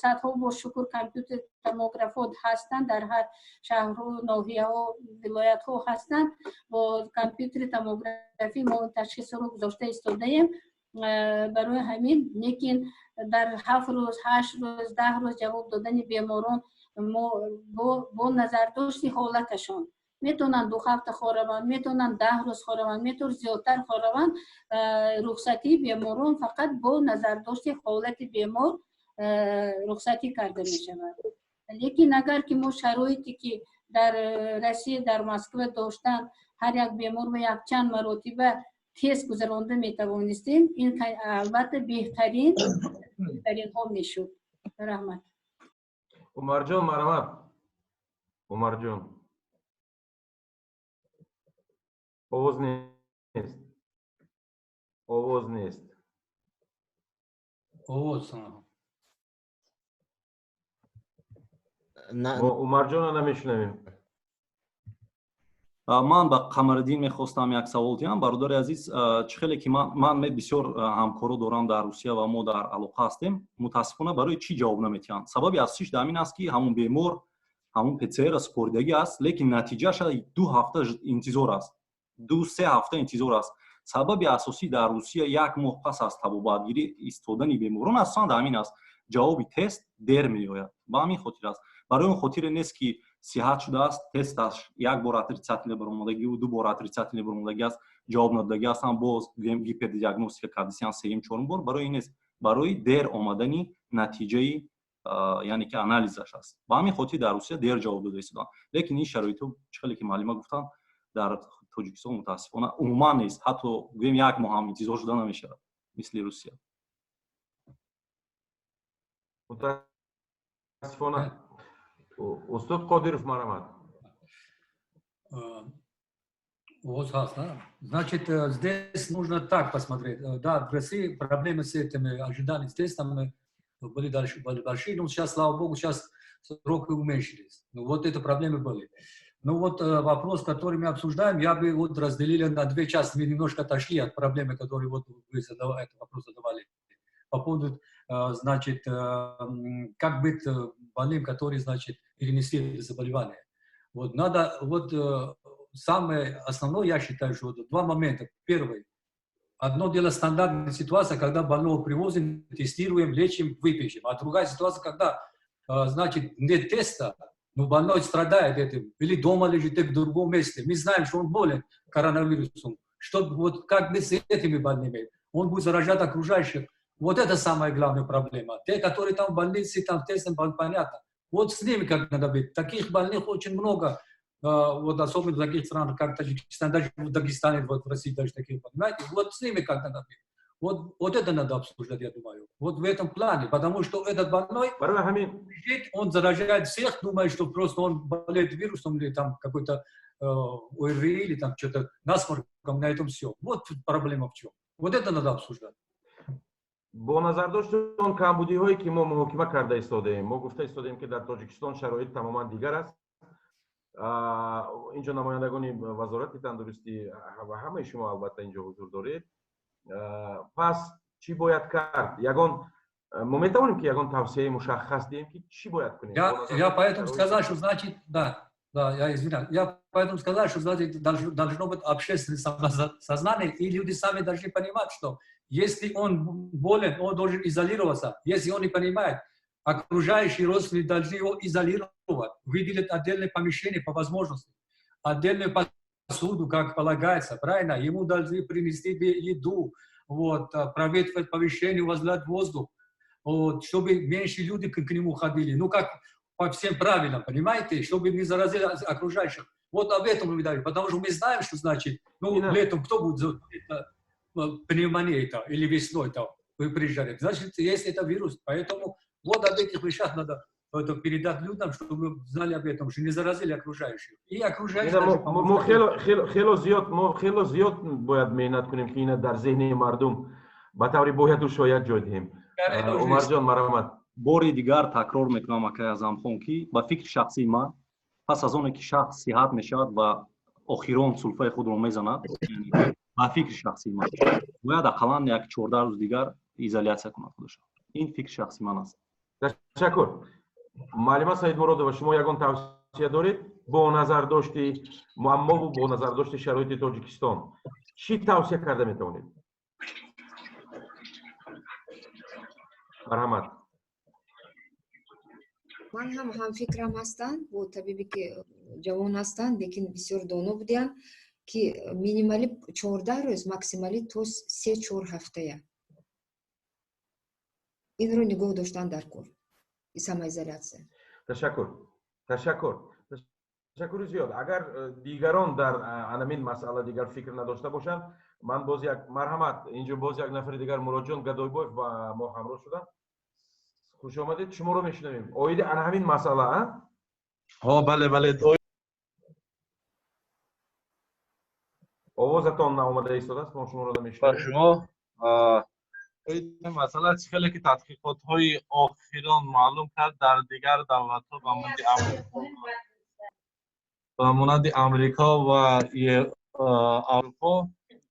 садҳо бо шукр компютер томографҳо ҳастанд, дар ҳар шаҳру ноҳияҳо, вилоятҳо ҳастанд. Бо компютери томографӣ мо ташхисро гузошта истодаем. Барои ҳамин, лекин дар 7 рӯз, 8 рӯз, 10 рӯз ҷавоб додани беморон мо бо назардошти ҳолаташон метавонанд 2 ҳафта хобраванд, метавонанд 10 рӯз хобраванд, метавонанд зиёдтар хобраванд. Рухсатии беморон фақат бо назардошти ҳолати бемор рухсатӣ карда мешавад. Лекин агар ки мо шароите, ки дар Россия, дар Москва доштан, ҳар як бемор ба якчанд маротиба тест гузаронда метавонистем, ин албатта беҳтарин, беҳтаринҳо мешуд. Раҳмат. Умарҷон, марҳамат. Умарҷон, овоз нест, овоз нест. Овоз. Мо Умарҷонро намешунавем. Ман ба Қамариддин мехостам як савол диҳам. Бародари азиз, чӣ хеле ки ман бисёр ҳамкоро дорам дар Русия ва мо дар алоқа ҳастем, мутаассифона, барои чӣ ҷавоб наметиҳанд? Сабаби асосиш дар ҳамин аст, ки ҳамун бемор ҳамун ПЦР супоридагӣ аст, лекин натиҷаша 2 ҳафта интизор аст, 2-3 ҳафта интизор аст. Сабаби асосӣ дар Русия як моҳ пас аз табобатгирӣ истодани беморон асосан дар ҳамин аст: ҷавоби тест дер меояд. Ба ҳамин хотир аст. Барои он хотире нест, ки сиҳат шудааст, тесташ як бор отрицательный баромадагӣ, ду бор отрицательный баромадагӣ аст, ҷавоб надодагӣ ҳастанд, боз гипердиагностика кардисиан сеюм, чорум бор. Барои ин нест, барои дер омадани натиҷаи, яъне ки анализаш аст. Ба ҳамин хотир дар Русия дер ҷавоб дода истоданд. Лекин ин шароитҳо, чӣ хеле ки муаллима гуфтанд, дар Тоҷикистон мутаассифона умуман нест. Ҳатто гӯем, як моҳ ҳам интизор шуда намешавад, мисли Русия. Мутаассифона. Устод Қодиров, марҳамат. Вот, да? Значит, здесь нужно так посмотреть. Да, в России проблемы с этими ожиданиями, с тестами были дальше, были большие, но сейчас, слава богу, сейчас сроки уменьшились. Ну вот это проблемы были. Ну вот вопрос, который мы обсуждаем, я бы вот разделили на две части. Мы немножко отошли от проблемы, которую вот вы задавали, этот вопрос задавали. По поводу, значит, как быть больным, которые, значит, перенесли это заболевание. Вот надо, вот самое основное, я считаю, что вот два момента. Первый. Одно дело стандартная ситуация, когда больного привозим, тестируем, лечим, выпишем. А другая ситуация, когда, значит, нет теста, но больной страдает этим, или дома лежит, или в другом месте. Мы знаем, что он болен коронавирусом. Что, вот как быть с этими больными? Он будет заражать окружающих. Вот это самая главная проблема. Те, которые там в больнице, там тестом, понятно. Вот с ними как надо быть. Таких больных очень много. Вот особенно в таких странах, как Таджикистан, даже в Дагестане, вот в России даже такие, понимаете? Вот с ними как надо быть. Вот, вот это надо обсуждать, я думаю. Вот в этом плане. Потому что этот больной, он заражает всех, думает, что просто он болеет вирусом или там какой-то ОРВИ или там что-то насморком, на этом все. Вот проблема в чем. Вот это надо обсуждать. Бо назардошти он камбудиҳое, ки мо муҳокима карда истодаем, мо гуфта истодаем, ки дар Тоҷикистон шароит тамоман дигар аст. Инҷо намояндагони Вазорати тандурустӣ ва ҳамаи шумо албатта инҷо ҳузур доред. Пас чӣ бояд кард? Ягон мо метавонем, ки ягон тавсияи мушаххас диҳем, ки чӣ бояд кунем? Я поэтому сказал, что, значит, да, я извиняюсь, я поэтому сказал, что, значит, должно быть общественное сознание, и люди сами должны понимать, что если он болен, он должен изолироваться. Если он не понимает, окружающие родственники должны его изолировать, выделить отдельное помещение по возможности, отдельную посуду, как полагается, правильно? Ему должны принести еду, вот, проветривать помещение, увлажнять воздух, вот, чтобы меньше люди к нему ходили. Ну, как по всем правилам, понимаете, чтобы не заразили окружающих. Вот об этом мы говорим, потому что мы знаем, что значит, ну, летом кто будет пневмония или весной там вы приезжали. Значит, есть это вирус. Поэтому вот об этих вещах надо это передать людям, чтобы знали об этом, что не заразили окружающих. И окружающие. Мо хело зиёд, мо хело зиёд бояд меҳнат кунем, ки ина дар зеҳни мардум ба таври бояду шояд ҷой диҳем. Умарҷон, марҳамат. Бори дигар такрор мекунам, акай Аъзамхон, ки ба фикри шахсии ман, пас аз оне ки шахс сиҳат мешавад ва охирон сулфаи худро мезанад, ба фикри шахсии ман, бояд ақаллан як 14 рӯз дигар изолятсия кунад худашро. Ин фикри шахсии ман аст. Ташаккур. Муаллима Саидмуродова, шумо ягон тавсия доред? Бо назардошти муаммову бо назардошти шароити Тоҷикистон чӣ тавсия карда метавонед? Марҳамат. Ман ҳам ҳамфикрам ҳастанд бо табибе, ки ҷавон ҳастанд, лекин бисёр доно будиянд, ки минималӣ 14 рӯз, максималӣ то 3-4 ҳафтая инро нигоҳ доштан дар кор, самоизоляция. Ташаккур, ташаккур, ташаккури зиёд. Агар дигарон дар анамин масъала дигар фикр надошта бошанд, ман боз як, марҳамат, инҷо боз як нафари дигар, Муродҷон Гадойбоев, ба мо ҳамроҳ шуданд. Хуш омадед, шуморо мешунавем оиди ана ҳамин масъала. Ҳо, бале, бале. Овозатон наомада истодааст, мо шуморо намешунавем. Шумо масъала чӣ хеле ки тадқиқотҳои охирон маълум кард, дар дигар давлатҳо ба монанди Амрико ва Аврупо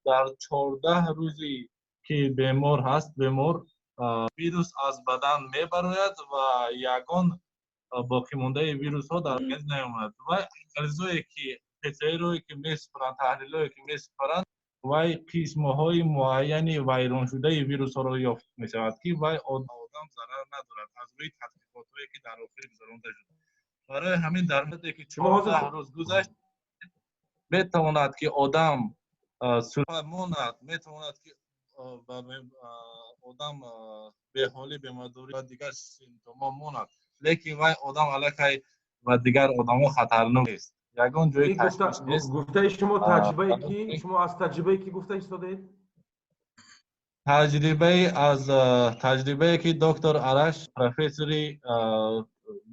дар 14 рӯзе ки бемор ҳаст, бемор вирус аз бадан мебарояд ва ягон боқимондаи вирусҳо дар организм наомад. Ва анализое ки ПЦРое ки месупоранд, таҳлилое ки месупоранд, вай қисмҳои муайяни вайроншудаи вирусҳоро ёфт мешавад, ки вай одам зарар надорад, аз рӯи тадқиқотҳое ки дар охир гузаронда шуд. Барои ҳамин дар муддате ки 14 рӯз гузашт, метавонад ки одам сулфа монад, метавонад ки одам беҳолӣ, бемадорӣ ва дигар симптомҳо монад, лекин вай одам аллакай ба дигар одамҳо хатарнок нест, ягон ҷои ташвиш нест. Гуфтаи шумо таҷрибаи ки? Шумо аз таҷрибае ки гуфта истодаед? Таҷрибаи аз таҷрибае ки доктор Араш, профессори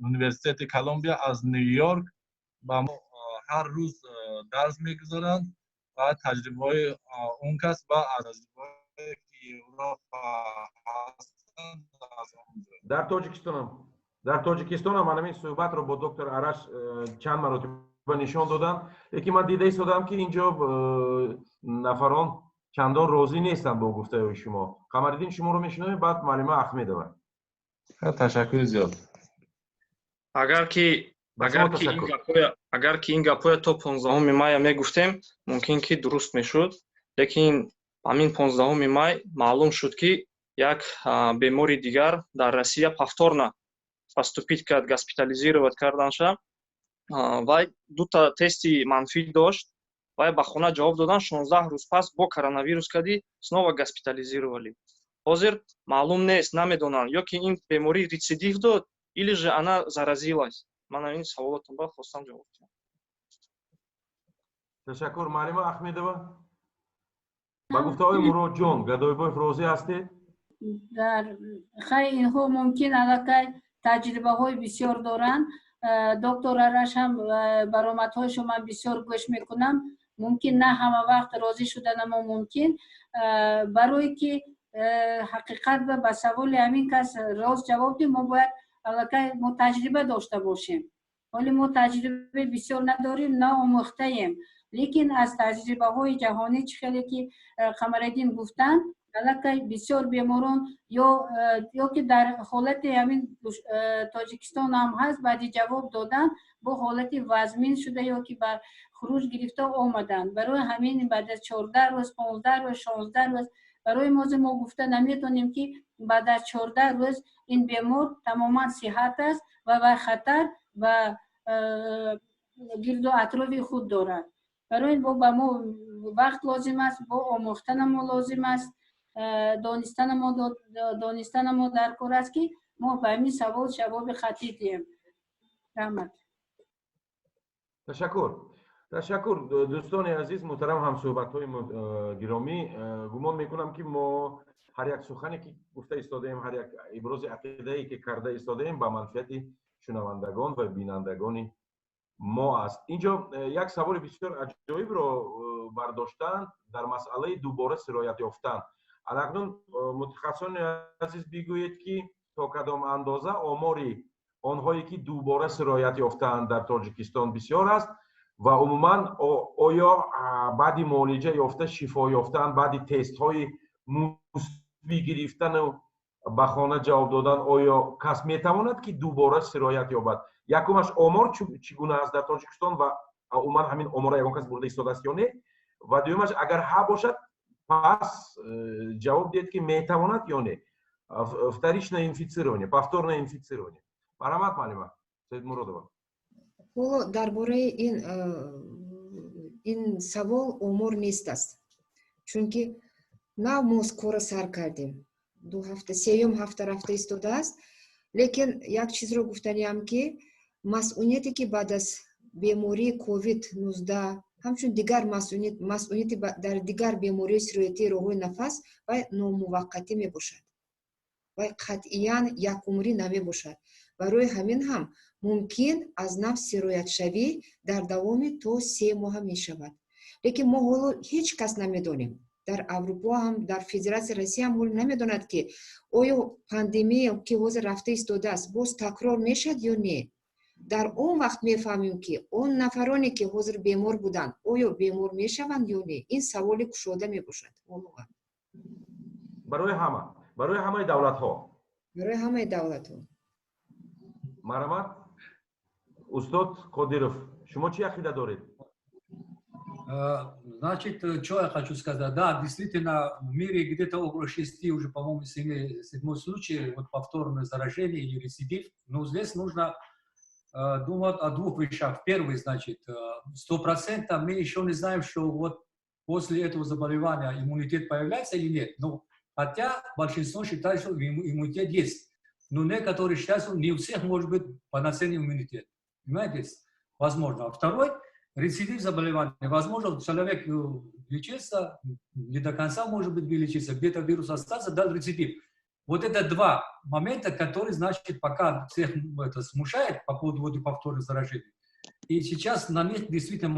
Университети Колумбия аз Ню Йорк, ба мо ҳар рӯз дарс мегузоранд ва таҷрибаҳои он кас ва аз таҷрибаҳое ки Европа ҳастанд, аз он ҷо. Дар Тоҷикистонам ҳамин суҳбатро бо доктор Араш чанд маротиба нишон додам, лекин ман дида истодам, ки инҷо нафарон чандон розӣ нестанд бо гуфтаҳои шумо. Қамариддин, шуморо мешунавем, баъд муаллима Ахмедова. Ташаккури зиёд. Агар ки ин гапҳоя то 15 мая мегуфтем, мумкин ки дуруст мешуд, лекин ҳамин 15 май маълум шуд, ки як бемори дигар дар Россия повторно поступить кард, госпитализировать карданша. Вай дута тести манфӣ дошт, вай ба хона ҷавоб додан, 16 рӯз пас бо коронавирус кардӣ снова госпитализировали. Ҳозир маълум нест, намедонанд, ё ки ин беморӣ рецидив дод или же она заразилась. Ман ин саволотонба хостам ҷавоб диҳам. Ташаккур. Муаллима Ахмедова, ба гуфтаҳои Муродҷон Гадойбоев розӣ ҳастед? Дар хай, инҳо мумкин аллакай таҷрибаҳои бисёр доранд. Доктор Араш ҳам баромадҳояшо ман бисёр гӯш мекунам. Мумкин на ҳама вақт розӣ шуданамо мумкин, барое ки Ҳақиқат ба саволи ҳамин кас рост ҷавоб диҳем, мо бояд аллакай мо таҷриба дошта бошем. Ҳоле мо таҷрибаи бисёр надорем, наомӯхтаем, лекин аз таҷрибаҳои ҷаҳонӣ, чӣ хеле ки Қамариддин гуфтанд, аллакай бисёр беморон ё ки дар ҳолати ҳамин Тоҷикистон ҳам ҳаст, баъди ҷавоб додан бо ҳолати вазмин шуда ё ки ба хуруҷ гирифта омаданд. Барои ҳамин баъд аз 14 рӯз, 15 рӯз, 16 рӯз барои мо гуфта наметонем, ки баъд аз 14 рӯз ин бемор тамоман сиҳат аст ва вай хатар ба гирду атрофи худ дорад. Барои ин бо ба мо вақт лозим аст, бо омӯхтанамо лозим аст, донистанамо дар кор аст, ки мо ба ҳамин савол ҷавоби қатъӣ диҳем. Раҳмат. Ташаккур, ташаккур. Дӯстони азиз, муҳтарам ҳамсӯҳбатҳои гиромӣ, гумон мекунам, ки мо ҳар як сухане ки гуфта истодаем, ҳар як ибрози ақидае ки карда истодаем, ба манфиати шунавандагон ва бинандагони мо аст. Инҷо як саволи бисёр аҷоибро бардоштанд дар масъалаи дубора сироят ёфтан. Анакнун, мутахассисони азиз, бигӯед, ки то кадом андоза омори онҳое ки дубора сироят ёфтаанд, дар Тоҷикистон бисёр аст ва умуман оё баъди муолиҷа ёфта, шифо ёфтан, баъди тестҳои мусбӣ гирифтану ба хона ҷавоб додан, оё кас метавонад, ки дубора сироят ёбад? Якумаш, омор чӣ гуна аст дар Тоҷикистон ва умуман ҳамин омора ягон кас бурда истодааст ё не? Ва дуюмаш, агар ҳа бошад, пас ҷавоб диҳед, ки метавонад ё не вторичное инфицирование, повторное инфицирование. Марҳамат, муаллима Саидмуродова. Ҳоло дар бораи ин савол омор нест аст, чунки нав мо кора сар кардем, 2 ҳафта, сеюм ҳафта рафта истодааст. Лекин як чизро гуфтаниам, ки масъунияте, ки баъд аз бемории ковид 19, ҳамчун дигар масъунияти дар дигар бемориҳои сироятии роҳҳои нафас, вай номуваққатӣ мебошад, вай қатъиян якумрӣ намебошад. Барои ҳамин ҳам мумкин аз нав сироятшавӣ дар давоми то 3 моҳа мешавад. Лекин мо ҳоло ҳеҷ кас намедонем, дар Аврупо ҳам, дар Федератсияи Россия ҳам ҳоло намедонад, ки оё пандемия, ки ҳозир рафта истодааст, боз такрор мешавад ё не. Дар он вақт мефаҳмем, ки он нафароне, ки ҳозир бемор буданд, оё бемор мешаванд ё не. Ин саволи кушода мебошад. Барои ҳама, барои ҳамаи давлатҳо. Барои ҳамаи давлатҳо. Марҳамат, устод Қодиров, шумо чӣ ақида доред? Значит, что я хочу сказать? Да, действительно, в мире где-то около шести, уже, по-моему, седьмой случай, вот повторное заражение или рецидив. Но здесь нужно думать о двух вещах. Первый, значит, 100% мы еще не знаем, что вот после этого заболевания иммунитет появляется или нет. Ну, хотя большинство считает, что иммунитет есть. Но некоторые считают, что не у всех может быть полноценный иммунитет. Понимаете? Возможно. А второй, рецидив заболевания. Возможно, человек лечится, не до конца может быть вылечиться, где-то вирус остался, дал рецидив. Вот это два момента, которые, значит, пока всех это смущает по поводу вот повторных заражений. И сейчас на них действительно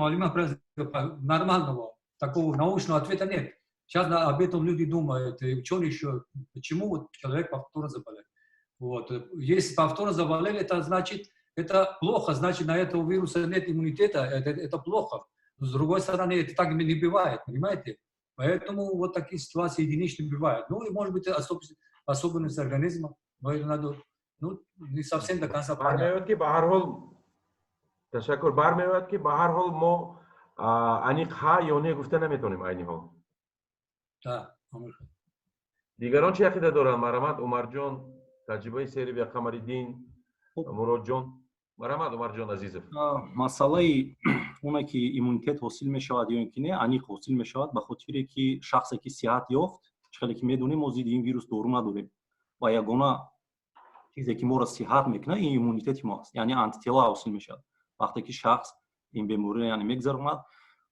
нормального такого научного ответа нет. Сейчас об этом люди думают, и ученые еще, почему вот человек повторно заболел. Вот. Если повторно заболели, это значит, это плохо, значит, на этого вируса нет иммунитета, это плохо. Но с другой стороны, это так не бывает, понимаете? Поэтому вот такие ситуации единичные бывают. Ну и может быть особенность организма, но это надо, ну, не совсем до конца понятно. Бармеояд, ки ба ҳар ҳол, ташаккур, бармеояд, ки ба ҳар ҳол мо аниқ ҳа ё не гуфта наметавонем айни ҳол. Да. Дигарон чӣ ақида доранд? Марҳамат, Умарҷон, таҷрибаи Сербия, Қамариддин, Муродҷон. Марҳамат, Умарҷон Азизов. Масъалаи оне ки иммунитет ҳосил мешавад ё ин ки не, аниқ ҳосил мешавад, ба хотире ки шахсе ки сиҳат ёфт, чӣ хеле ки медонем, мо зидди ин вирус дору надорем ва ягона чизе ки моро сиҳат мекунад, ин иммунитети мо аст, яъне антитела ҳосил мешавад. Вақте ки шахс ин бемориро, яъне, мегзаронад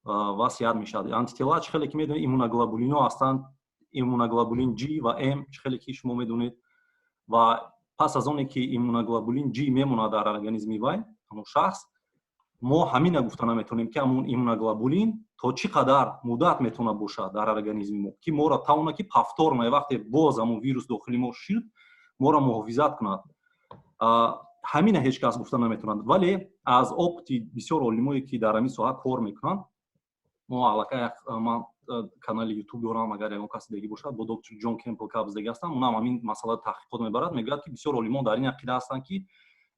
ва сиҳат мешавад, антитела, чӣ хеле ки медонед, иммуноглобулинҳо ҳастанд, иммуноглобулин G ва M, чӣ хеле ки шумо медонед. Ва пас аз оне ки иммуноглобулин G мемонад дар организми вай, ҳамон шахс Мо ҳамина гуфта наметавонем, ки ҳамун иммуноглобулин то чӣ қадар муддат метавонад бошад дар организми мо, ки моро тавонад, ки повторно вақте боз ҳамун вирус дохили мо шуд, моро муҳофизат кунад. Ҳамина ҳеҷ кас гуфта наметавонад, вале аз опыти бисёр олимое, ки дар ҳамин соҳа кор мекунанд, мо аллакай, ман канали Ютуб дорам, агар ягон каси деги бошад, бо доктор Ҷон Кемпл Кабс деги ҳастам, унам ҳамин масъала таҳқиқот мебарад. Мегӯяд, ки бисёр олимон дар ин ақида ҳастанд, ки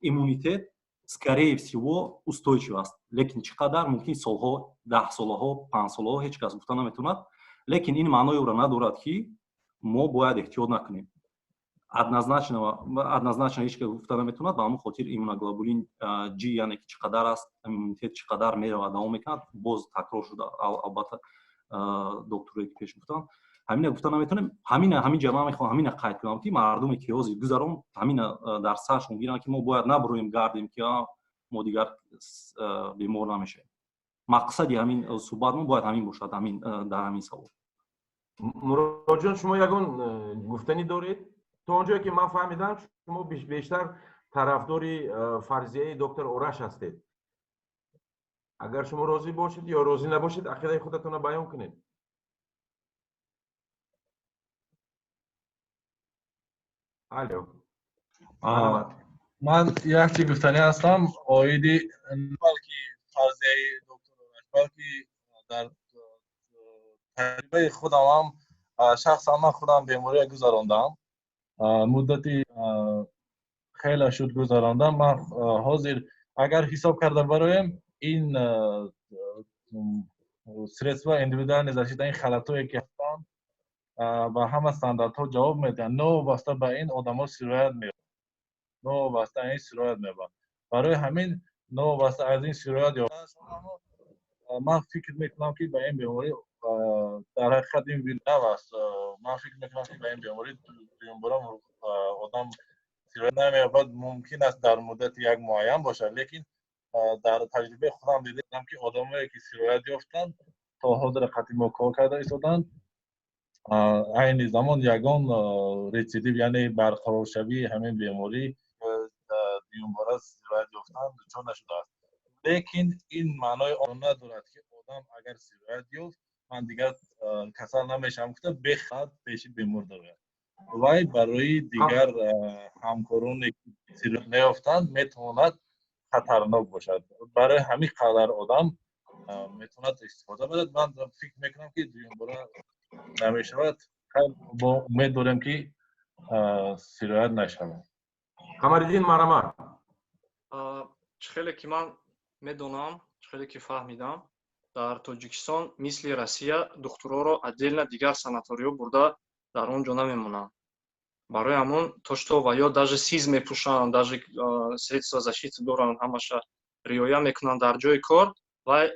иммунитет, скорее всего, устойчив аст, лекин чӣ қадар мумкин, солҳо, 10 солаҳо, 5 солаҳо, ҳеҷ кас гуфта наметавонад. Лекин ин маънои ӯро надорад, ки мо бояд эҳтиёт накунем. Однозначно ҳеҷ кас гуфта наметавонад. Ба ҳамон хотир иммуноглобулин G, яъне ки чӣ қадар аст, иммунитет чӣ қадар меравад, давом мекунад, боз такрор шуда, албатта, докторое ки пеш гуфтанд, ҳамина гуфта наметавонем. Ҳамина ҳамин ҷа ман мехоҳам ҳамина қайд кунам, ки мардуме ки ҳозир гузарон, ҳамина дар саршон гиранд, ки мо бояд набуроем, гардем, ки мо дигар бемор намешавем. Мақсади ҳамин суҳбат мо бояд ҳамин бошад, ҳамин дар ҳамин савол. Муроҷон, шумо ягон гуфтанӣ доред? То он ҷое ки ман фаҳмидам, шумо бештар тарафдори фарзияи доктор Ораш ҳастед. Агар шумо розӣ бошед ё розӣ набошед, ақидаи худатонро баён кунед. Алло. Ман як чи гуфтанӣ ҳастам оиди, балки фарзияи доктор Ораш, балки дар таҷрибаи худамам, шахсан ман худам бемория гузарондам, муддати хеле шуд гузарондам. Ман ҳозир агар ҳисоб карда бароем, ин средства индивидуальной защита, ин халатое ки ҳастанд, ба ҳама стандартҳо ҷавоб медиҳанд. Новобаста ба ин одамо сироят меёбанд, новобаста ин сироят меёбанд. Барои ҳамин, новобаста аз ин сироят ёфтанашон, ман фикр мекунам, ки ба ин беморӣ, дар ҳақиқат ин нав аст, ман фикр мекунам, ки ба ин беморӣ дуюмбора одам сироят намеёбад. Мумкин аст, дар муддати як муайян бошад, лекин дар таҷрибаи худам дидам, ки одамое ки сироят ёфтанд, то ҳозир қатъи мо кор карда истоданд, айни замон ягон рецидив, яъне барқароршавии ҳамин беморӣ, дуюмбора сироят ёфтан дучор нашудааст. Лекин ин маънои он надорад, ки одам агар сироят ёфт, ман дигар касал намешавам гуфта, бехад пеши бемор дарояд. Вай барои дигар ҳамкороне ки сироят наёфтанд, метавонад хатарнок бошад. Барои ҳамин қадар одам метавонад истифода барад. Ман фикр мекунам, ки дуюмбора намешавад. Бо умед дорем, ки сироят нашавад. Қамариддин, марҳамат. Чӣ хеле ки ман медонам, чӣ хеле ки фаҳмидам, дар Тоҷикистон мисли Россия духтуроро отдельно дигар санаториё бурда дар он ҷо намемонанд. Барои ҳамон то что ва ё даже СИЗ мепӯшанд, даже средства защиты доранд, ҳамаша риоя мекунанд дар ҷои кор. Ва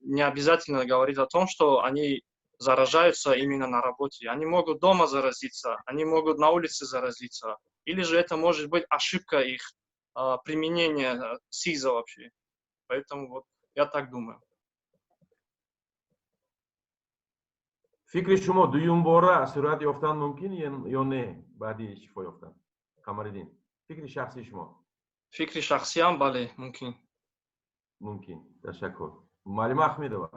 не обязательно говорить о том, что они заражаются именно на работе. Они могут дома заразиться, они могут на улице заразиться, или же это может быть ошибка их применения СИЗа вообще. Поэтому вот я так думаю. Фикри шумо, дуюмбора сироят ёфтан мумкин ё не баъди шифо ёфтан? Қамариддин, фикри шахсии шумо. Фикри шахсиам: бале, мумкин. Мумкин. Ташаккур. Муаллима Ахмедова,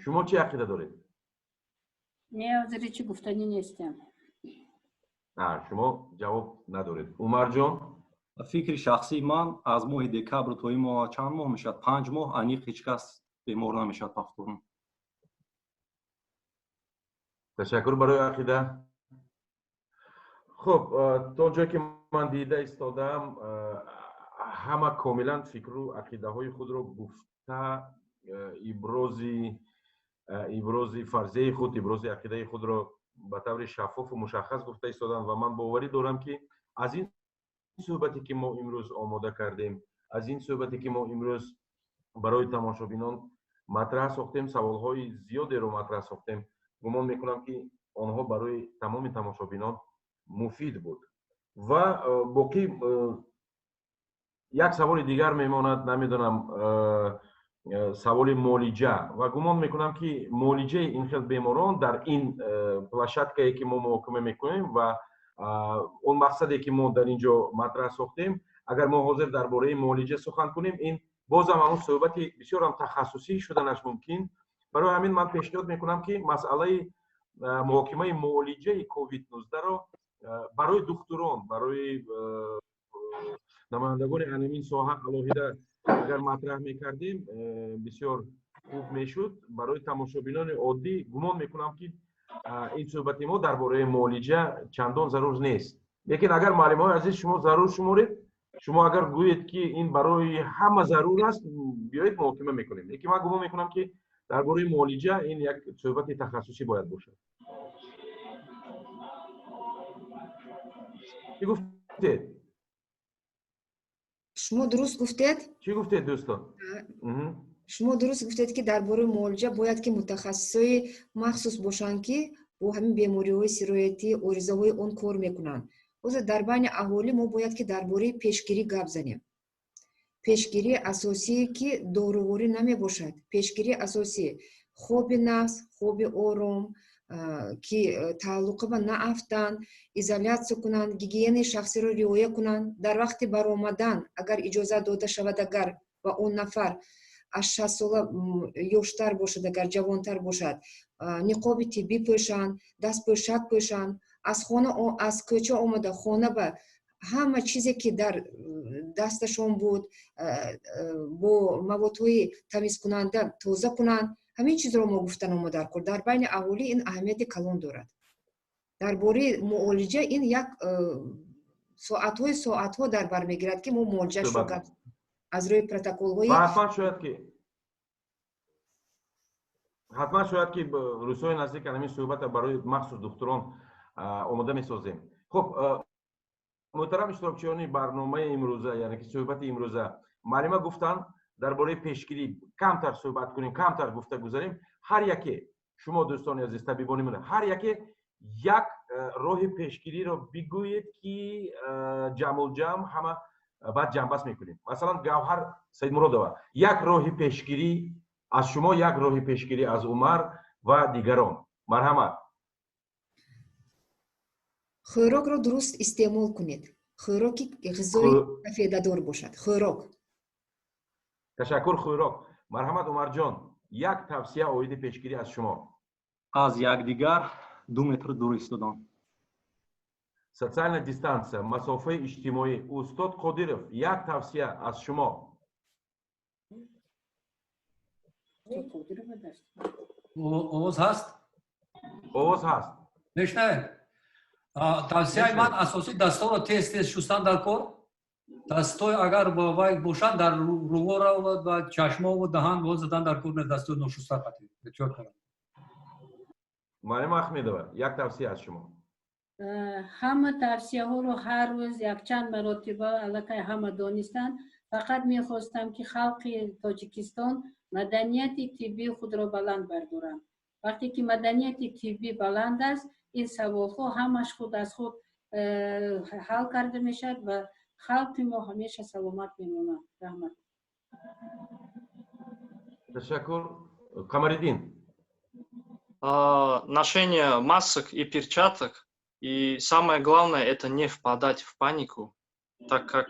шумо чӣ ақида доред? Не, ҳозир ҳечи гуфтанӣ нестам. Шумо ҷавоб надоред. Умарҷон? Фикри шахсии ман: аз моҳи декабр то ин моҳ чанд моҳ мешавад? 5 моҳ. Аниқ ҳеҷ кас бемор намешавад повторно. Ташаккур барои ақида. Хуб, то ҷое ки ман дида истодаам, ҳама комилан фикру ақидаҳои худро гуфта, ибрози фарзияи худ, ибрози ақидаи худро ба таври шаффофу мушаххас гуфта истоданд. Ва ман боварӣ дорам, ки аз ин суҳбате ки мо имрӯз омода кардем, аз ин суҳбате ки мо имрӯз барои тамошобинон матраҳ сохтем, саволҳои зиёдеро матраҳ сохтем, гумон мекунам, ки онҳо барои тамоми тамошобинон муфид буд. Ва боқӣ як саволи дигар мемонад, намедонам, саволи муолиҷа. Ва гумон мекунам, ки муолиҷаи ин хел беморон дар ин площадкае ки мо муҳокима мекунем ва он мақсаде ки мо дар ин ҷо матраҳ сохтем. Агар мо ҳозир дар бораи муолиҷа сухан кунем, ин бозам ҳамон суҳбати бисёрам тахассусӣ шуданаш мумкин. Барои ҳамин ман пешниҳод мекунам, ки масъалаи муҳокимаи муолиҷаи COVID-19-ро барои духтурон, барои намояндагони ҳамин соҳа алоҳида агар матраҳ мекардем, бисёр хуб мешуд. Барои тамошобинони оддӣ гумон мекунам, ки ин суҳбати мо дар бораи муолиҷа чандон зарур нест. Лекин агар, муаллимои азиз, шумо зарур шуморед, шумо агар гӯед, ки ин барои ҳама зарур аст, биёед, муҳокима мекунем. Лекин ман гумон мекунам, ки дар бораи муолиҷа ин як суҳбати тахассусӣ бояд бошад. Чӣ гуфтед? Шумо дуруст гуфтед. Чӣ гуфтед, дӯстон? Шумо дуруст гуфтед, ки дар бораи муолиҷа бояд ки мутахассисои махсус бошанд, ки бо ҳамин бемориҳои сироятӣ, оризаҳои он кор мекунанд. Ҳозир дар байни аҳолӣ мо бояд ки дар бораи пешгирӣ гап занем. Пешгирии асосие, ки доруворӣ намебошад, пешгирии асосӣ хоби нафс, хоби ором, ки тааллуқа ба наафтанд, изолятсия кунанд, гигиенаи шахсиро риоя кунанд. Дар вақти баромадан, агар иҷозат дода шавад, агар ба он нафар аз 60 сола ёштар бошад, агар ҷавонтар бошад, ниқоби тиббӣ пӯшанд, дастпӯшак пӯшанд. Аз хона, аз кӯча омада, хона ба ҳама чизе, ки дар дасташон буд, бо маводҳои тамизкунанда тоза кунанд. Ҳамин чизро мо гуфтан мо дар кор. Дар байни аҳолӣ ин аҳамияти калон дорад. Дар бораи муолиҷа ин як соатҳои соатҳо дар бар мегирад, ки мо муолиҷашро аз рӯи протоколҳои Ҳатман шояд ки рӯзҳои наздик ҳамин суҳбата барои махсус духтурон омода месозем. Хуб, муҳтарам иштирокчиёни барномаи имрӯза, яъне ки суҳбати имрӯза, муаллима гуфтанд, дар бораи пешгирӣ камтар суҳбат кунем, камтар гуфта гузарем. Ҳар яке шумо, дӯстони азиз, табибони ман, ҳар яке як роҳи пешгириро бигӯед, ки ҷамъулҷамъ ҳама баъд ҷамъбаст мекунем. Масалан, Гавҳар Саидмуродова, як роҳи пешгирӣ аз шумо, як роҳи пешгирӣ аз Умар ва дигарон. Марҳамат. Хӯрокро дуруст истеъмол кунед, хӯроки ғизои сафедадор бошад, хӯрок. Ташаккур, хӯрок. Марҳамат, Умарҷон, як тавсия оиди пешгирӣ аз шумо. Аз якдигар 2 метр дур истодан. Социальная дистанция, масофаи иҷтимоӣ. Устод Қодиров, як тавсия аз шумо. Овоз ҳаст? Овоз ҳаст. Мешнавед? Тавсияи ман асосӣ: дастҳоро тез тез шустан дар кор. Дастҳои агар вай бошанд, дар рувора ва чашмову даҳан боз задан дар кор нест, дастҳои ношуста эҳтиёт кунанд. Муаллима Ахмедова, як тавсия аз шумо. Ҳама тавсияҳоро ҳар рӯз якчанд маротиба аллакай ҳама донистанд. Фақат мехостам, ки халқи Тоҷикистон маданияти тиббии худро баланд бардоранд. Вақте ки маданияти тиббӣ баланд аст, ин саволҳо ҳамаш худ аз худ ҳал карда мешавад ва халқи мо ҳамеша саломат мемонад. Раҳмат. Ташаккур. Қамариддин. Ношение масок и перчаток, и самое главное — это не впадать в панику, так как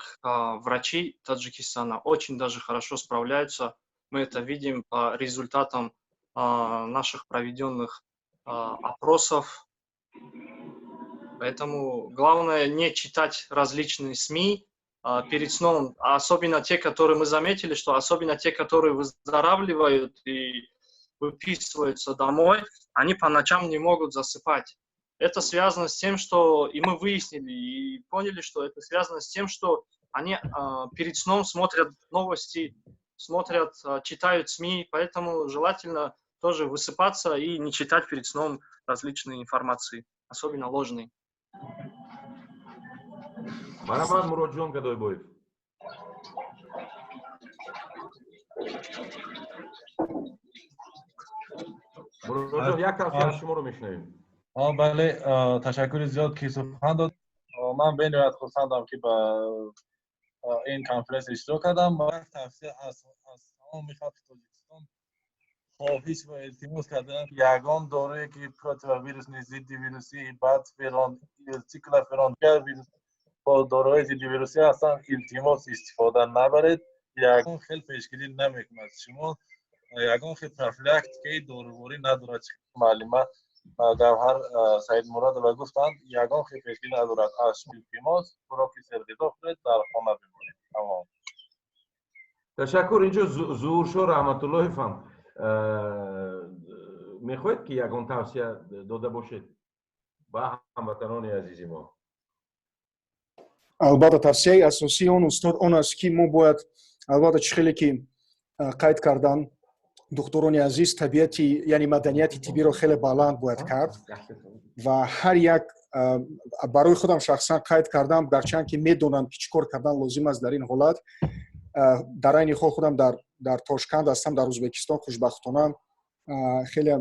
врачи Таджикистана очень даже хорошо справляются. Мы это видим по результатам наших проведенных опросов. Поэтому главное не читать различные СМИ перед сном, особенно те, которые мы заметили, что особенно те, которые выздоравливают и выписываются домой, они по ночам не могут засыпать. Это связано с тем, что и мы выяснили и поняли, что это связано с тем, что они перед сном смотрят новости, смотрят, читают СМИ, поэтому желательно тоже высыпаться и не читать перед сном различные информации, особенно ложные. Марҳамат, Муроджон Гадойбоев. Муроджон, як тавсия аз шуморо мешунавем. Бале, ташаккури зиёд, ки сухан дод. Ман бениҳоят хурсандам, ки ба ин конференсия иштирок кардам. Як тавсия аз тамоми халқи Тоҷикистон хоҳиш ва илтимос кардам: ягон доруе, ки противовирусный, зидди вирусӣ, баъд ферон, циклоферон, дигар вирус Бо доруҳои зиддивирусӣ ҳастанд, илтимос, истифода набаред. Ягон хел пешгирӣ намекунад, шумо ягон хел профилактикаи доруворӣ надорад. Муаллима Гавҳар Саидмуродова гуфтанд, ягон хел пешгирӣ надорад. Аз шумо илтимос, хӯроки серғизо хӯред, дар хона бимонед, тамом. Ташаккур. Инҷо Зуҳуршо Раҳматуллоев ҳам мехоҳед, ки ягон тавсия дода бошед ба ҳамватанони азизи мо? Албатта, тавсияи асосии он, устод, он аст, ки мо бояд, албатта, чӣ хеле ки қайд кардан духтурони азиз, табиати, яъне маданияти тиббиро хеле баланд бояд кард. Ва ҳар як, барои худам шахсан қайд кардам, гарчанд ки медонам, ки чӣ кор кардан лозим аст дар ин ҳолат, дар айни ҳол худам дар Тошканд ҳастам, дар Ӯзбекистон. Хушбахтона, хеле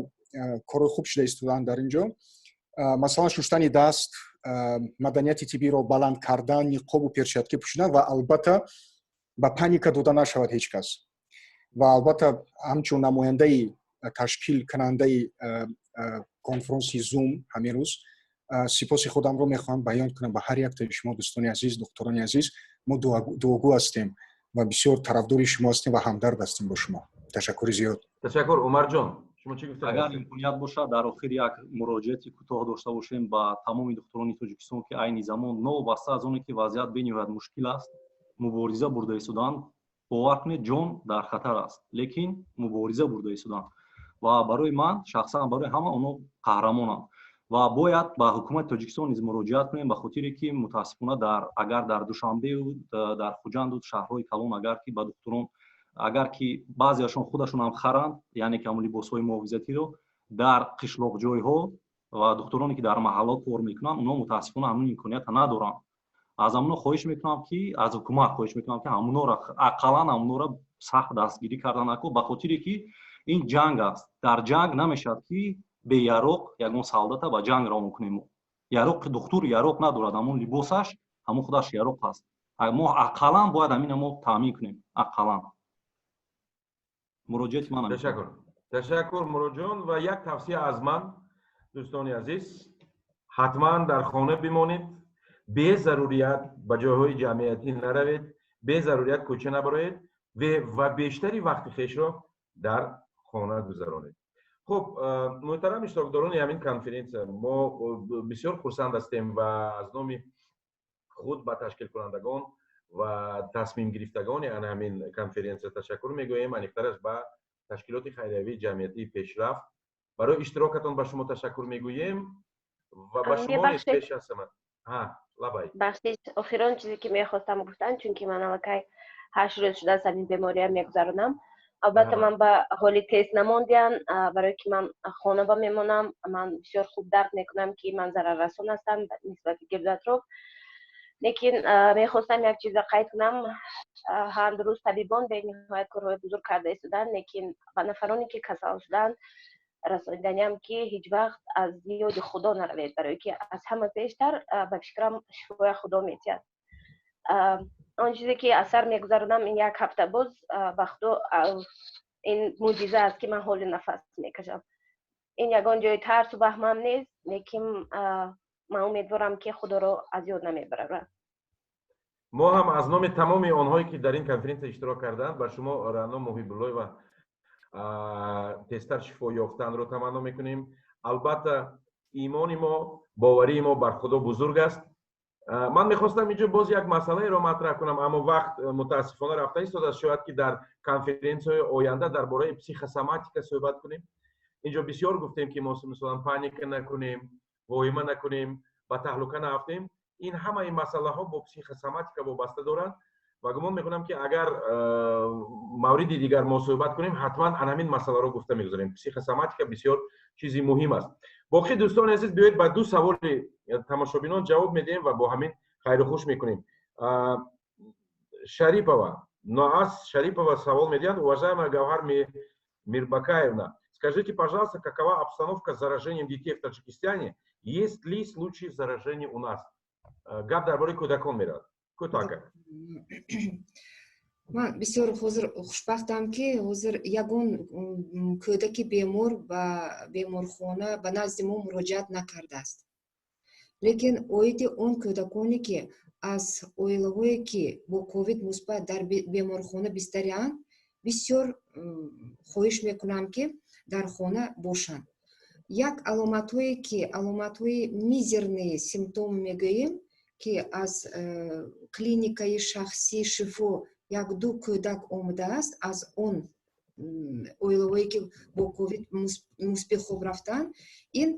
корҳои хуб шуда истодаанд дар ин ҷо. Масалан, шуштани даст, маданияти тиббиро баланд кардан, ниқобу перчатки пӯшидан ва, албатта, ба паника дода нашавад ҳеҷ кас. Ва, албатта, ҳамчун намояндаи ташкилкунандаи конфронси Зум ҳамин рӯз сипоси худамро мехоҳам баён кунам ба ҳар яктаи шумо, дӯстони азиз, духтурони азиз. Мо дуогӯ ҳастем ва бисёр тарафдори шумо ҳастем ва ҳамдард ҳастем бо шумо. Ташаккури зиёд. Ташаккур. Умарҷон, шумо чӣ гуфта? Агар имконият бошад, дар охир як муроҷиати кӯтоҳ дошта бошем ба тамоми духтурони Тоҷикистон, ки айни замон, новобаста аз оне ки вазъият бениҳоят мушкил аст, мубориза бурда истодаанд. Бовар кунед, ҷон дар хатар аст, лекин мубориза бурда истодаанд ва барои ман шахсан, барои ҳама онҳо қаҳрамонанд. Ва бояд ба ҳукумати Тоҷикистон низ муроҷиат кунем, ба хотире ки мутаассифона дар агар дар Душанбеу дар Хуҷанду шаҳрҳои калон, агар ки ба духтурон, агар ки баъзеашон худашон ҳам харанд, яъне ки ҳамон либосҳои муҳофизатиро, дар қишлоқҷойҳо ва духтуроне ки дар маҳалло кор мекунанд, онҳо мутаассифона ҳамин имкониятро надоранд. Аз ҳамоно хоҳиш мекунам, ки аз ҳукумат хоҳиш мекунам, ки ҳамонора ақаллан ҳамонора сахт дастгирӣ кардан нако, ба хотире ки ин ҷанг аст. Дар ҷанг намешавад, ки беяроқ ягон солдата ба ҷанг равон кунем. Яроқ, духтур яроқ надорад, ҳамон либосаш, ҳамон худаш яроқ аст. Мо ақаллан бояд ҳамина мо таъмин кунем, ақаллан. Муроҷиати ман. Ташаккур, ташаккур, Муроҷон. Ва як тавсия аз ман, дӯстони азиз: ҳатман дар хона бимонед, безарурият ба ҷойҳои ҷамъиятӣ наравед, безарурият кӯча набароед ва бештари вақти хешро дар хона гузаронед. Хуб, муҳтарам иштирокдорони ҳамин конференсия, мо бисёр хурсанд ҳастем ва аз номи худ ба ташкилкунандагон ва тасмимгирифтагони ана ҳамин конференсия ташаккур мегӯем, аниқтараш ба ташкилоти хайриявии ҷамъиятии «Пешрафт». Барои иштирокатон ба шумо ташаккур мегӯем ва ба шумо низ пеш аз ҳама лабай. Бахшиш, охирон чизе ки мехостам гуфтан, чунки ман аллакай 8 рӯз шудааст ҳамин бемориам мегузаронам. Албатта, ман ба ҳоли тест намондиям, барое ки ман хона ба мемонам. Ман бисёр хуб дарк мекунам, ки ман зараррасон ҳастам нисбати гирду атроф, лекин мехостам як чиза қайд кунам. Ҳам дуруст, табибон бениҳоят корҳои бузург карда истоданд, лекин ба нафароне ки касал шуданд расониданиам, ки ҳеҷ вақт аз ёди Худо наравед, барое ки аз ҳама пештар, ба фикрам, шифоя Худо метиҳад. Он чизе ки аз сар мегузаронам ин як ҳафта боз, ба Худо, ин мӯъҷиза аст, ки ман ҳоли нафас мекашам. Ин ягон ҷои тарсу ваҳмам нест, лекин ман умедворам, ки Худоро аз ёд намебарам. Мо ҳам аз номи тамоми онҳое ки дар ин конференсия иштирок карданд, ба шумо, Раъно Муҳибуллоева, тезтар шифо ёфтанро таманно мекунем. Албатта, имони мо, боварии мо бар Худо бузург аст. Ман мехостам инҷо боз як масъалаеро матраҳ кунам, аммо вақт мутаассифона рафта истодааст. Шояд ки дар конференсияҳои оянда дар бораи психосоматика суҳбат кунем. Инҷо бисёр гуфтем, ки мо, мисалан, паника накунем, воҳима накунем, ба таҳлука наафтем. Ин ҳамаи масъалаҳо бо психосоматика вобаста доранд ва гумон мекунам, ки агар мавриди дигар мо суҳбат кунем, ҳатман ан ҳамин масъаларо гуфта мегузорем. Психосоматика бисёр чизи муҳим аст. Боқӣ, дӯстони азиз, биёед, ба ду саволи тамошобинон ҷавоб медиҳем ва бо ҳамин хайру хуш мекунем. Шарипова Ноас Шарипова савол медиҳанд: «Уважаемая Гавҳар Мирбакаевна, скажите, пожалуйста, какова обстановка с заражением детей в Таджикистане? Есть ли случаи заражения у нас?» Гап дар бораи кӯдакон меравад. Кӯтоҳ. Ман бисёр ҳозир хушбахтам, ки ҳозир ягон кӯдаки бемор ба беморхона, ба назди мо муроҷиат накардааст. Лекин оиди он кӯдаконе ки Аз оилаҳое, ки бо ковид мусбат дар беморхона бистарианд, бисёр хоҳиш мекунам, ки дар хона бошанд. Як аломатҳое, ки аломатҳои мизерные симптом мегӯем, ки аз клиникаи шахсии Шифо як-ду кӯдак омадааст, аз он оилаҳое, ки бо ковид мусбӣ хоб рафтанд, ин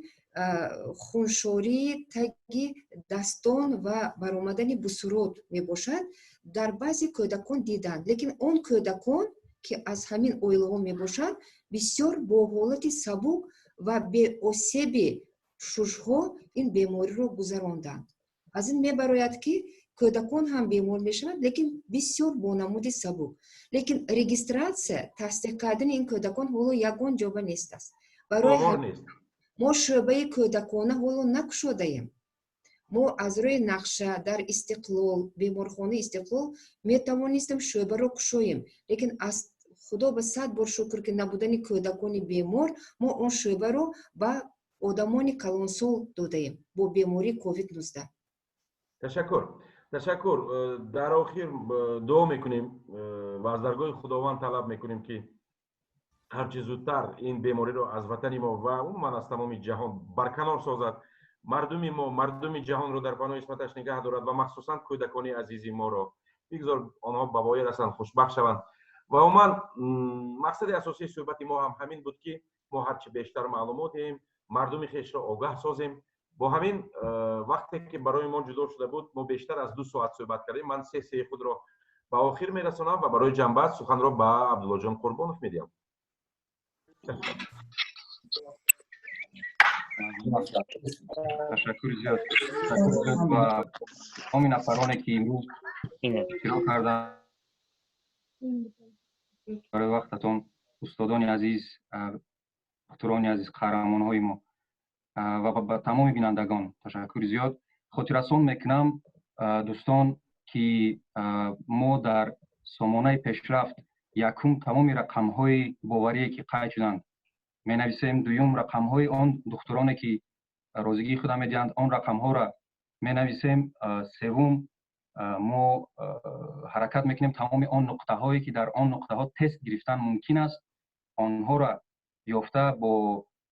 хуншории таги дастон ва баромадани бусурот мебошад. Дар баъзе кӯдакон диданд, лекин он кӯдакон, ки аз ҳамин оилаҳо мебошанд, бисёр бо ҳолати сабук ва беосеби шушҳо ин бемориро гузаронданд. Аз ин мебарояд, ки кӯдакон ҳам бемор мешаванд, лекин бисёр бо намуди сабук. Лекин регистрация, тасдиқ кардани ин кӯдакон ҳоло ягон ҷоба нест аст. Барои мо шӯъбаи кӯдакона ҳоло накушодаем. Мо аз рӯи нақша дар Истиқлол, беморхонаи Истиқлол метавонистем шӯъбаро кушоем, лекин аз Худо ба сад бор шукр, ки набудани кӯдакони бемор, мо он шӯъбаро ба одамони калонсол додаем бо бемории ковид-19. Ташаккур, ташаккур. Дар охир дуо мекунем ва аз даргоҳи Худованд талаб мекунем, ки ҳарчи зудтар ин бемориро аз ватани мо ва умуман аз тамоми ҷаҳон барканор созад, мардуми мо, мардуми ҷаҳонро дар паноҳи исматаш нигаҳ дорад ва махсусан кӯдакони азизи моро бигзор онҳо ба воя расанд, хушбахт шаванд. Ва умуман мақсади асосии суҳбати мо ҳам ҳамин буд, ки мо ҳарчи бештар маълумот диҳем, мардуми хешро огаҳ созем. Бо ҳамин вақте ки барои мо ҷудо шуда буд, мо бештар аз 2 соат суҳбат кардем. Ман сессияи худро ба охир мерасонам ва барои ҷамъбаст суханро ба Абдуллоҷон Қурбонов медиҳам. Ташаккури зиёд, ташаккури зиёд ба тамоми нафароне, ки имрӯз иштирок карданд, барои вақтатон, устодони азиз, духтурони азиз, қаҳрамонҳои мо, ва ба тамоми бинандагон ташаккури зиёд. Хотиррасон мекунам, дӯстон, ки мо дар сомонаи Пешрафт якум тамоми рақамҳои боварие, ки қайд шуданд, менависем, дуюм рақамҳои он духтуроне, ки розигии худа медиҳанд, он рақамҳоро менависем, севум мо ҳаракат мекунем тамоми он нуқтаҳое, ки дар он нуқтаҳо тест гирифтан мумкин аст, онҳоро ёфта, бо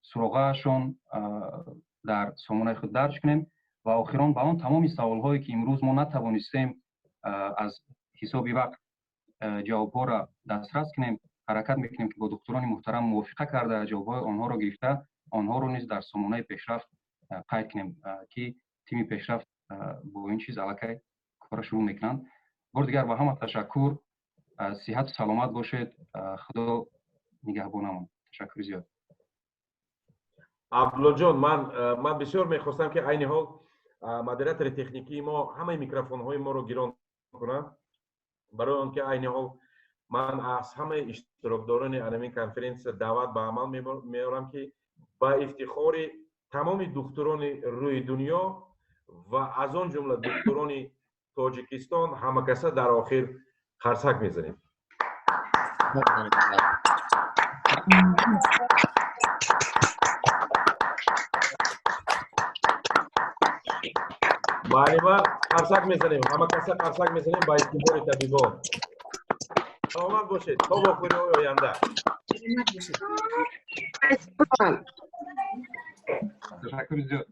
суроғаашон дар сомонаи худ дарҷ кунем ва охирон ба он тамоми саволҳое, ки имрӯз мо натавонистем аз ҳисоби вақт ҷавобҳоро дастрас кунем, ҳаракат мекунем, ки бо духтурони муҳтарам мувофиқа карда, ҷавобҳои онҳоро гирифта, онҳоро низ дар сомонаи Пешрафт қайд кунем, ки тими Пешрафт бо ин чиз аллакай кора шурӯъ мекунанд. Бори дигар ба ҳама ташаккур. Сиҳату саломат бошед. Худо нигаҳбонамон. Ташаккури зиёд. Абдуллоҷон, ман бисёр мехостам, ки айни ҳол модератори техникии мо ҳамаи микрофонҳои моро гирон кунад, барои он ки айни ҳол ман аз ҳамаи иштирокдорони анамин конференсия даъват ба амал меорам, ки ба ифтихори тамоми духтурони рӯи дунё ва аз он ҷумла духтурони Тоҷикистон ҳамакаса дар охир қарсак мезанем. Муаллима, қарсак мезанем, ҳамакаса қарсак мезанем ба ифтихори табибон. Саломат бошед, то вохӯриҳои оянда. Ташаккури зиёд.